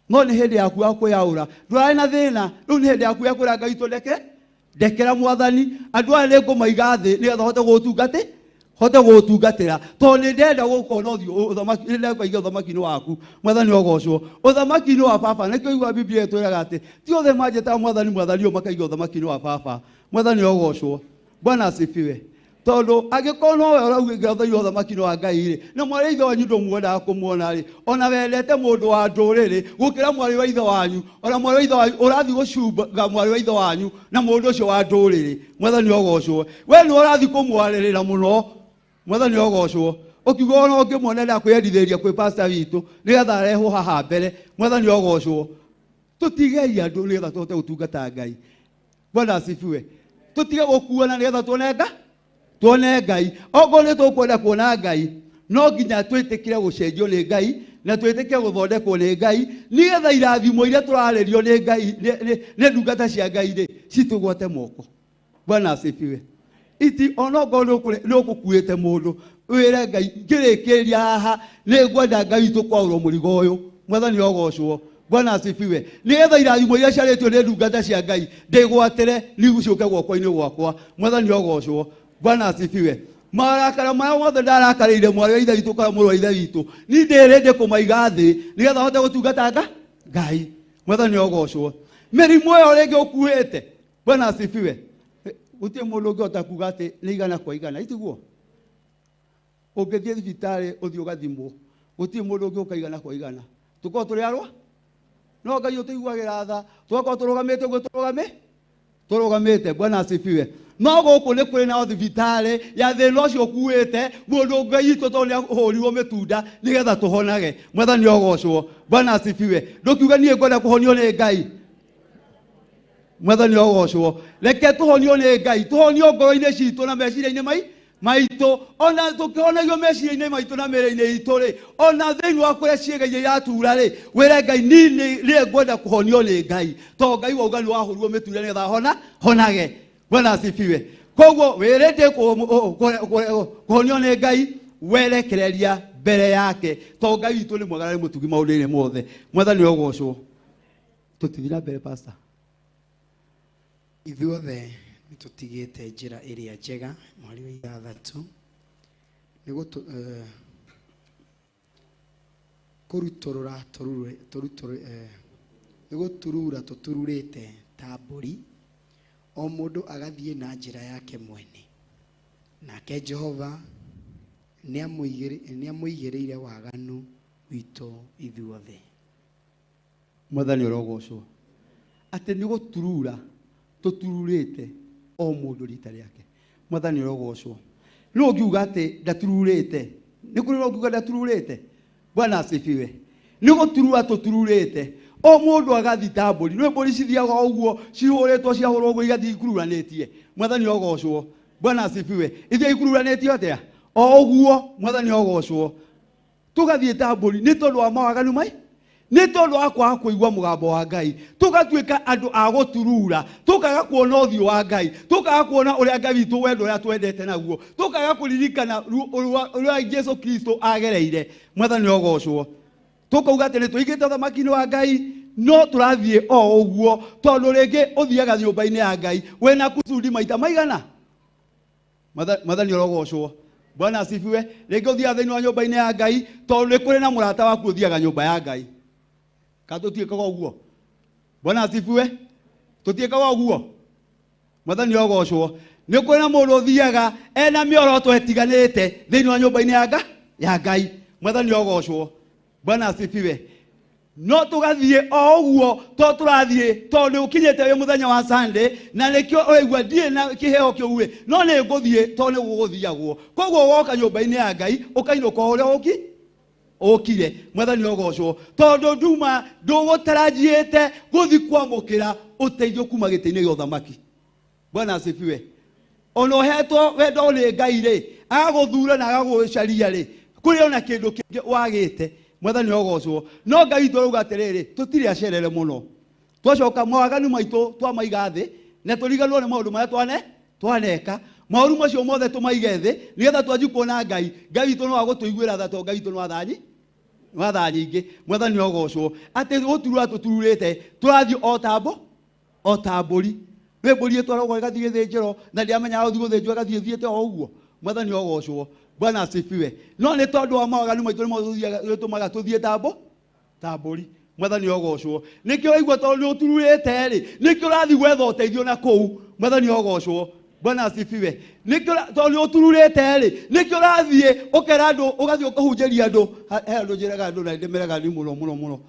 No nĩ hĩndĩ yaku ya kwĩyaũra. Ndũrarĩ na thĩna, rĩu nĩ hĩndĩ yaku ya kwĩra Ngai tũndeke. Ndekera Mwathani, andũ aya nĩ ngũmaiga thĩ nĩgetha hote gũgũtungatĩ, hote gũgũtungatĩra. Tondũ nĩ ndĩrenda gũkona ũthiũ ũthamaki, nĩ ndĩrenda kũingĩra ũthamaki-inĩ waku. Mwathani ogocwo. Ũthamaki-inĩ wa baba, nĩkĩo ũiguaga Biblia ĩtwĩraga atĩ ti othe manjĩtaga Mwathani, Mwathani ũyũ makaingĩra ũthamaki-inĩ wa baba. Mwathani ogocwo. Bwana asifiwe. Tondũ angĩkorwo nowe ũraugĩra thĩinĩ wa ũthamaki-inĩ wa Ngai rĩ, na mwarĩ wa ithe wanyu ndũmuonaga kũmuona rĩ, ona wendete mũndũ wa ndũrĩrĩ gũkĩra mwarĩ wa ithe wanyu, ona mwarĩ wa ithe wanyu ũrathiĩ gũcunga mwarĩ wa ithe wanyu na mũndũ ũcio wa ndũrĩrĩ. Mwathani ogocwo. We nĩwe ũrathiĩ kũmwarĩrĩra mũno. Mwathani ogocwo. Ũkiuga ona ũngĩmuona enda kwĩyendithĩria kwĩ pastor witũ nĩgetha arehwo haha mbere. Mwathani ogocwo. Tũtigei andũ nĩgetha tũhote gũtungata Ngai. Bwana asifiwe. Tũtige gũkuana nĩgetha tuone Ngai. Tuone Ngai. Okorwo nĩ tũkwenda kuona Ngai, no nginya twĩtĩkĩre gũcenjio nĩ Ngai na twĩtĩkĩre gũthondekwo nĩ Ngai nĩgetha irathimo iria tũrarĩrio nĩ Ngai nĩ ndungata cia Ngai rĩ citũgwate moko. Bwana asifiwe. Iti onokorwo nĩ ũgũkuĩte mũndũ wĩre Ngai ngĩrĩkĩrĩria haha nĩ ngwenda Ngai witũ kwaũrwo mũrigo ũyũ. Mwathani ogocwo. Bwana asifiwe. Nĩgetha irathimo iria ciarĩtio nĩ ndungata cia Ngai ndĩgwatĩre nĩgũciũke guoko-inĩ gwakwa. Mwathani ogocwo. Bwana asifiwe. Marakara maya mothe ndarakarĩire mwarĩ wa ithe witũ kana mũrũ wa ithe witũ, niĩ ndĩrĩndĩ kũmaiga thĩ nĩgetha hote gũtungata Ngai. Mwathani ogocwo. Mĩrimũ ĩyo rĩngĩ ũkuĩte. Bwana asifiwe. Gũtirĩ mũndũ ũngĩhota kuga atĩ nĩ igana kwa igana, itiguo? Ũngĩthiĩ thibitarĩ ũthiĩ ũgathimwo, gũtirĩ mũndũ ũngĩũka igana kwa igana. Tũkorwo tũrĩ arwa? No Ngai ũtũiguagĩra tha, tũgakorwo tũrũgamĩte ũguo tũrũgamĩte. Bwana asifiwe. No gũkũ nĩ kũrĩ na thibitarĩ ya thĩna ũcio ũkuĩte mũndũ Ngai witũ tondũ nĩ ahũrirwo mĩtunda nĩgetha tũhonage. Mwathani ogocwo. Bwana asifiwe. Ndũkiuga niĩ ngwenda kũhonio nĩ Ngai. Mwathani ogocwo. Reke tũhonio nĩ Ngai, tũhonio ngoro-inĩ citũ na meciria-inĩ maitũ. Ona tũkĩhonagio meciria-inĩ maitũ na mĩĩrĩ-inĩ itũ rĩ, ona thĩinĩ wa kũrĩa ciĩga iria iratura rĩ, wĩre Ngai niĩ nĩ ngwenda kũhonio nĩ Ngai, tondũ Ngai wauga nĩ wahũrirwo mĩtunda nĩgetha honage. Bwana asifiwe. Koguo wĩrĩte kũhonio nĩ Ngai, werekereria mbere yake, tondũ Ngai witũ nĩ mwega na nĩ mũtugi maũndũ-inĩ mothe. Mwathani ogocwo. Tũthiĩ na mbere, pastor. Ithuothe nĩ tũtigĩte njĩra ĩrĩa njega. Mweri wa 6 nĩ kũrutũrũra nĩ gũturura tũtururĩte ta mbũri, o mũndũ agathiĩ na njĩra yake mwene, nake Jehova nĩamũigĩrĩire waganu witũ ithuothe. Mwathani ũrogocwo. Atĩ nĩ gũturura tũtururĩte o mũndũ rita rĩake. Mwathani ũrogocwo. No ũngiuga atĩ ndatururĩte, nĩ kũrĩ ũngiuga ndatururĩte? Bwana asifiwe. Nĩ gũturura tũtururĩte o mũndũ agathiĩ ta mbũri. Nĩ mbũri cithiaga o ũguo cihũrĩtwo, ciahũrwo ũguo igathiĩ ikururanĩtie. Mwathani ogocwo. Bwana asifiwe. Ithiĩ ikururanĩtio atĩa? O ũguo. Mwathani ogocwo. Tũgathiĩ ta mbũri nĩ tondũ wa mawaganu mai, nĩ tondũ wa kwaga kũigua mũgambo wa Ngai, tũgatuĩka andũ a gũturura, tũkaga kuona ũthiũ wa Ngai, tũkaga kuona ũrĩa Ngai witũ wendo ũrĩa twendete naguo, tũkaga kũririkana ũrĩa Jesu Kristo agereire. Mwathani ogocwo. Tũkauga atĩ nĩ tũigĩte ũthamaki-inĩ wa Ngai, no tũrathiĩ o ũguo, tondũ rĩngĩ ũthiaga nyũmba-inĩ ya Ngai wĩna kusudi maita maigana. Mwathani orogocwo. Bwana asifiwe. Rĩngĩ ũthiaga thĩinĩ wa nyũmba-inĩ ya Ngai tondũ nĩ kũrĩ na mũrata waku ũthiaga nyũmba ya Ngai. Ka tũtiĩkaga ũguo? Bwana asifiwe. Tũtiĩkaga ũguo? Mwathani orogocwo. Nĩ kũrĩ na mũndũ ũthiaga ena mĩoroto ĩtiganĩte thĩinĩ wa nyũmba-inĩ ya Ngai. Mwathani orogocwo. Bwana asifiwe. No tũgathiĩ o ũguo to tũrathiĩ tondũ nĩ ũkinyĩte wĩ mũthenya wa Sunday, na nĩkĩo ũraigua ndirĩ na kĩheo kĩu ĩ, no nĩ ngũthiĩ tondũ nĩ gũgũthiagwo. Koguo woka nyũmba-inĩ ya Ngai ũkainũka o ũrĩa ũkire. Mwathani ogocwo. Tondũ nduma ndũgũtaranjiĩte gũthiĩ kwamũkĩra ũteithio kuma gĩtĩ-inĩ gĩa ũthamaki. Bwana asifiwe. Ona ũhetwo wendo nĩ Ngai rĩ, agagũthura na agagũcaria rĩ, kũrĩ ona kĩndũ kĩngĩ wagĩte. Mwathani ogocwo. No Ngai witũ arauga atĩrĩrĩ, tũtirĩ acerere mũno. Twacoka mawaganu maitũ twamaiga thĩ, na tũriganĩrwo nĩ maũndũ marĩa twaneka. Maũru macio mothe tũmaige thĩ, nĩgetha twanjie kuona Ngai. Ngai witũ no agũtũiguĩra tha, tondũ Ngai witũ nĩ wa tha nyingĩ. Mwathani ogocwo. Atĩ gũturura tũtururĩte, tũrathiĩ o ta mbũri. Nĩ mbũri ĩtwaragwo ĩgathiĩ gĩthĩnjĩro, na ndĩamenyaga gũthiĩ gũthĩnjwo ĩgathiĩ ĩthiĩte o ũguo. Mwathani ogocwo. Bwana asifiwe. No nĩ tondũ wa mawaganu maitũ nĩmo tũtũmaga tũthiĩ ta mbũri. Mwathani ogocwo. Nĩkĩo ũraigua tondũ nĩ ũtururĩte rĩ, nĩkĩo ũrathiĩ gwetha ũteithio na kũu. Mwathani ogocwo. Bwana asifiwe. Nĩkĩo tondũ nĩ ũtururĩte rĩ, nĩkĩo ũrathiĩ ũkera andũ, ũgathiĩ ũkahunjĩria andũ. He andũ njĩraga andũ na ndĩmeraga nĩ mũno mũno mũno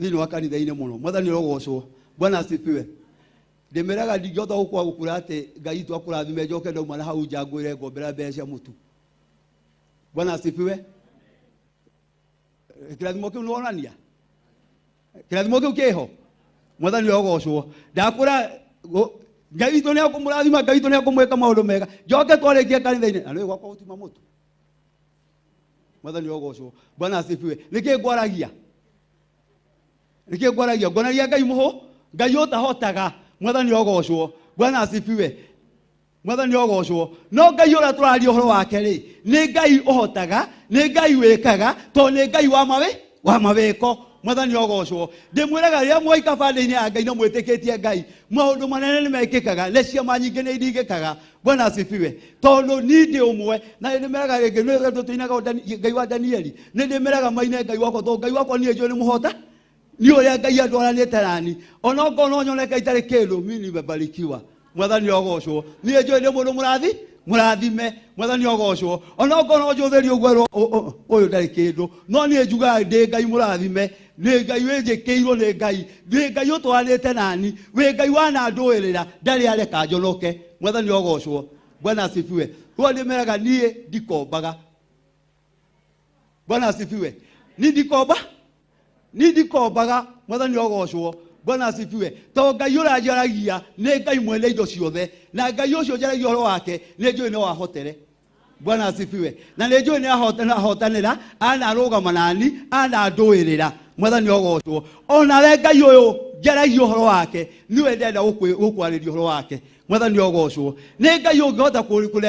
thĩinĩ wa kanitha-inĩ mũno. Mwathani ogocwo. Bwana asifiwe. Ndĩmeraga ndingĩhota gũkwa gũkura atĩ Ngai witũ akũrathime njoke ndauma na hau nja ngwĩre ngombera mbeca cia mũtu. Bwana asifiwe. Kĩrathimo kĩu nĩwonania? Kĩrathimo kĩu kĩho? Mwathani ogocwo. Ndakũra Ngai witũ nĩekũmũrathima, Ngai witũ nĩekũmwĩka maũndũ mega. Njoke twarĩkia kanitha-inĩ, na nĩũĩ gwakwa gũtiuma mũtu. Mwathani ogocwo. Bwana asifiwe. Nĩkĩ ngwaragia? Nĩkĩ ngwaragia? Ngwaragia Ngai mũhũ, Ngai ũtahotaga. Mwathani ogocwo. Bwana asifiwe. Mwathani ogocwo. No Ngai ũrĩa tũraria ũhoro wake rĩ, nĩ Ngai ũhotaga, nĩ Ngai wĩkaga, tondũ nĩ Ngai wa mawĩko. Mwathani ogocwo. Ndĩmwĩraga rĩrĩa mwaika bandĩ-inĩ ya Ngai na mwĩtĩkĩtie Ngai, maũndũ manene nĩ mekĩkaga, na ciama nyingĩ nĩ iringĩkaga. Bwana asifiwe. Tondũ niĩ ndĩ ũmwe, na nĩ ndĩmeraga rĩngĩ, nĩ ũrĩa tũinaga Ngai wa Danieli, nĩ ndĩmeraga maine Ngai wakwa, tondũ Ngai wakwa niĩ njũĩ nĩ mũhota. Niĩ ũrĩa Ngai andwaranĩte nani, ona okorwo no nyoneke itarĩ kĩndũ, mimi nimebarikiwa. Mwathani ogocwo. Niĩ njũĩ nĩ mũndũ mũrathime. Mwathani ogocwo. Ona okorwo no njũthĩrie ũguo ũyũ ndarĩ kĩndũ, no niĩ njugaga ndĩ Ngai mũrathime. Nĩ Ngai wĩnjĩkĩirwo, nĩ Ngai, nĩ Ngai ũtwaranĩte nani, wĩ Ngai wanandũĩrĩra, ndarĩ areka njonoke. Mwathani ogocwo. Bwana asifiwe. Huwa ndĩmeraga niĩ ndikombaga. Bwana asifiwe. Ni ndikomba, ni ndikombaga. Mwathani ogocwo. Bwana asifiwe. To Ngai ũranjaragia nĩ Ngai mwene indo ciothe, na Ngai ũcio njaragia ũhoro wake nĩ njũĩ no ahotere. Bwana asifiwe. Na nĩ njũĩ nĩ ahotanĩra, anarũgama nani, anandũĩrĩra. Mwathani ogocwo. Onawe Ngai ũyũ njaragia ũhoro wake, niwe ndenda gũkwarĩria ũhoro wake. Mwathani ogocwo. Nĩ Ngai ũngĩhota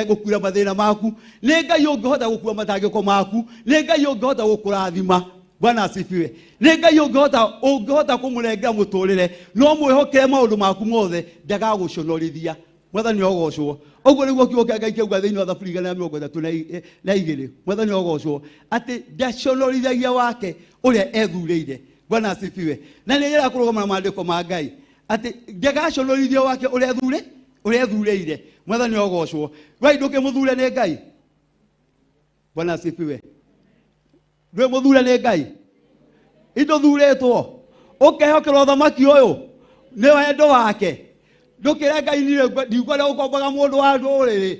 gũkuira mathĩna maku, nĩ Ngai ũngĩhota gũkua matangĩko maku, nĩ Ngai ũngĩhota gũkũrathima. Bwana asifiwe. Nĩ Ngai ũngĩhota kũmũnengera mũtũrĩre, no mwĩhokere maũndũ maku mothe, ndagagũconorithia. Mwathani ogocwo. Ũguo nĩguo kiugo kĩa Ngai kĩauga thĩinĩ wa Thaburi 132. Mwathani ogocwo, atĩ ndaconorithagia wake ũrĩa ethurĩire. Bwana asifiwe. Na nĩ nyenda kũrũgama na maandĩko ma Ngai atĩ ndagaconorithia wake ũrĩa ũrĩa ethurĩire. Mwathani ogocwo. We ndũkĩmũthure nĩ Ngai. Bwana asifiwe. Ndwĩ mũthure nĩ Ngai, indũthurĩtwo ũkehokerwo ũthamaki ũyũ nĩ wendo wake. Ndũkĩre Ngai, niĩ ndikwenda gũkombaga mũndũ wa ndũrĩrĩ.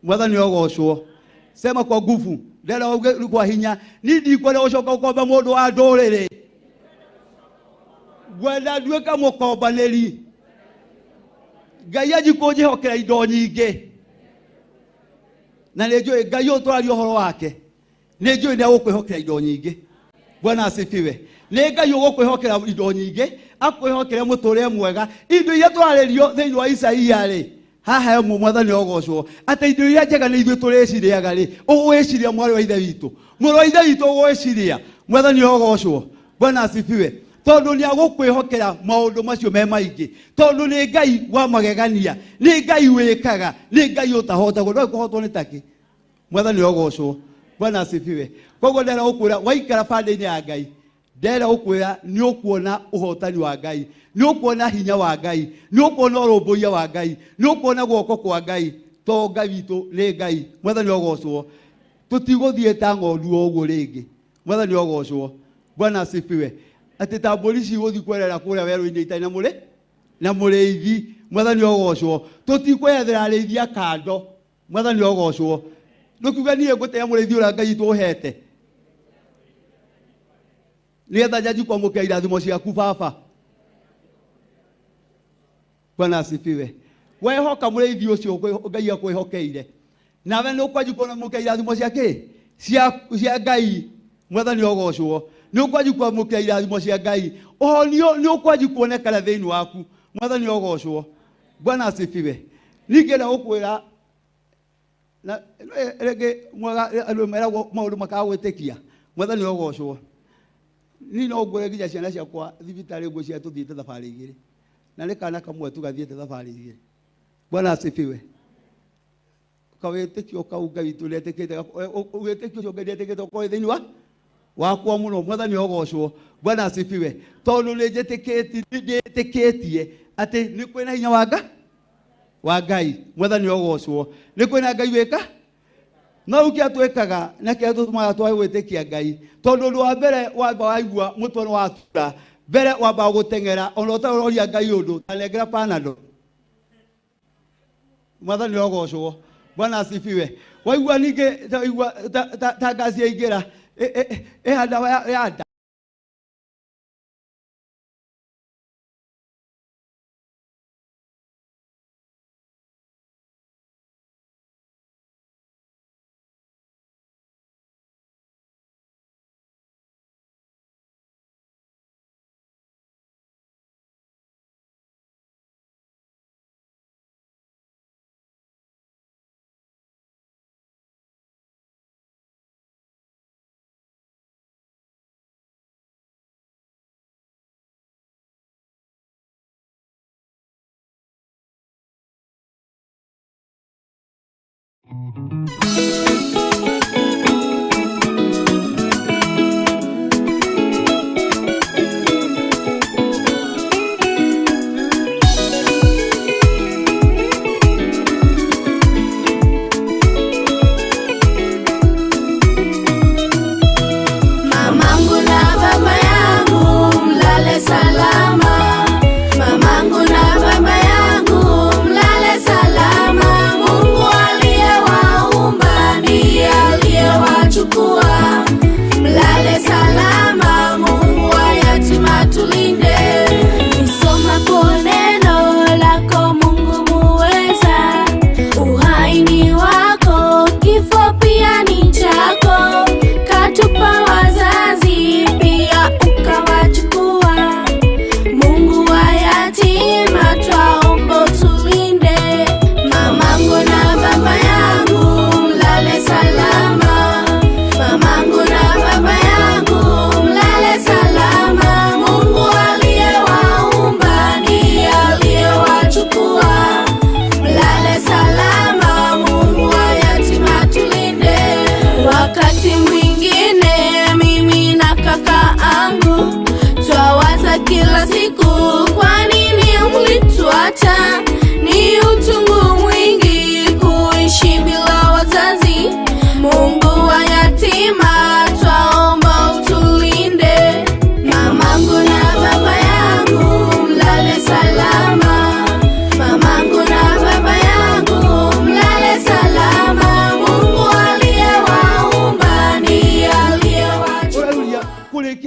Mwathani ogocwo. Sema kwa nguvu, ndĩrenda uge kwa hinya, niĩ ndikwenda gũcoka gũkomba mũndũ wa ndũrĩrĩ, ngwenda nduĩke mũkombanĩri. Ngai anji kũnjĩhokera indo nyingĩ, na nĩ njũĩ Ngai ũyũ tũraria ũhoro wake, nĩ njũĩ nĩ agũkwĩhokera indo nyingĩ. Bwana asifiwe. Nĩ Ngai ũgũkwĩhokera indo nyingĩ, akwĩhokere mũtũrĩre mwega. Indo iria tũrarĩrio thĩinĩ wa Isaia rĩ, haha ĩmwe, Mwathani ogocwo, atĩ indo iria njega nĩ ithuĩ tũrĩcirĩaga rĩ, ũgwĩciria mwarĩ wa ithe witũ, mũrũ wa ithe witũ, ũgwĩciria. Mwathani ogocwo. Bwana asifiwe. Tondũ nĩ agũkwĩhokera maũndũ macio me maingĩ, tondũ nĩ Ngai wa magegania, nĩ Ngai wĩkaga, nĩ Ngai ũtahotagwo, ndũĩ kũhotwo nĩ takĩ. Mwathani ogocwo. Bwana asifiwe. Koguo ndĩrenda gũkwĩra, waikara bande-inĩ ya Ngai, ndĩrenda gũkwĩra nĩ ũkuona ũhotani wa Ngai, nĩ ũkuona hinya wa Ngai, nĩ ũkuona ũrũmbũiya wa Ngai, nĩ ũkuona guoko kwa Ngai, to Ngai witũ nĩ Ngai. Mwathani ogocwo. Tũtigũthiĩ ta ng'ondu o ũguo rĩngĩ. Mwathani ogocwo. Bwana asifiwe. Atĩ ta mbũri cigũthiĩ kwerera kũrĩa werũ-inĩ itarĩ na mũrĩ na mũrĩithi. Mwathani ogocwo. Tũtikwethera arĩithi a kando. Mwathani ogocwo. Ndũkiuga niĩ ngũtĩa mũrĩithi ũrĩa Ngai witũ ũhete, nĩgetha njanji kwamũkĩra irathimo ciaku baba. Bwana asifiwe. Wehoka mũrĩithi ũcio Ngai akwĩhokeire, nawe nĩ ũkwanji kwamũkĩra irathimo cia kĩ cia Ngai. Mwathani ogocwo. Nĩ ũkwanji kwamũkĩra irathimo cia Ngai, ũhonio nĩ ũkwanji kuonekana thĩinĩ waku. Mwathani ogocwo. Bwana asifiwe. Ningĩ na gũkwĩra na rĩngĩ mwega, andũ meragwo maũndũ makaga gwĩtĩkia. Mwathani ogocwo. Niĩ no ngwĩre nginya ciana ciakwa thibitarĩ nguo cia tũthiĩte thabarĩ igĩrĩ, na nĩ kana kamwe tu gathiĩte thabarĩ igĩrĩ. Bwana asifiwe. Kawĩtĩkio kau Ngai witũ nĩetĩkĩte, wĩtĩkio ũcio Ngai nĩetĩkĩte ũkorwo thĩinĩ wa wakwa mũno. Mwathani ogocwo. Bwana asifiwe. Tondũ nĩ njĩtĩkĩtie, ndĩtĩkĩtie atĩ nĩ kwĩna hinya wa Ngai, wa Ngai. Mwathani ogocwo. Nĩ kwĩna Ngai wĩka no rĩu kĩrĩa twĩkaga na kĩrĩa tũtũmaga twage gwĩtĩkia Ngai, tondũ ũndũ wa mbere wamba waigua mũtwe nĩ watura, mbere wambaga gũteng'era ona ũtarĩ ũroria Ngai ũndũ, tanengera Panadol. Mwathani ogocwo. Bwana asifiwe. Waigua ningĩ waigua ta ngaci yaingĩra, ĩha ndawa ya nda. Mama.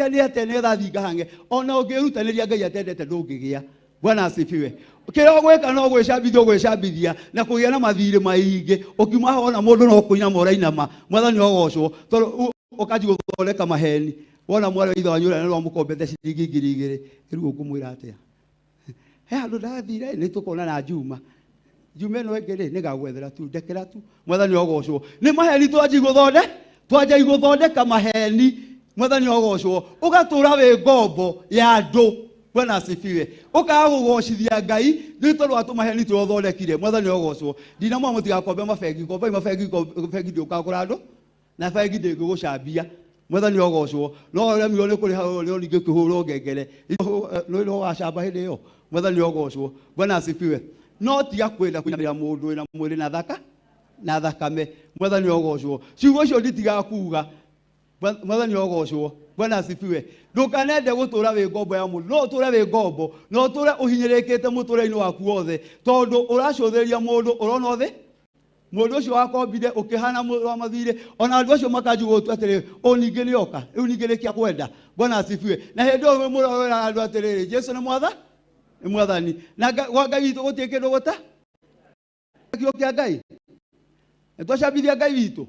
Nĩ atĩa nĩgetha thiĩ ngahange? Ona ũngĩĩrutanĩria Ngai atendete ndũngĩgĩa. Bwana asifiwe. Kĩrĩa ũgwĩka no gwĩcambithia ũgwĩcambithia na kũgĩa na mathirĩ maingĩ. Ũkiuma haha wona mũndũ no kũinama ũrainama. Mwathani ogocwo tondũ ũkanjia gũthondeka maheni. Wona mwarĩ wa ithe wanyu ũrĩa nĩ wamũkombete ciringi 2000, rĩu ũkũmwĩra atĩa? He handũ ndathire nĩ tũkonana Njuma. Njuma ĩno ĩngĩ rĩ nĩngagwethera tu, ndekera tu. Mwathani ogocwo. Nĩ maheni twanjia gũthonde, twanjia gũthondeka maheni. Mwathani ogocwo. Ũgatũra wĩ ngombo ya andũ. Bwana asifiwe. Ũkaga kũgocithia Ngai nĩ tondũ wa tũmaheni tũrĩa ũthondekire. Mwathani ogocwo. Ndinamwĩra mũtigakombe mabengi, kombai mabengi, bengi ndĩũkaga kũra andũ na bengi ndĩngĩgũcambia. Mwathani ogocwo. No ũremirwo nĩ kũrĩha ũrĩa ningĩ ũkĩhũrwo ngengere. Nĩ ũgacamba hĩndĩ ĩyo. Mwathani ogocwo. Bwana asifiwe. No tiga kwenda kũinamĩrĩra mũndũ wĩna mwĩrĩ na thaka na thakame. Mwathani ogocwo. Ciugo icio nditigaga kuga. Mwathani ogocwo. Bwana asifiwe. Ndũkanende gũtũra wĩ ngombo ya mũndũ. No ũtũre wĩ ngombo, no ũtũre ũhinyĩrĩkĩte mũtũrĩre-inĩ waku wothe, tondũ ũracũthĩrĩria mũndũ ũrona ũthĩ mũndũ ũcio wakombire ũkĩhana mũndũ wa mathirĩ, ona andũ acio makanjia gũgũtua atĩrĩrĩ, ũ ningĩ nĩ oka rĩu ningĩ nĩkĩ akwenda. Bwana asifiwe. Na hĩndĩ ĩyo wĩ mũrorera andũ atĩrĩrĩ, Jesu nĩ mwatha nĩ mwathani na gwa Ngai witũ gũtirĩ kĩndũ gũta kĩo kĩa Ngai. Nĩ twacambithia Ngai witũ.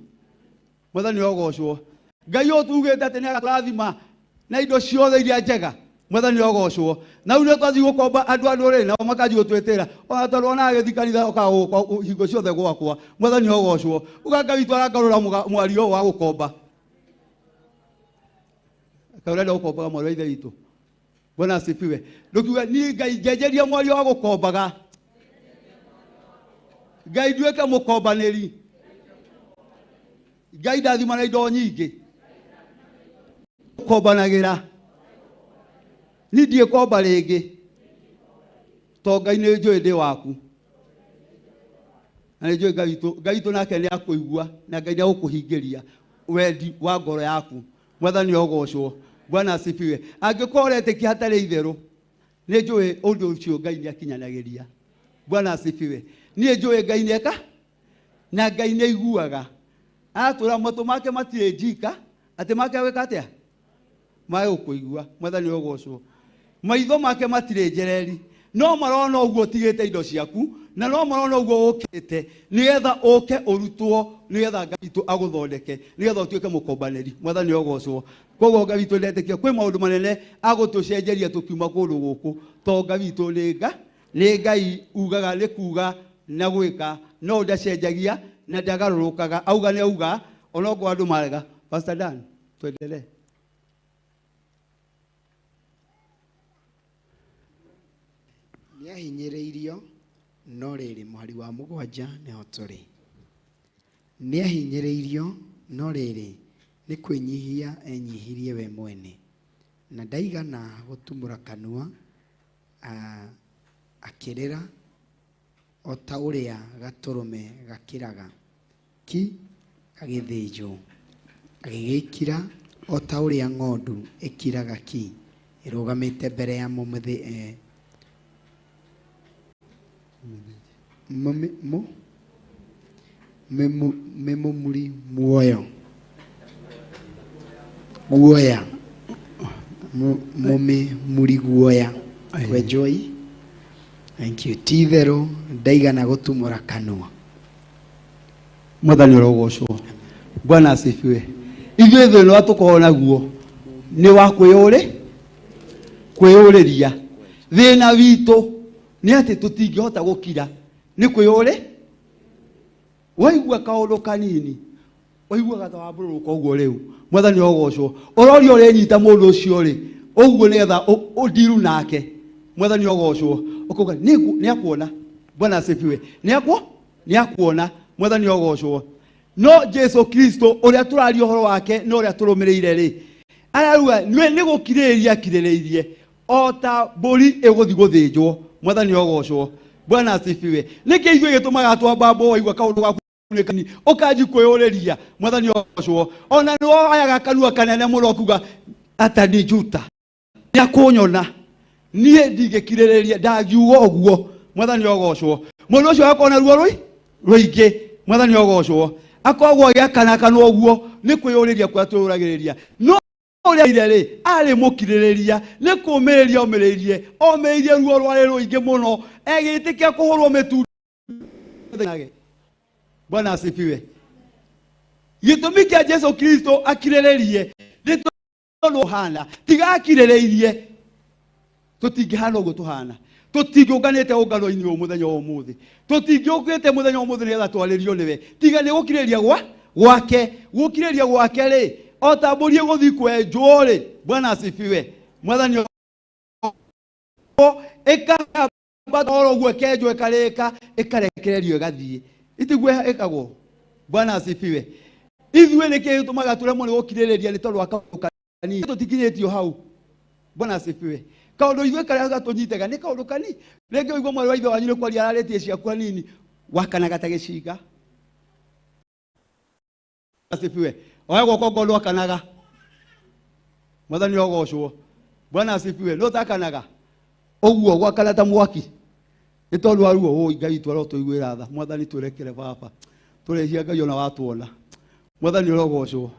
Mwathani ogocwo. Ngai ũyũ tugĩte atĩ nĩ agatũrathima na indo ciothe iria njega. Mwathani ogocwo. Na rĩu nĩ twathiĩ gũkomba andũ a ndũrĩrĩ nao makanjia gũtwĩtĩra ona tondũ ona agĩthiĩ kanitha okaga gũka hingo ciothe gwakwa. Mwathani ogocwo. Uga Ngai witũ aragarũra mwario ũyũ wa gũkomba. Kaĩ ũrenda gũkombaga mwarĩ wa ithe witũ? Bwana asifiwe. Ndũkiuga niĩ Ngai njenjeria mwario wa gũkombaga. Ngai nduĩke mũkombanĩri. Ngai ndathima na indo nyingĩ. Gũkombanagĩra. Niĩ ndiĩkomba rĩngĩ. To Ngai nĩ njũĩ ndĩ waku. Na nĩ njũĩ Ngai witũ, Ngai witũ nake nĩ akũigua na Ngai nĩ agũkũhingĩria wendi wa ngoro yaku. Mwathani ogocwo. Bwana asifiwe. Angĩkorwo ũretĩkia hatarĩ itherũ, nĩ njũĩ ũndũ ũcio Ngai nĩ akinyanagĩria. Bwana asifiwe. Niĩ njũĩ Ngai nĩ eka na Ngai nĩ aiguaga. Atũra matũ make matirĩ njika atĩ make gwĩka atĩa? Mage gũkũigua. Mwathani ogocwo. Maitho make matirĩ njereri, no marona ũguo ũtigĩte indo ciaku, na no marona ũguo ũkĩte, nĩgetha ũke ũrutwo, nĩgetha Ngai witũ agũthondeke, nĩgetha ũtuĩke mũkombanĩri. Mwathani ogocwo. Koguo Ngai witũ ndetĩkia kwĩ maũndũ manene agũtũcenjeria tũkiuma kũndũ gũkũ, to Ngai witũ nĩ Nga, nĩ Ngai ugaga nĩ kuga na gwĩka, no ndacenjagia na ndagarũrũkaga. Auga nĩ auga, onokorwo andũ marega. Pastor Dan, tuendelee. Nĩahinyĩrĩirio, no rĩrĩ, mũhari wa 7 nĩho tũrĩ. Nĩahinyĩrĩirio, no rĩrĩ, nĩ kwĩnyihia enyihirie we mwene, na ndaigana gũtumũra kanua, akĩrĩra o ta ũrĩa gatũrũme gakĩraga ki gagĩthĩnjwo, agĩgĩkira o ta ũrĩa ng'ondu ĩkiraga ki ĩrũgamĩte mbere ya mĩmũmuri muoyo guoya mũmĩmuri guoya kwenjoi. Thank you. Ti itherũ ndaigana gũtumũra kanua. Mwathani ũrogocwo. Bwana asifiwe. Ithuĩ thĩna ũrĩa tũkoragwo naguo nĩ wa kwĩyũrĩria. Thĩna witũ nĩ atĩ tũtingĩhota gũkira nĩ kwĩyũrĩ. Waigua kaũndũ kanini ũiguaga ta wambũrũrũka ũguo rĩu. Mwathani ũrogocwo. Ũroria ũrenyita mũndũ ũcio rĩ ũguo nĩgetha ũndiru nake. Mwathani ũrogocwo. Ũkauga nĩ akuona. Bwana asifiwe. Nĩ akuona. Mwathani ũrogocwo. No Jesu Kristo ũrĩa tũraria ũhoro wake na ũrĩa tũrũmĩrĩire rĩ, arauga nĩ gũkirĩrĩria akirĩrĩirie o ta mbũri ĩgũthiĩ gũthĩnjwo. Mwathani ũrogocwo. Bwana asifiwe. Nĩkĩ ithuĩ gĩtũmaga twambambwo waigua kaũndũ gaku nĩ ũkanji kwĩyũrĩria? Mwathani ũrogocwo. Ona nĩ woyaga kanua kanene mũno kuga atanijuta nĩ akũnyona niĩ ndingĩkirĩrĩria ndagiuga ũguo. Mwathani ũrogocwo. Mũndũ ũcio akorwo na ruo rũingĩ. Mwathani ũrogocwo. Akoragwo agĩakana kanua ũguo nĩ kwĩyũrĩria kũrĩa twĩyũragĩrĩria. No Ũrĩa ire rĩ arĩ mũkirĩrĩria nĩ kũmĩrĩria omĩrĩirie omĩrĩirie ruo rwarĩ rũingĩ mũno egĩtĩkia kũhũrwo mĩtundo. Bwana asifiwe. Gĩtũmi kĩa Jesu Kristo akirĩrĩrie nĩ tondũ hana tiga akirĩrĩirie tũtingĩhana ũguo tũhana, tũtingĩũnganĩte ũngano-inĩ ũyũ mũthenya wa ũmũthĩ, tũtingĩũkĩte mũthenya wa ũmũthĩ nĩgetha twarĩrio nĩwe, tiga nĩ gũkirĩrĩria gwa gwake. Gũkirĩrĩria gwake rĩ, o ta mbũri ĩgũthiĩ kwenjwo rĩ. Bwana asifiwe. Mwathani ĩkamba oro ũguo ĩkenjwo ĩkarĩka ĩkarekererio ĩgathiĩ, itiguo ĩkagwo. Bwana asifiwe. Ithuĩ nĩkĩ gĩtũmaga tũremwo nĩ gũkirĩrĩria? Nĩ tondũ wa kaũndũ kanini tũtikinyĩtio hau. Bwana asifiwe. Kaũndũ ithuĩ karĩa gatũnyitaga nĩ kaũndũ kani rĩngĩ ũigua mwarĩ wa ithe wanyu nĩ kwaria ararĩtie ciaku hanini wakanaga ta gĩcinga. Asifiwe. Oya guoko ngondũ akanaga. Mwathani ogocwo. Bwana asifiwe. No takanaga ũguo gwakana ta mwaki nĩ tondũ wa ruo. Ũi Ngai witũ arotũiguĩra tha. Mwathani tũrekere baba, tũrehia Ngai ona watuona. Mwathani ũrogocwo.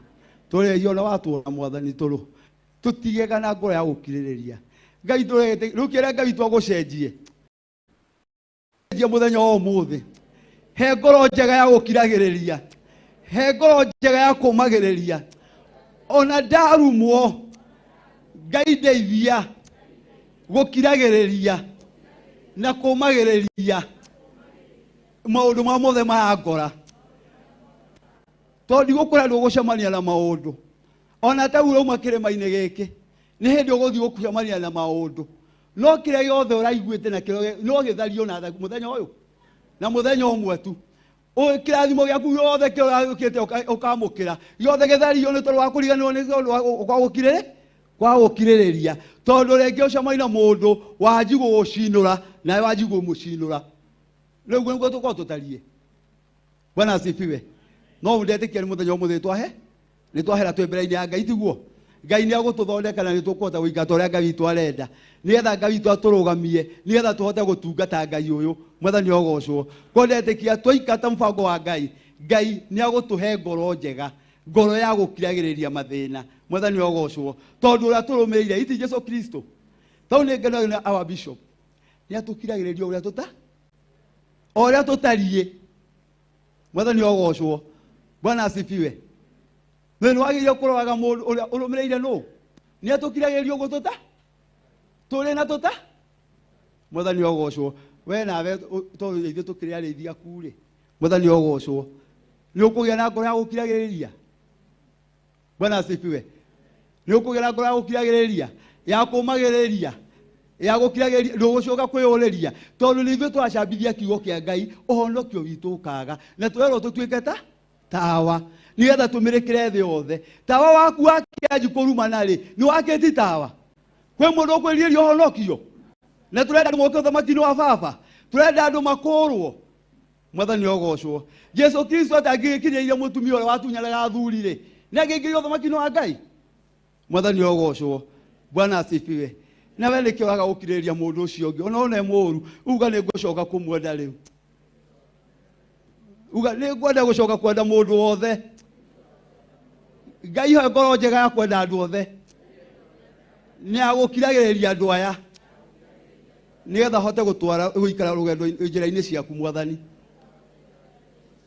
Tũrehia ona watuona. Mwathani tũrũ tũtigega na ngoro ya gũkirĩrĩria. Ngai tũrete rĩu kĩrĩa Ngai witũ agũcenjie cenjie mũthenya wa ũmũthĩ. He ngoro njega ya gũkiragĩrĩria, he ngoro njega ya kũmagĩrĩria ona ndarumwo. Ngai ndeithia gũkiragĩrĩria na kũmagĩrĩria maũndũ ma mothe marangora, tondũ ndigũkũra ndũgũcemania na maũndũ ona ta urauma kĩrĩma-inĩ gĩkĩ nĩ hĩndĩ ũgũthiĩ gũcemania na maũndũ, no kĩrĩa gĩothe ũraiguĩte na kĩrĩa no gĩthario na mũthenya ũyũ na mũthenya ũmwe tu. Kĩrathimo gĩaku gĩothe kĩrĩa ũragĩũkĩte ũkamũkĩra gĩothe gĩthario nĩ tondũ wa kũriganĩrwo, nĩ tondũ wa gũkirĩrĩ kwa gũkirĩrĩria, tondũ rĩngĩ ũcemania na mũndũ wanji gũgũcinũra nawe wanji kũmũcinũra. Rĩu nĩguo tũkorwo tũtariĩ. Bwana asifiwe. No ndetĩkia nĩ mũthenya ũmũthĩ twahe nĩ twahera twĩ mbere-inĩ ya Ngai, tiguo? Ngai nĩ agũtũthondeka na nĩ tũkũhota gũikara ta ũrĩa Ngai witũ arenda, nĩgetha Ngai witũ atũrũgamie, nĩgetha tũhote gũtungata Ngai ũyũ. Mwathani ogocwo. Kwa ndetĩkia twaikata mũbango wa Ngai, Ngai nĩ agũtũhe ngoro njega, ngoro ya gũkiragĩrĩria mathĩna. Mwathani ogocwo. Tondũ ũrĩa tũrũmĩrĩire iti Jesu Kristo tau nĩ ngenagio nĩ our bishop, nĩ atũkiragĩrĩria ũrĩa tũta o ũrĩa tũtariĩ. Mwathani ogocwo. Bwana asifiwe. Nĩ wagĩrĩire kũroraga mũndũ ũrĩa ũrũmĩrĩire nũ nĩ atũkiragĩrĩria ũguo tũta tũrĩ na tũta. Mwathani ogocwo. We nawe tondũ ithuĩ tũkĩrĩ arĩithi aku rĩ, mwathani ogocwo, nĩ ũkũgĩa na ngoro ya gũkiragĩrĩria. Bwana asifiwe. Nĩ ũkũgĩa na ngoro ya gũkiragĩrĩria, ya kũmagĩrĩria, ya gũkiragĩrĩria, ndũgũcoka kwĩyũrĩria, tondũ nĩ ithuĩ tũracambithia kiugo kĩa Ngai, ũhonokio witũ ũkaga, na tũrerwo tũtuĩke ta tawa nĩgetha tũmĩrĩkĩre thĩ yothe. Tawa waku wakĩanji kũrumana rĩ, nĩ wakĩti tawa kwĩ mũndũ ũkwĩrirĩria ũhonokio, na tũrenda andũ moke ũthamaki-inĩ wa baba, tũrenda andũ makũrwo. Mwathani ogocwo. Jesu Kristo atangĩgĩkinyĩire mũtumia ũrĩa watunyanaga athuri rĩ, nĩ angĩingĩrio ũthamaki-inĩ wa Ngai? Mwathani ogocwo. Bwana asifiwe. Nawe nĩkĩo waga gũkirĩrĩria mũndũ ũcio ũngĩ ona one mũũru, uga nĩ ngũcoka kũmwenda rĩu, uga nĩ ngwenda gũcoka kwenda mũndũ wothe. Ngai he ngoro njega ya kwenda andũ othe, nĩ agũkiragĩrĩria andũ aya nĩgetha hote gũtwara gũikara rũgendo njĩra-inĩ ciaku mwathani,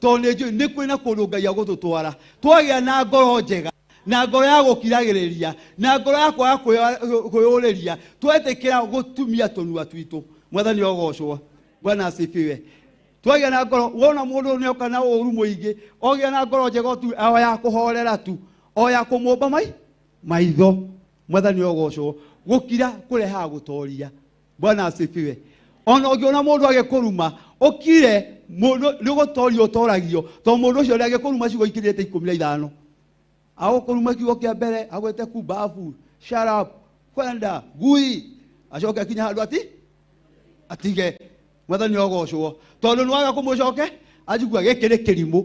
tondũ nĩ njũĩ nĩ kwĩna kũndũ Ngai agũtũtwara twagĩa na ngoro njega na ngoro ya gũkiragĩrĩria na ngoro ya kwaga kwĩyũrĩria, twetĩkĩra gũtumia tũnua twitũ. Mwathani ogocwo. Bwana asifiwe. Twagĩa na ngoro, wona mũndũ nĩ oka na ũru mũingĩ, ogĩa na ngoro njega tu o ya kũhorera tu, o ya kũmũmba mai maitho. Mwathani ogocwo. Gũkira kũrehaga gũtoria. Bwana asifiwe. Ona ũngĩona mũndũ agĩkũruma, ũkire, mũndũ nĩ gũtorio ũtoragio, tondũ mũndũ ũcio nĩ agĩkũruma ciugo ikĩrĩte 15. Agũkũruma kiugo kĩa mbere agwĩte kumbabu, shut up, kwenda ngui, acoke akinya handũ ati atige. Mwathani ogocwo. Tondũ nĩ waga kũmũcoke anjigua gĩkĩ nĩ kĩrimũ.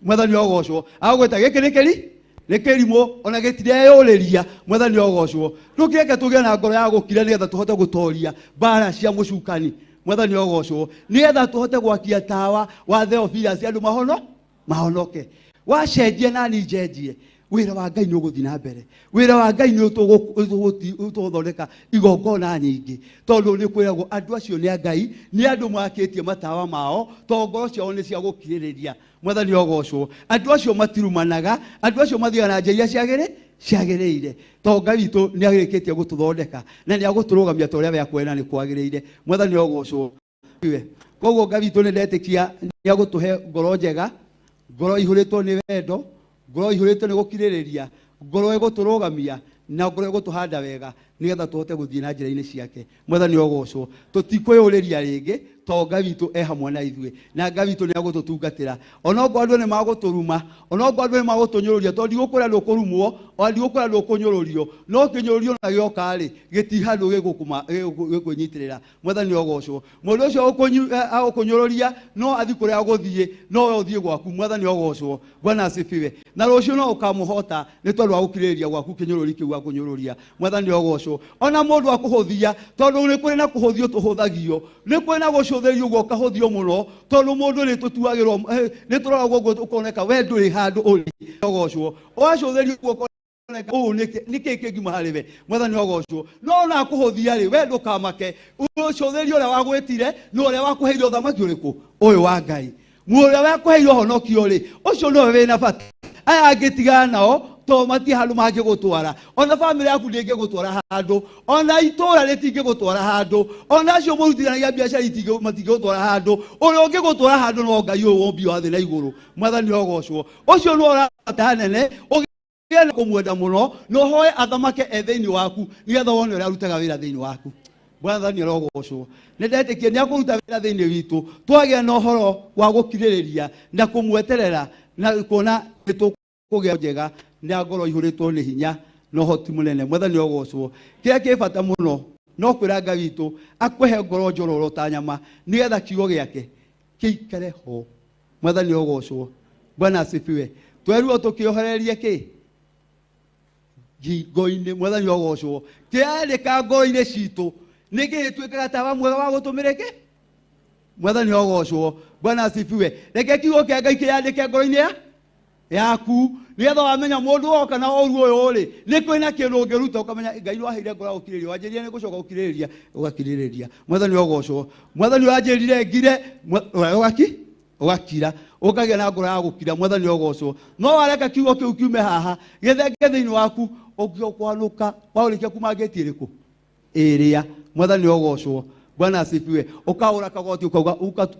Mwathani ogocwo. Agũgwĩta gĩkĩ nĩ kĩri nĩ kĩrimũ ona gĩtireyũrĩria. Mwathani ogocwo. Ndũkĩreke tũgĩe na ngoro ya gũkira nĩgetha tũhote gũtoria mbara cia mũcukani. Mwathani ogocwo. Nĩgetha tũhote gwakia tawa wa Theophilus, andũ mahono mahonoke. Wacenjia nani njenjie. Wĩra wa Ngai nĩ ũgũthiĩ na mbere. Wĩra wa Ngai nĩ ũtũgũthondeka igongona nyingĩ, tondũ nĩ kwĩragwo andũ acio nĩ a Ngai, nĩ andũ makĩtie matawa mao, tondũ ngoro ciao nĩ cia gũkirĩrĩria. Mwathani ogocwo. Andũ acio matirumanaga, andũ acio mathiaga na njĩra iria ciagĩrĩire, tondũ Ngai witũ nĩ arĩkĩtie gũtũthondeka na nĩ agũtũrũgamia ta ũrĩa we akwenda nĩ kwagĩrĩire. Mwathani ogocwo. Koguo Ngai witũ nĩ ndetĩkia nĩ agũtũhe ngoro njega, ngoro ihũrĩtwo nĩ wendo, ngoro ihũrĩtwo nĩ gũkirĩrĩria, ngoro ĩgũtũrũgamia na ngoro ĩgũtũhanda wega, nĩgetha tũhote gũthiĩ na njĩra-inĩ ciake. Mwathani ogocwo. Tũtikwĩyũrĩria rĩngĩ, tondũ Ngai witũ e hamwe na ithuĩ, na Ngai witũ nĩ agũtũtungatĩra. Onokorwo andũ nĩ magũtũruma, onokorwo andũ nĩ magũtũnyũrũria, tondũ ndigũkwĩra ndũkũrumwo, ona ndigũkwĩra ndũkũnyũrũrio, no kĩnyũrũrio na gĩoka rĩ, gĩti handũ gĩkwĩnyitĩrĩra. Mwathani ogocwo. Mũndũ ũcio agũkũnyũrũria no athiĩ kũrĩa agũthiĩ, no we ũthiĩ gwaku. Mwathani ogocwo. Bwana asifiwe. Na rũciũ no ũkamũhota nĩ tondũ wa gũkirĩrĩria gwaku kĩnyũrũri kĩu akũnyũrũria. Mwathani ogocwo. Ona mũndũ akũhũthia, tondũ nĩ kũrĩ na kũhũthio tũhũthagio, nĩ kũrĩ na gũcũthĩrĩrio ũguo ũkahũthio mũno, tondũ mũndũ nĩ tũtuagĩrwo, nĩ tũroragwo ũguo ũkoneka we ndũrĩ handũ ũrĩ. Ogocwo. Ũgacũthĩrĩrio ũguo ũkoneka ũũ nĩkĩ kĩngiuma harĩ we. Mwathani ogocwo. No ona akũhũthia rĩ, we ndũkamake. Ũcũthĩrĩrio ũrĩa wagwĩtire nĩ ũrĩa wakũheire ũthamaki ũrĩkũ? Ũyũ wa Ngai. Mũrĩa wakũheire ũhonokio rĩ, ũcio nĩwe wĩna bata. Aya angĩ tigana nao, tondũ matirĩ handũ mangĩgũtwara. Ona bamĩrĩ yaku ndĩngĩgũtwara handũ, ona itũũra rĩtingĩgũtwara handũ, ona acio mũrutithanagia biacara matingĩgũtwara handũ. Ũrĩa ũngĩgũtwara handũ no Ngai ũyũ wombi wa thĩ na igũrũ. Mwathani ogocwo. Ũcio nĩwe ũrabata nene, ũgĩe na kũmwenda mũno, na ũhoe athamake e thĩinĩ waku, nĩgetha wone ũrĩa arutaga wĩra thĩinĩ waku. Mwathani arogocwo. Nĩ ndetĩkia nĩ akũruta wĩra thĩinĩ witũ, twagĩa na ũhoro wa gũkirĩrĩria na kũmweterera na kuona nĩ tũkũgĩa njega na ngoro ihũrĩtwo nĩ hinya na ũhoti mũnene. Mwathani arogocwo. Kĩrĩa kĩ bata mũno no kwĩra Ngai witũ akũhe ngoro njororo ta nyama, nĩgetha kiugo gĩake kĩikare ho. Mwathani arogocwo. Bwana asifiwe. Twerirwo tũkĩohererie kĩ ngingo-inĩ. Mwathani arogocwo. Kĩandĩka ngoro-inĩ citũ nĩkĩ gĩtuĩkaga tawa mwega wa gũtũmĩra kĩ? Mwathani arogocwo. Bwana asifiwe. Reke kiugo kĩa Ngai kĩandĩke ngoro-inĩ yaku, nĩgetha wamenya mũndũ oka na ũru ũyũ rĩ, nĩ kwĩna kĩndũ ũngĩruta ũkamenya Ngai nĩ waheire ngoro ya gũkirĩrĩria, wanjĩrire nĩ gũcoka gũkirĩrĩria, ũgakirĩrĩria. Mwathani arogocwo. Mwathani wanjĩrire ngire, ũgakira, ũkagĩa na ngoro ya gũkira. Mwathani arogocwo. No wareka kiugo kĩu kiume haha, gĩthenge thĩinĩ waku, ũkwanũka, warĩkia kuma ngĩti ĩrĩkũ? Ĩrĩa. Mwathani arogocwo. Bwana asifiwe. Ũkaũra kagoti ũkauga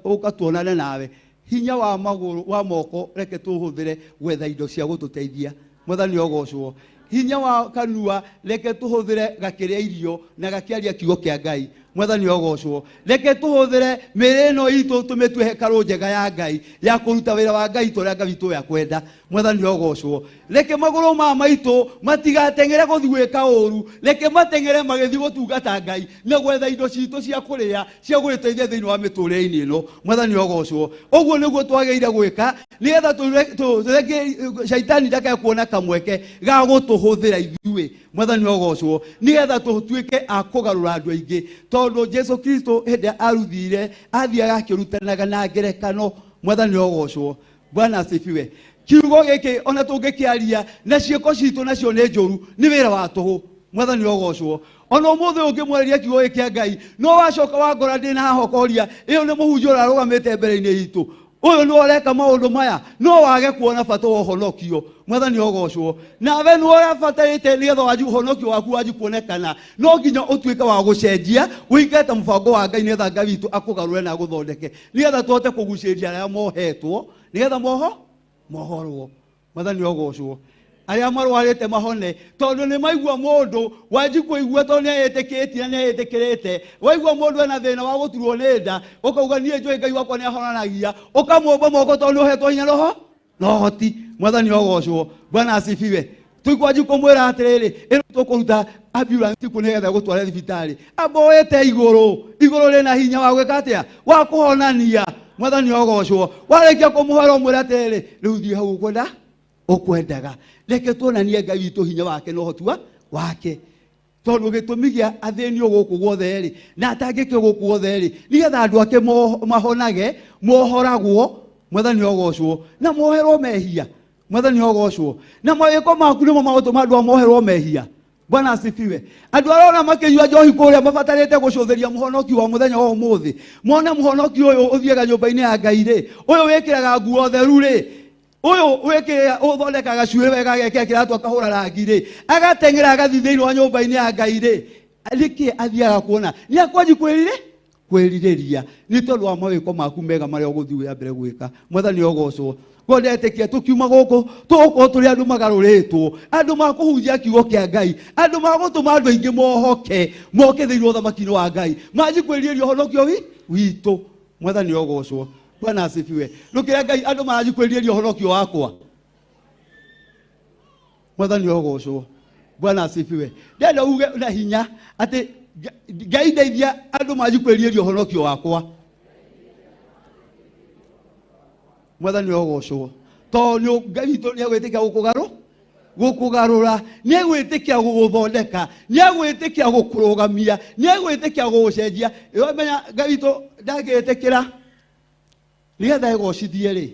ũkatuonane nawe. Hinya wa magũrũ wa moko reke tũhũthĩre gwetha indo cia gũtũteithia. Mwathani arogocwo. Hinya wa kanua reke tũhũthĩre gakĩrĩa irio na gakĩaria kiugo kĩa Ngai. Mwathani arogocwo. Reke tũhũthĩre mĩĩrĩ ĩno itũ tũmĩtue hekarũ njega ya Ngai ya kũruta wĩra wa Ngai ta ũrĩa Ngai witũ akwenda. Mwathani arogocwo. Reke magũrũ ma maitũ matigateng'ere gũthiĩ gwĩka ũru, reke mateng'ere magĩthiĩ gũtungata Ngai na gwetha indo citũ cia kũrĩa cia gũgĩteithia thĩinĩ wa mĩtũrĩre-inĩ ĩno. Mwathani arogocwo. Ũguo nĩguo twagĩrĩire gwĩka nĩgetha tũreke shaitani ndakae kuona kamweke ga gũtũhũthĩra ithuĩ. Mwathani arogocwo. Nĩgetha tũtuĩke a kũgarũra andũ aingĩ, tondũ Jesu Kristo hĩndĩ ĩrĩa aruthire athiaga akĩrutanaga na ngerekano. Mwathani arogocwo. Bwana asifiwe. Kiugo gĩkĩ ona tũngĩkĩaria na ciĩko citũ nacio nĩ njũru, nĩ wĩra wa tũhũ. Mwathani arogocwo. Ona ũmũthĩ ũyũ ũngĩmwarĩria kiugo gĩkĩ kĩa Ngai, no wacoka wangora ndĩ na haha ũkoria, ĩyo nĩ mũhunjia ũrarũgamĩte mbere-inĩ itũ, ũyũ nĩwe ũreka maũndũ maya, no wage kuona bata wa ũhonokio. Mwathani arogocwo. Nawe nĩwe ũrabatarĩte nĩgetha wanji ũhonokio waku wanji kuonekana, no nginya ũtuĩke wa gũcenjia, ũingate mũbango wa Ngai nĩgetha Ngai witũ akũgarũre na agũthondeke, nĩgetha tũhote kũgucĩrĩria arĩa mohetwo, nĩgetha mohorwo. Mwathani arogocwo. Arĩa marwarĩte mahone, tondũ nĩ maigua mũndũ wanji kũigua, tondũ nĩ etĩkĩtie na nĩ etĩkĩrĩte. Waigua mũndũ ena thĩna wa gũturwo nĩ nda, ũkauga niĩ njũĩ Ngai wakwa nĩ ahonanagia, ũkamũmba moko tondũ nĩ ũhetwo hinya roho na ũhoti. Mwathani arogocwo. Bwana asifiwe. Tũikwanji kũmwĩra atĩrĩrĩ, ĩno tũkũruta ambulance kũ nĩgetha gũtware thibitarĩ. Amboete igũrũ, igũrũ rĩna hinya wa gwĩka atĩa? Wa kũhonania. Mwathani arogocwo. Warĩkia kũmũhoera ũmwĩre atĩrĩrĩ, rĩu thiĩ hau ũkwenda ũkwendaga. Reke tuonanie Ngai witũ hinya wake na ũhoti wake, tondũ gĩtũmi gĩa athĩnio gũkũ guothe rĩ, na atangĩkio gũkũ guothe rĩ, nĩgetha andũ ake mahonage, mohoragwo. Mwathani arogocwo. Na moherwo mehia. Mwathani ogocwo. Na mawĩko maku nĩmo magũtũma andũ moherwo mehia. Bwana asifiwe. Andũ arĩa ona makĩnyua njohi kũrĩa mabatarĩte gũcũthĩria mũhonoki wa mũthenya wa ũmũthĩ. Mone mũhonoki ũyũ ũthiaga nyũmba-inĩ ya Ngai rĩ, ũyũ wĩkĩraga nguo theru rĩ, ũyũ wĩkĩraga ũthondekaga cuĩrĩ wega agekĩra kĩratũ akahũra rangi rĩ, agateng'era agathiĩ thĩinĩ wa nyũmba-inĩ ya Ngai rĩ, nĩkĩ athiaga kuona? Nĩ akwanji kwĩrirĩ? Kwĩrirĩria. Nĩ tondũ wa mawĩko maku mega marĩa ũgũthiĩ na mbere gwĩka. Mwathani ogocwo. Kwa ndetĩkia tũkiuma gũkũ tũgũkorwo tũrĩ andũ magarũrĩtwo, andũ makũhunjia kiugo kĩa Ngai, andũ magũtũma andũ aingĩ mohoke moke thĩinĩ wa ũthamaki-inĩ wa Ngai, manji kwĩrirĩria ũhonokio witũ. Mwathani ogocwo. Bwana asifiwe. Ndũkĩre Ngai andũ maranji kwĩrirĩria ũhonokio wakwa. Mwathani ogocwo. Bwana asifiwe. Ndĩrenda uge na hinya atĩ Ngai ndeithia andũ manji kwĩrirĩria ũhonokio wakwa. Mwathani ogocwo. Tondũ Ngai witũ nĩ egwĩtĩkia gũkũgarũra, nĩ egwĩtĩkia gũgũthondeka, nĩ egwĩtĩkia gũkũrũgamia, nĩ egwĩtĩkia gũgũcenjia. Menya Ngai witũ ndangĩtĩkĩra nĩgetha egocithie rĩ,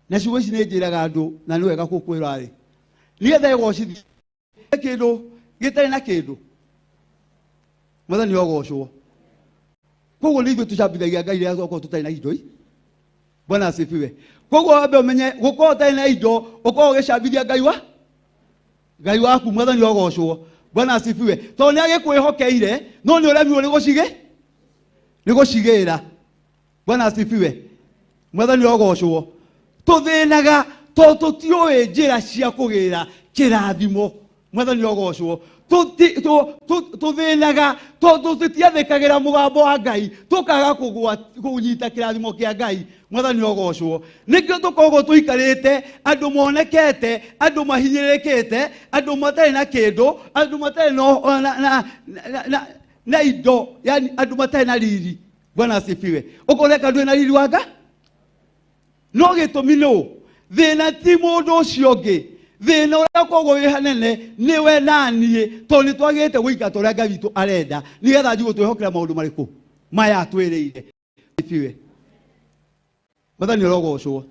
na ciugo ici nĩ njĩraga andũ na nĩ wega gũkwĩra rĩ, nĩgetha egocithie kĩndũ gĩtarĩ na kĩndũ. Mwathani ogocwo. Koguo nĩ ithuĩ tũcambithagia Ngai rĩrĩa twakorwo tũtarĩ na indo. Bwana asifiwe. Koguo wambe ũmenye gũkorwo ũtarĩ na indo ũkorwo ũgĩcambithia Ngai wa Ngai waku. Mwathani ogocwo. Bwana asifiwe. Tondũ nĩ agĩkwĩhokeire no nĩ ũremirwo nĩ gũcigĩra. Bwana asifiwe. Mwathani ogocwo. Tũthĩnaga tondũ tũtiũĩ njĩra cia kũgĩra kĩrathimo. Mwathani ogocwo. Tũthĩnaga tondũ tũtiathĩkagĩra mũgambo wa Ngai, tũkaga kũnyita kĩrathimo kĩa Ngai. Mwathani ogocwo. Nĩkĩo tũkoragwo tũikarĩte andũ monekete, andũ mahinyĩrĩrĩkĩte, andũ matarĩ na kĩndũ, andũ matarĩ na indo, yani andũ matarĩ na riri. Bwana asifiwe. Ũkoneka ndũrĩ na riri wa Ngai? No gĩtũmi nũ? Thĩna ti mũndũ ũcio ũngĩ. Thĩna ũrĩa ũkoragwo wĩ hanene nĩwe na niĩ, tondũ nĩ twagĩrĩte gũikara ta ũrĩa Ngai witũ arenda, nĩgetha anjie gũtwĩhokera maũndũ marĩkũ maya atwĩrĩire. Asifiwe. Mwathani ũrogocwo.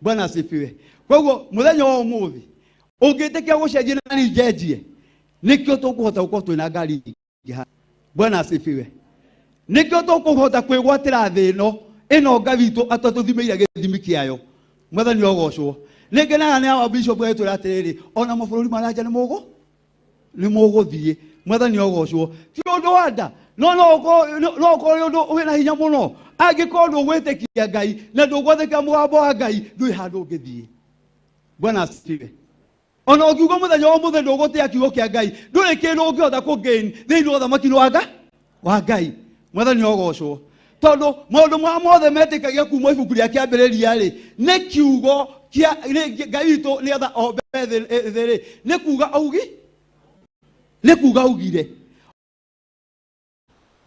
Bwana asifiwe. Koguo mũthenya wa ũmũthĩ ũngĩtĩkia gũcenjia na niĩ njenjie, nĩkĩo tũkũhota gũkorwo twĩna ngari nyingĩ haha. Bwana asifiwe. Nĩkĩo tũkũhota kwĩgwatĩra thĩ ĩno ĩno Ngai witũ atatũthimĩire gĩthimi kĩayo. Mwathani ũrogocwo. Nĩngenaga nĩ awa bishop agĩtwĩra atĩrĩrĩ, ona mabũrũri ma nja nĩ mũgũthiĩ. Mwathani ũrogocwo. Ti ũndũ wa nda, no ũkorwo nĩ ũndũ wĩna hinya mũno. Angĩkorwo ndũgwĩtĩkia Ngai na ndũgwathĩkĩra mũgambo wa Ngai, ndũrĩ handũ ũngĩthiĩ. Bwana asifiwe. Ona ũngiuga mũthenya wa ũmũthĩ ndũgũtĩa kiugo kĩa Ngai, ndũrĩ kĩndũ ũngĩhota kũ-gain thĩinĩ wa ũthamaki wa Ngai. Mwathani ũrogocwo. Tondũ maũndũ marĩa mothe metĩkagia kuma ibuku rĩa kĩambĩrĩria rĩ, nĩ kiugo kĩa Ngai witũ nĩgetha ombe thĩ rĩ, nĩ kuga augi, nĩ kuga augire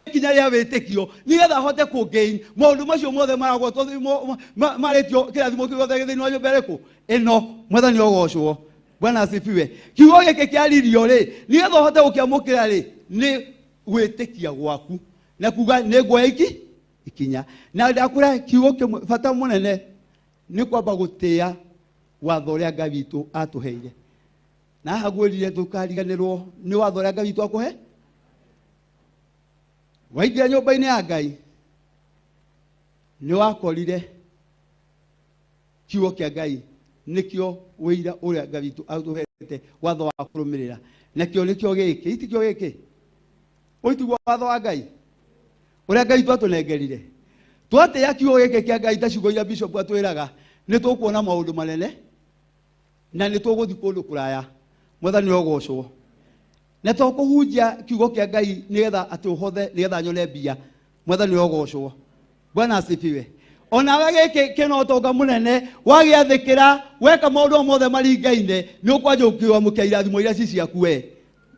ikinya rĩa wĩtĩkio nĩgetha ahote kũ-gain maũndũ macio mothe maragwetwo marĩtio kĩrathimo kĩu gĩothe thĩinĩ wa nyũmba ĩrĩkũ ĩno. Mwathani ũrogocwo. Bwana asifiwe. Kiugo gĩkĩ kĩaririo rĩ, nĩgetha ũhote gũkĩamũkĩra rĩ, nĩ gwĩtĩkia gwaku na kuga nĩ nguoya ikinya. Na ndakwĩra kiugo kĩmwe bata mũnene nĩ kwamba gũtĩĩa watho ũrĩa Ngai witũ atũheire. Na haha ngwĩrire ndũkariganĩrwo nĩ watho ũrĩa Ngai witũ akũhe. Waingĩra nyũmba-inĩ ya Ngai nĩ wakorire kiugo kĩa Ngai nĩkĩo ũira ũrĩa Ngai witũ atũhete watho wa kũrũmĩrĩra. Nakĩo nĩkĩo gĩkĩ, itikĩo gĩkĩ. Ũyũ tiguo watho wa Ngai ũrĩa Ngai witũ atũnengerire. Twatĩĩa kiugo gĩkĩ kĩa Ngai ta ciugo iria bishop atwĩraga, nĩ tũkuona maũndũ manene na nĩ tũgũthiĩ kũndũ kũraya. Mwathani ũrogocwo. Na to kũhunjia kiugo kĩa Ngai nĩgetha atĩ ũhothe, nĩgetha nyone mbia. Mwathani ũrogocwo. Bwana asifiwe. Onawe gĩkĩ kĩna ũtonga mũnene, wagĩathĩkĩra, weka maũndũ mothe maringaine, nĩ ũkwanja ũkĩamũkĩra irathimo iria ci ciaku we.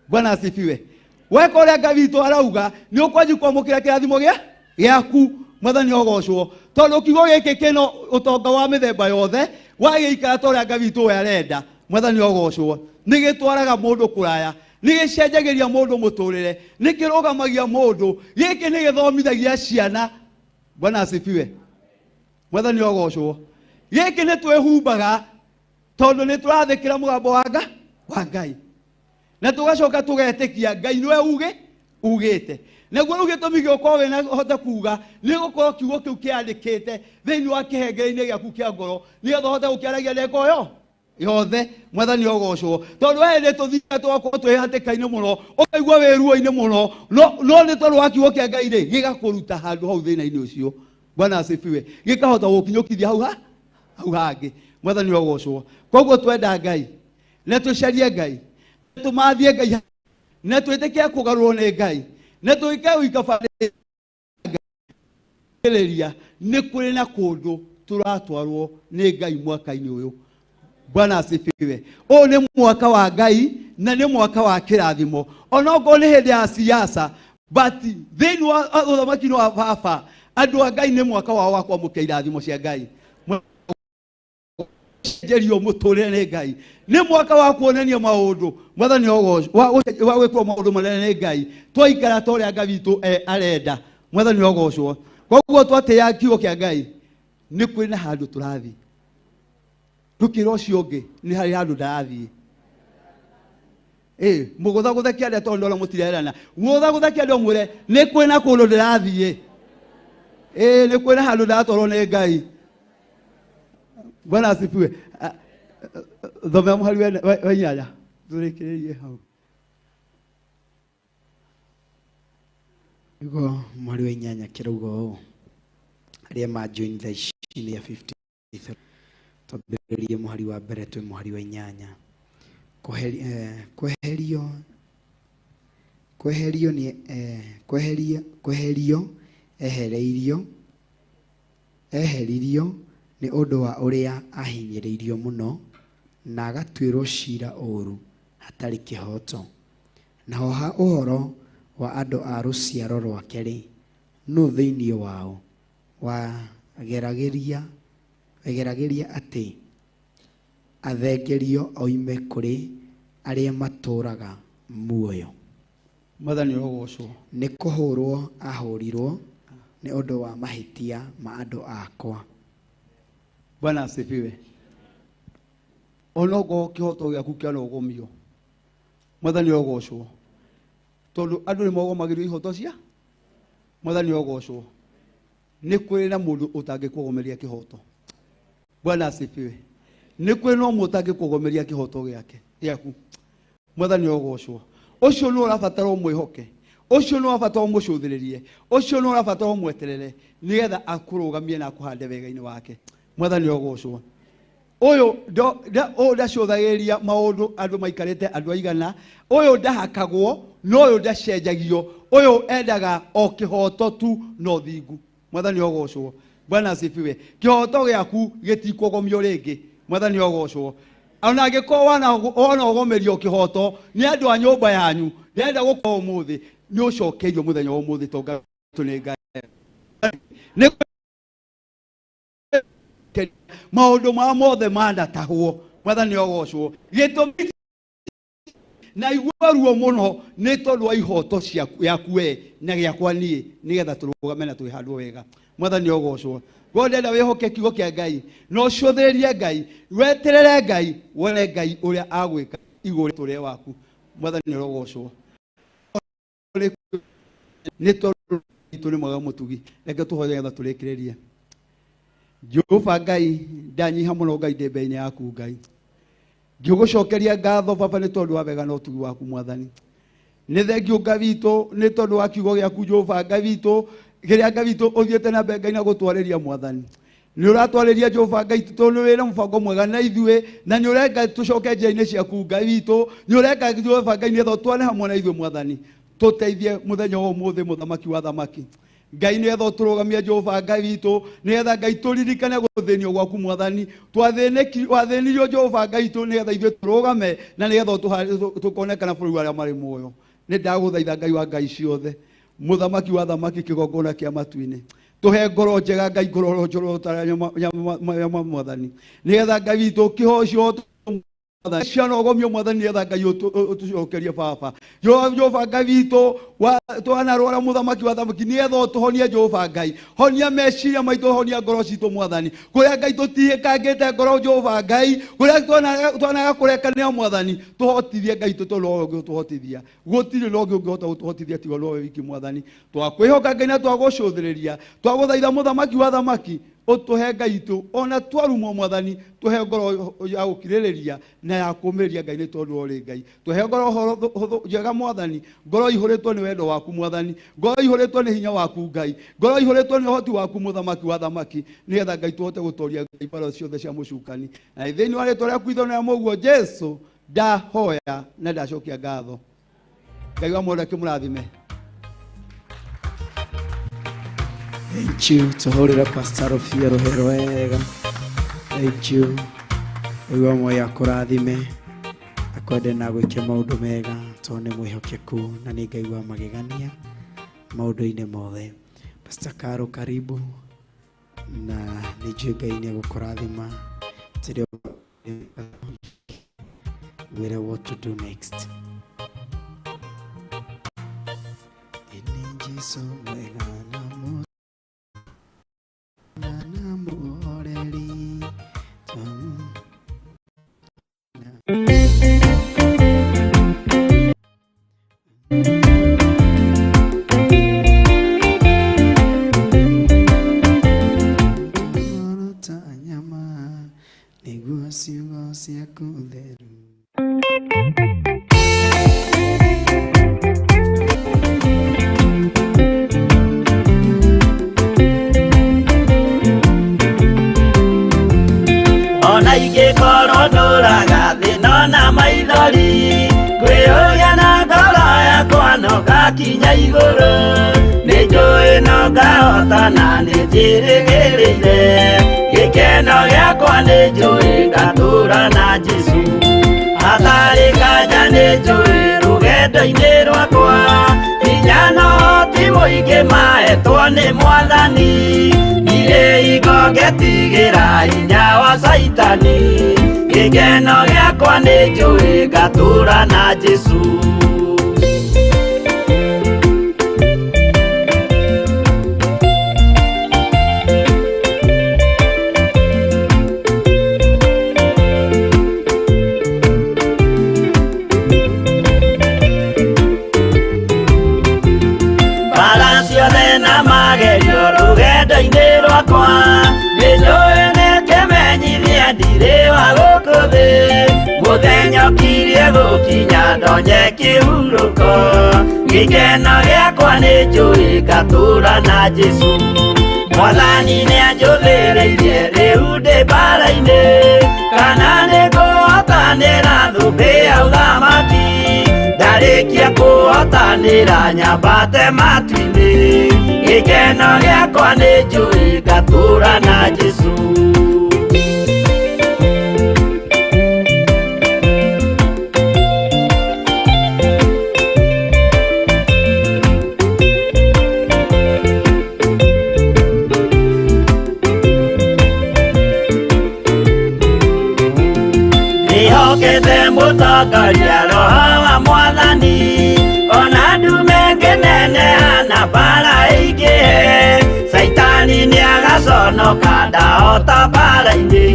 Bwana asifiwe. Weka ũrĩa Ngai witũ arauga, nĩ ũkwanjia kwamũkĩra kĩrathimo gĩaku. Mwathani ũrogocwo. Tondũ kiugo gĩkĩ kĩna ũtonga wa mĩthemba yothe, wagĩikara ta ũrĩa Ngai witũ we arenda. Mwathani ũrogocwo. Nĩ gĩtwaraga mũndũ kũraya, nĩ gĩcenjagĩria mũndũ mũtũrĩre, nĩ kĩrũgamagia mũndũ. Gĩkĩ nĩ gĩthomithagia ciana. Bwana asifiwe. Mwathani ũrogocwo. Gĩkĩ nĩ twĩhumbaga Tondũ nĩ tũrathĩkĩra mũgambo wa wa Ngai. Na tũgacoka tũgetĩkia Ngai nĩwe uge ugĩte. Naguo rĩu gĩtũmi gĩa ũkorwo wĩna ũhote kuga nĩ gũkorwo kiugo kĩu kĩandĩkĩte thĩinĩ wa kĩhengere-inĩ gĩaku kĩa ngoro, nĩgetha ũhote gũkĩaragia ndagĩka o yo yothe. Mwathani ogocwo. Tondũ we nĩ tũthiaga tũgakorwo twĩ hatĩka-inĩ mũno, ũkaigua wĩ ruo-inĩ mũno, no nĩ tondũ wa kiugo kĩa Ngai rĩ, gĩgakũruta handũ hau thĩna-inĩ ũcio. Bwana asifiwe. Gĩkahota gũkinyũkithia hau ha hau hangĩ. Mwathani ogocwo. Koguo twenda Ngai na tũcarie Ngai, tũmathie Ngai, na twĩtĩkie kũgarũrwo nĩ Ngai, na twĩke ũikabarĩrĩria nĩ kũrĩ na kũndũ tũratwarwo nĩ Ngai mwaka-inĩ ũyũ. Bwana asifiwe. Ũyũ nĩ mwaka wa Ngai na nĩ mwaka wa kĩrathimo. Onokorwo nĩ hĩndĩ ya siasa, but thĩinĩ wa ũthamaki-inĩ wa baba, andũ a Ngai nĩ mwaka wao wa kwamũkĩra irathimo cia Ngai. Cenjerio mũtũrĩre nĩ Ngai. Nĩ mwaka wa kuonania maũndũ. Mwathani ogocwo, wa gwĩkwo maũndũ manene nĩ Ngai. Twaikara ta ũrĩa Ngai witũ arenda. Mwathani ogocwo. Koguo twatĩĩa kiugo kĩa Ngai, nĩ kwĩ na handũ tũrathiĩ. Ndũkĩra ũcio ũngĩ, nĩ harĩ handũ ndarathiĩ. Mũgũthagũthe kĩande tondũ ndona mũtirerana. Mũgũthagũthe kĩande ũmwĩre, nĩ kwĩ na kũndũ ndĩrathiĩ. Nĩ kwĩ na handũ ndĩratwarwo nĩ Ngai. Bwana asifiwe. Thomera mũhari wa inyanya. Tũrĩkĩrĩrie hau. Nĩguo mũhari wa inyanya kĩrauga ũũ, arĩa ma join thaa ici nĩ a 53. Twambĩrĩrie mũhari wa mbere twĩ mũhari wa inyanya. Kweherio, kweherio nĩ, kweherio, kweherio, ehereirio, eheririo nĩ ũndũ wa ũrĩa ahinyĩrĩirio mũno na agatuĩrwo cira ũũru hatarĩ kĩhooto. Naho ha ũhoro wa andũ a rũciaro rwake rĩ, nũ thĩinĩ wao wageragĩria atĩ athengerio oime kũrĩ arĩa matũũraga muoyo? Mwathani ogocwo. Nĩ kũhũrwo ahũrirwo nĩ ũndũ wa mahĩtia ma andũ akwa. Bwana asifiwe. Onokorwo kĩhoto gĩaku kĩanogomio, Mwathani ogocwo. Tondũ andũ nĩ mogomagĩrio ihoto cia Mwathani ogocwo. Nĩ kwĩ na mũndũ ũtangĩkũgomeria kĩhoto. Bwana asifiwe. Nĩ kwĩ na ũmwe ũtangĩkũgomeria kĩhoto gĩake gĩaku. Mwathani ogocwo. Ũcio nĩ ũrabatara ũmwĩhoke. Ũcio nĩ ũrabatara ũmũcũthĩrĩrie. Ũcio nĩ ũrabatara ũmweterere nĩgetha akũrũgamie na akũhande wega-inĩ wake. Mwathani ogocwo. Ũyũ ũyũ ndacũthagĩrĩria maũndũ andũ maikarĩte andũ aigana. Ũyũ ndahakagwo, no ũyũ ndacenjagio. Ũyũ endaga o kĩhoto tu na ũthingu. Mwathani ogocwo. Bwana asifiwe. Kĩhoto gĩaku gĩtikũgomio rĩngĩ. Mwathani ogocwo. Ona angĩkorwo wanaogomerio kĩhoto nĩ andũ a nyũmba yanyu, ndĩrenda gũkorwo ũmũthĩ nĩ ũcokeirio mũthenya wa ũmũthĩ tondũ nĩ Ngai. Nĩ maũndũ ma mothe manatahwo. Mwathani ogocwo. Gĩtũmi na igua ruo mũno nĩ tondũ wa ihoto ciaku yaku we na gĩakwa niĩ, nĩgetha tũrũgame na twĩhandwo wega. Mwathani ogocwo. Go ndenda wĩhoke kiugo kĩa Ngai na ũcũthĩrĩrie Ngai, weterere Ngai, wone Ngai ũrĩa agwĩka igũrũ rĩa waku. Mwathani orogocwo. Nĩ tondũ witũ nĩ mwega mũtugi. Reke tũhoye nĩgetha tũrĩkĩrĩrie. Jehova Ngai, ndanyiha mũno Ngai ndĩ mbere-inĩ yaku Ngai. Ngĩgũcokeria ngatho Baba nĩ tondũ wa wega na ũtugi waku Mwathani. Nĩ thengiũ Ngai witũ nĩ tondũ wa kiugo gĩaku Jehova Ngai witũ, kĩrĩa Ngai witũ ũthiĩte na mbere Ngai na gũtwarĩria Mwathani. Nĩ ũratwarĩria Jehova Ngai tondũ nĩ wĩna mũbango mwega na ithuĩ, na nĩ ũrenga tũcoke njĩra-inĩ ciaku Ngai witũ. Nĩ ũrenga Jehova Ngai nĩgetha ũtwane hamwe na ithuĩ Mwathani. Tũteithie mũthenya wa ũmũthĩ mũthamaki wa thamaki. Ngai nĩgetha ũtũrũgamie Jehova Ngai witũ, nĩgetha Ngai tũririkane gũthĩnio gwaku Mwathani. Twathĩnirio Jehova Ngai witũ nĩgetha ithuĩ tũrũgame na nĩgetha tũkonekana bũrũri wa arĩa marĩ muoyo. Nĩ ndagũthaitha Ngai wa Ngai ciothe, mũthamaki wa thamaki, kĩgongona kĩa matu-inĩ. Tũhe ngoro njega Ngai, ngoro njororo ta nyama Mwathani, nĩgetha Ngai witũ kĩhocio ciana ũgomio Mwathani, nĩgetha Ngai ũtũcokerie Baba. Jehova Ngai witũ, Twanarwara mũthamaki wa thamaki nĩgetha ũtũhonie Jehova Ngai. Honia meciria maitũ, honia ngoro citũ mwathani. Kũrĩa Ngai tũtihĩkangĩte ngoro Jehova Ngai, kũrĩa twanaga kũrekanĩra mwathani, tũhotithie Ngai tũ nowe ũngĩtũhotithia. Gũtirĩ na ũngĩ ũngĩhota gũtũhotithia tiga nowe wiki mwathani. Twakwĩhoka Ngai na twagũcũthĩrĩria, twagũthaitha mũthamaki wa thamaki, ũtũhe Ngai itũ ona twarumwo mwathani, tũhe ngoro ya gũkirĩrĩria na ya kũmĩrĩria Ngai nĩ tondũ ũrĩ Ngai. Tũhe ngoro hũthũ njega mwathani, ngoro ihũrĩtwo nĩ wendo waku mwathani, ngoro ihũrĩtwo nĩ hinya waku Ngai, ngoro ihũrĩtwo nĩ ũhoti waku mũthamaki wa thamaki, nĩgetha Ngai tũhote gũtoria Ngai mbara ciothe cia mũcukani. Na thĩinĩ wa rĩtwa rĩaku ithano rĩa mũguo Jesu ndahoya na ndacokia ngatho. Ngai wa muoyo akĩmũrathime. Thank you. Tuhurire Pastor Rufio ruhero wega. Thank you. Ngai wa muoyo akũrathime, akwende na gwĩke maũndũ mega, tondũ nĩ mwĩhokeku na nĩ Ngai wa magegania maũndũ-inĩ mothe. Pastor Karo, karibu, na nĩ njũĩ Ngai nĩ egũkũrathima. Tũrĩ ngwĩre what to do next. Ĩni Jesu mwega na na mũhoreri. Ta nyama nĩguo ciugo ciaku theru. Ona ingĩkorwo ndũraga thĩna na maithori, ngwĩyũria na ngoro yakwa no ngakinya igũrũ. Nĩ njũĩ no ngahotana, nĩ njĩrĩgĩrĩire gĩkeno gĩakwa, nĩ njũĩ ngatũra na Jesũ. Hatarĩ nganja nĩ njũĩ rũgendo-inĩ rwakwa, hinya no ti mũingĩ mahetwo nĩ mwathani. Ndirĩ hingo ngetigĩra hinya wa Caitani, gĩkeno gĩakwa nĩ njũĩ ngatũra na Jesũ. Mbara ciothe na magerio rũgendo-inĩ rwakwa, nĩ njũĩ nĩ kĩmenyithia ndirĩ wa gũkũ thĩ. Mũthenya ũkirie gũkinya ndonye kĩhurũko, gĩkeno gĩakwa nĩ njũĩ ngatũra na Jesũ. Mwathani nĩ anjũthĩrĩirie rĩu ndĩ mbara-inĩ, kana nĩ ngũhotanĩra thũmbĩ ya ũthamaki. Ndarĩkia kũhotanĩra nyambate matu-inĩ, gĩkeno gĩakwa nĩ njũĩ ngatũra na Jesũ. Ndĩhokete mũtongoria roho wa mwathani, ona ndume ngĩneneha na mbara ĩingĩhe, Caitani nĩagaconoka ndahota mbara-inĩ.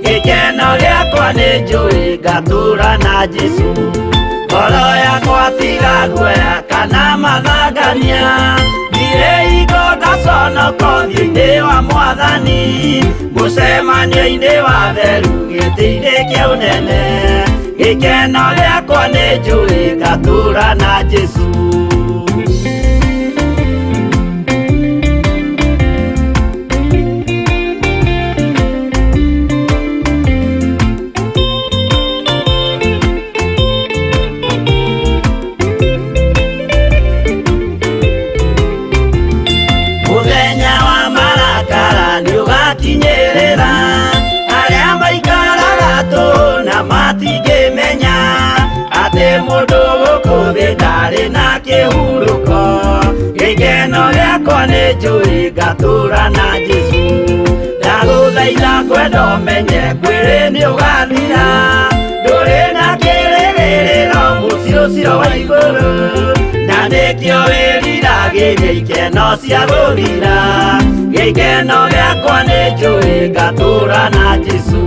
Gĩkeno gĩakwa nĩ njũĩ ngatũra na Jesũ. Ngoro yakwa tiga guoya kana mathangania, ndirĩ hingo ngaconoka ũthiũ-inĩ wa mwathani. Mũcemanio-inĩ wa theru gĩtĩ-inĩ kĩa ũnene, gĩkeno gĩakwa nĩ njũĩ ngatũra na Jesũ. Mũthenya wa marakara nĩũgakinyĩrĩra, arĩa maikaraga tũhũ na matingĩmenya atĩ mũndũ gũkũ thĩ ndarĩ na kĩhurũko. Gĩkeno gĩakwa nĩ njũĩ ngatũra na Jesũ. Ndagũthaitha ngwenda ũmenye mwĩrĩ nĩũgathira, ndũrĩ na kĩrĩgĩrĩro mũciĩ ũcio wa igũrũ. Na nĩ Nĩkĩo wĩriragĩria ikeno cia gũthira, gĩkeno gĩakwa nĩ njũĩ ngatũũra na Jesũ.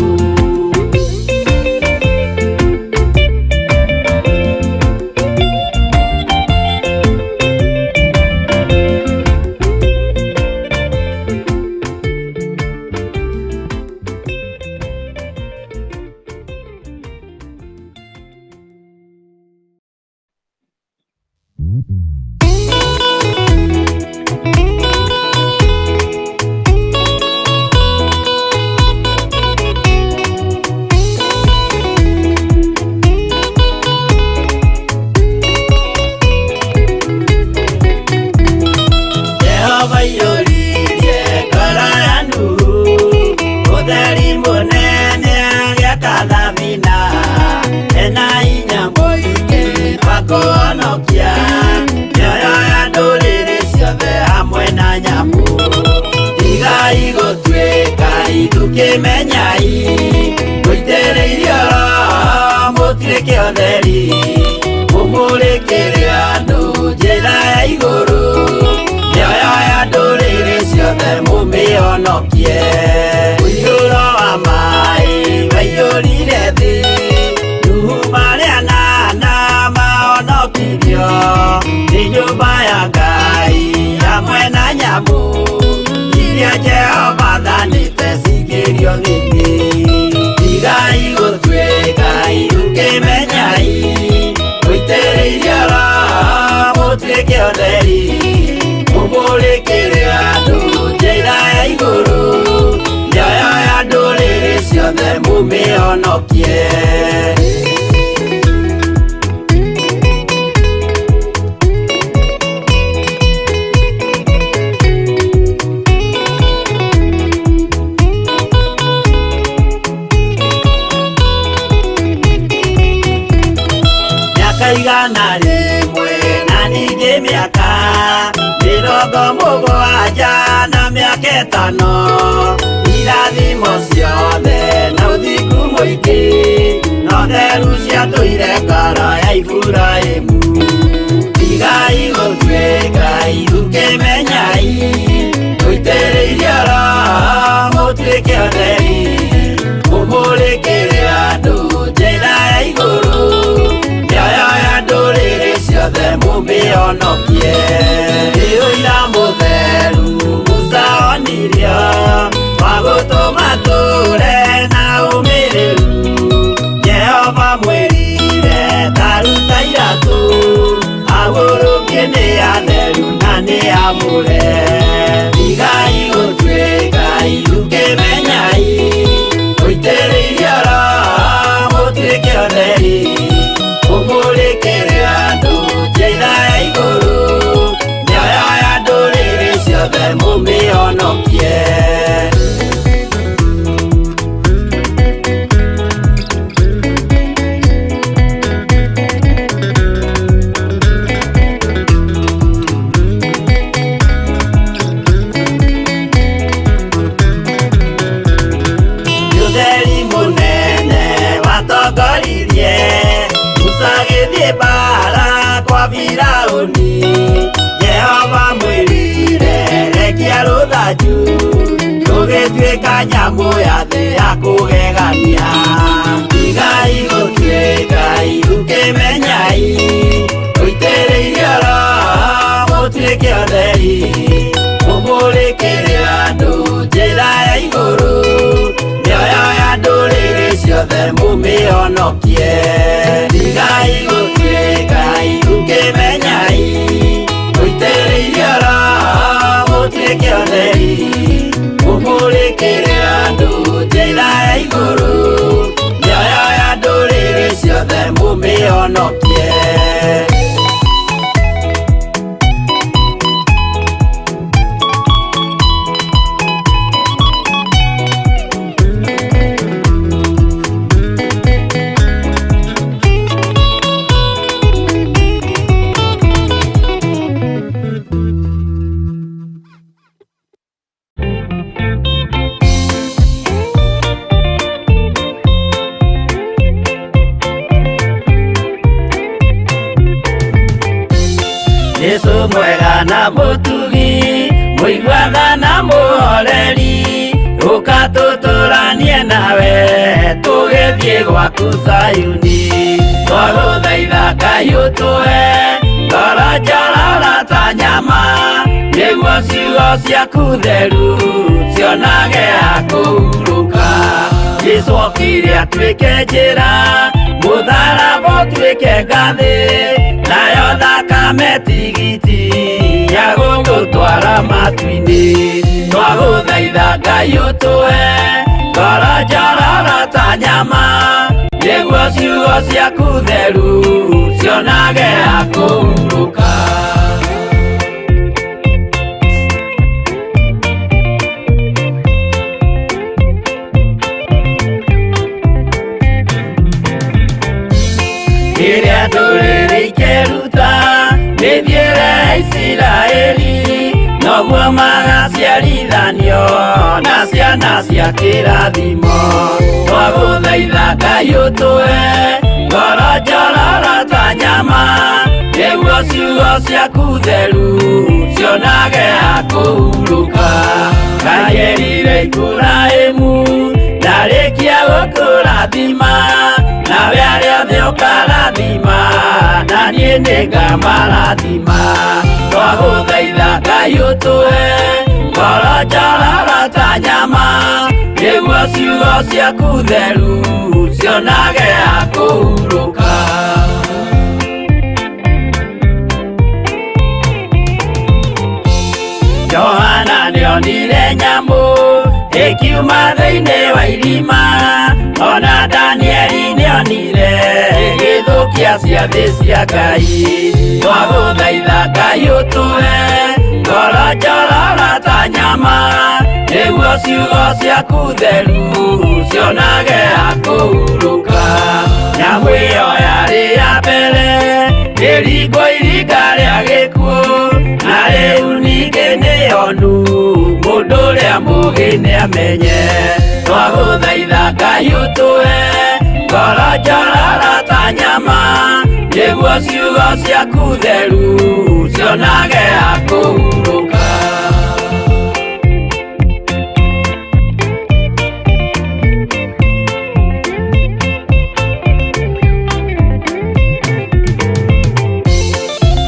Jehova iyũririe ngoro ya Nuhu, ũtheri mũnene agĩaka thabina, ena hinya mũingĩ wa kũhonokia mĩoyo ya ndũrĩrĩ ciothe hamwe na nyamũ. Tigai gũtuĩka ithukĩmenyai, mũitĩrĩirio Roho mũtuĩke ũtheri, mũmũrĩkĩre andũ njĩra ya igũrũ, mĩoyo ya ndũrĩrĩ ciothe mũmĩhonokie. Mũiyũro wa maĩ waiyũrire thĩ, Nuhu marĩ anana mahonokirio nĩ nyũmba ya Ngai hamwe na nyamũ iria Jehova athanĩte cingĩrio thĩinĩ. Tigai gũtuĩka ithukĩmenyai, mũitĩrĩirio Roho mũtuĩke ũtheri, mũmũrĩkĩre andũ njĩra ya igũrũ, mĩoyo ya ndũrĩrĩ ciothe mũmĩhonokie. Mĩaka 100 na ningĩ mĩaka 70 na mĩaka 5, irathimo ciothe na ũthingu mũingĩ, na ũtheru ciatũire ngoro ya Iburahĩmu. Tigai gũtuĩka ithukĩmenyai, mũitĩrĩirio Roho mũtuĩke ũtheri, mũmũrĩkĩre andũ njĩra ya igũrũ, mĩoyo ya ndũrĩrĩ ciothe mũmĩhonokie. Nĩ ũira mũtheru Musa onirio, wa gũtũma tũre na ũmĩrĩru. Jehova mwĩrire ta ruta iratũ, agũrũkie nĩ atheru na nĩ amũre. Tigai gũtuĩka ithukĩmenyai, mũitĩrĩirio Roho mũtuĩke ũtheri, mũmũrĩkĩre andũ njĩra ya igũrũ, mĩoyo ya ndũrĩrĩ ciothe mũmĩhonokie. Ũtheri mũnene watongoririe Musa agĩthiĩ mbaara kwa Firaũni. Jehova mwĩrire rekia rũthanju, rũgĩtuĩka nyamũ ya thĩ ya kũgegania. Tigai gũtuĩka ithukĩmenyai, mũitĩrĩirio Roho mũtuĩke ũtheri, mũmũrĩkĩre andũ njĩra ya igũrũ, mĩoyo ya ndũrĩrĩ ciothe mũmĩhonokie. Tigai gũtuĩka ithukĩmenyai, mũitĩrĩirio Roho mũtuĩke ũtheri, mũmũrĩkĩre andũ njĩra ya igũrũ, mĩoyo ya ndũrĩrĩ ciothe mũmĩhonokie. Jesu mwega na mũtugi, mũiguaga na mũhoreri, ũka tũtũranie nawe tũgĩthiĩ gwaku Zayuni. Twagũthaitha Ngai ũtũhe ngoro njororo ta nyama, nĩguo ciugo ciaku theru cionage ha kũhurũka. Jesu okire atuĩke njĩra, mũtharaba ũtuĩke ngathĩ, nayo thakame tigiti ya gũgũtwara matu-inĩ. Twagũthaitha Ngai ũtũhe ngoro njororo ta nyama, nĩguo ciugo ciaku theru cionage ha kũhurũka. Rĩrĩa ndũrĩrĩ ikeruta mĩthiĩre ya Isiraeli, noguo magaciarithanio na ciana cia kĩrathimo. Twagũthaitha Ngai ũtũhe ngoro njororo ta nyama, nĩguo ciugo ciaku theru cionage ha kũhurũka. Ngai erire Iburahĩmu ndarĩkia gũkũrathima, nawe arĩa othe ũkarathima, na niĩ nĩngamarathima. Twagũthaitha Ngai ũtũhe ngoro njororo ta nyama, nĩguo ciugo ciaku theru cionage ha kũhurũka. Johana nĩonire nyamũ ĩkiuma thĩinĩ wa irima, ona Danieli nĩonire ĩgĩthũkia ciathĩ cia Ngai. Twagũthaitha Ngai ũtũhe ngoro njororo ta nyama, nĩguo ciugo ciaku theru cionage ha kũhurũka. Nyamũ ĩyo yarĩ ya mbere ĩringwo iringa rĩa gĩkuũ, na rĩu ningĩ nĩyonu mũndũ ũrĩa mũũgĩ nĩamenye. Twagũthaitha Ngai ũtũhe ngoro njororo ta nyama, nĩguo ciugo ciaku theru cionage ha kũhurũka.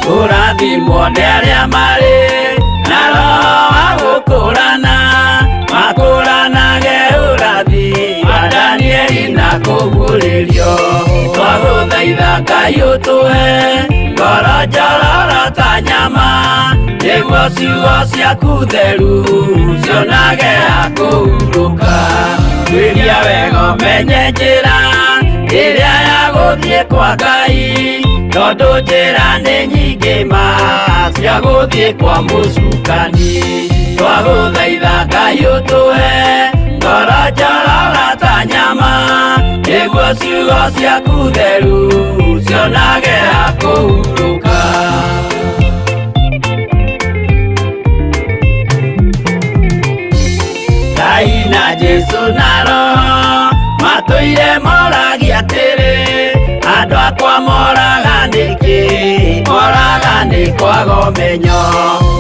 Kũrathimwo nĩ arĩa marĩ na roho wa gũkũrana, makũranage ũrathi wa Danieli na kũguũrĩrio. Twagũthaitha Ngai ũtũhe ngoro njororo ta nyama, nĩguo ciugo ciaku theru cionage ha kũhurũka. Tuĩria wega ũmenye njĩra ĩrĩa ya gũthiĩ kwa Ngai, tondũ njĩra nĩ nyingĩ ma cia gũthiĩ kwa mũcukani. Twagũthaitha Ngai ũtũhe ngoro njororo ta nyama, nĩguo ciugo ciaku theru cionage ha kũhurũka. Ngai na Jesu na Roho matũire moragia atĩrĩ, andũ akwa moraga nĩkĩ? Moraga nĩ kwaga ũmenyo.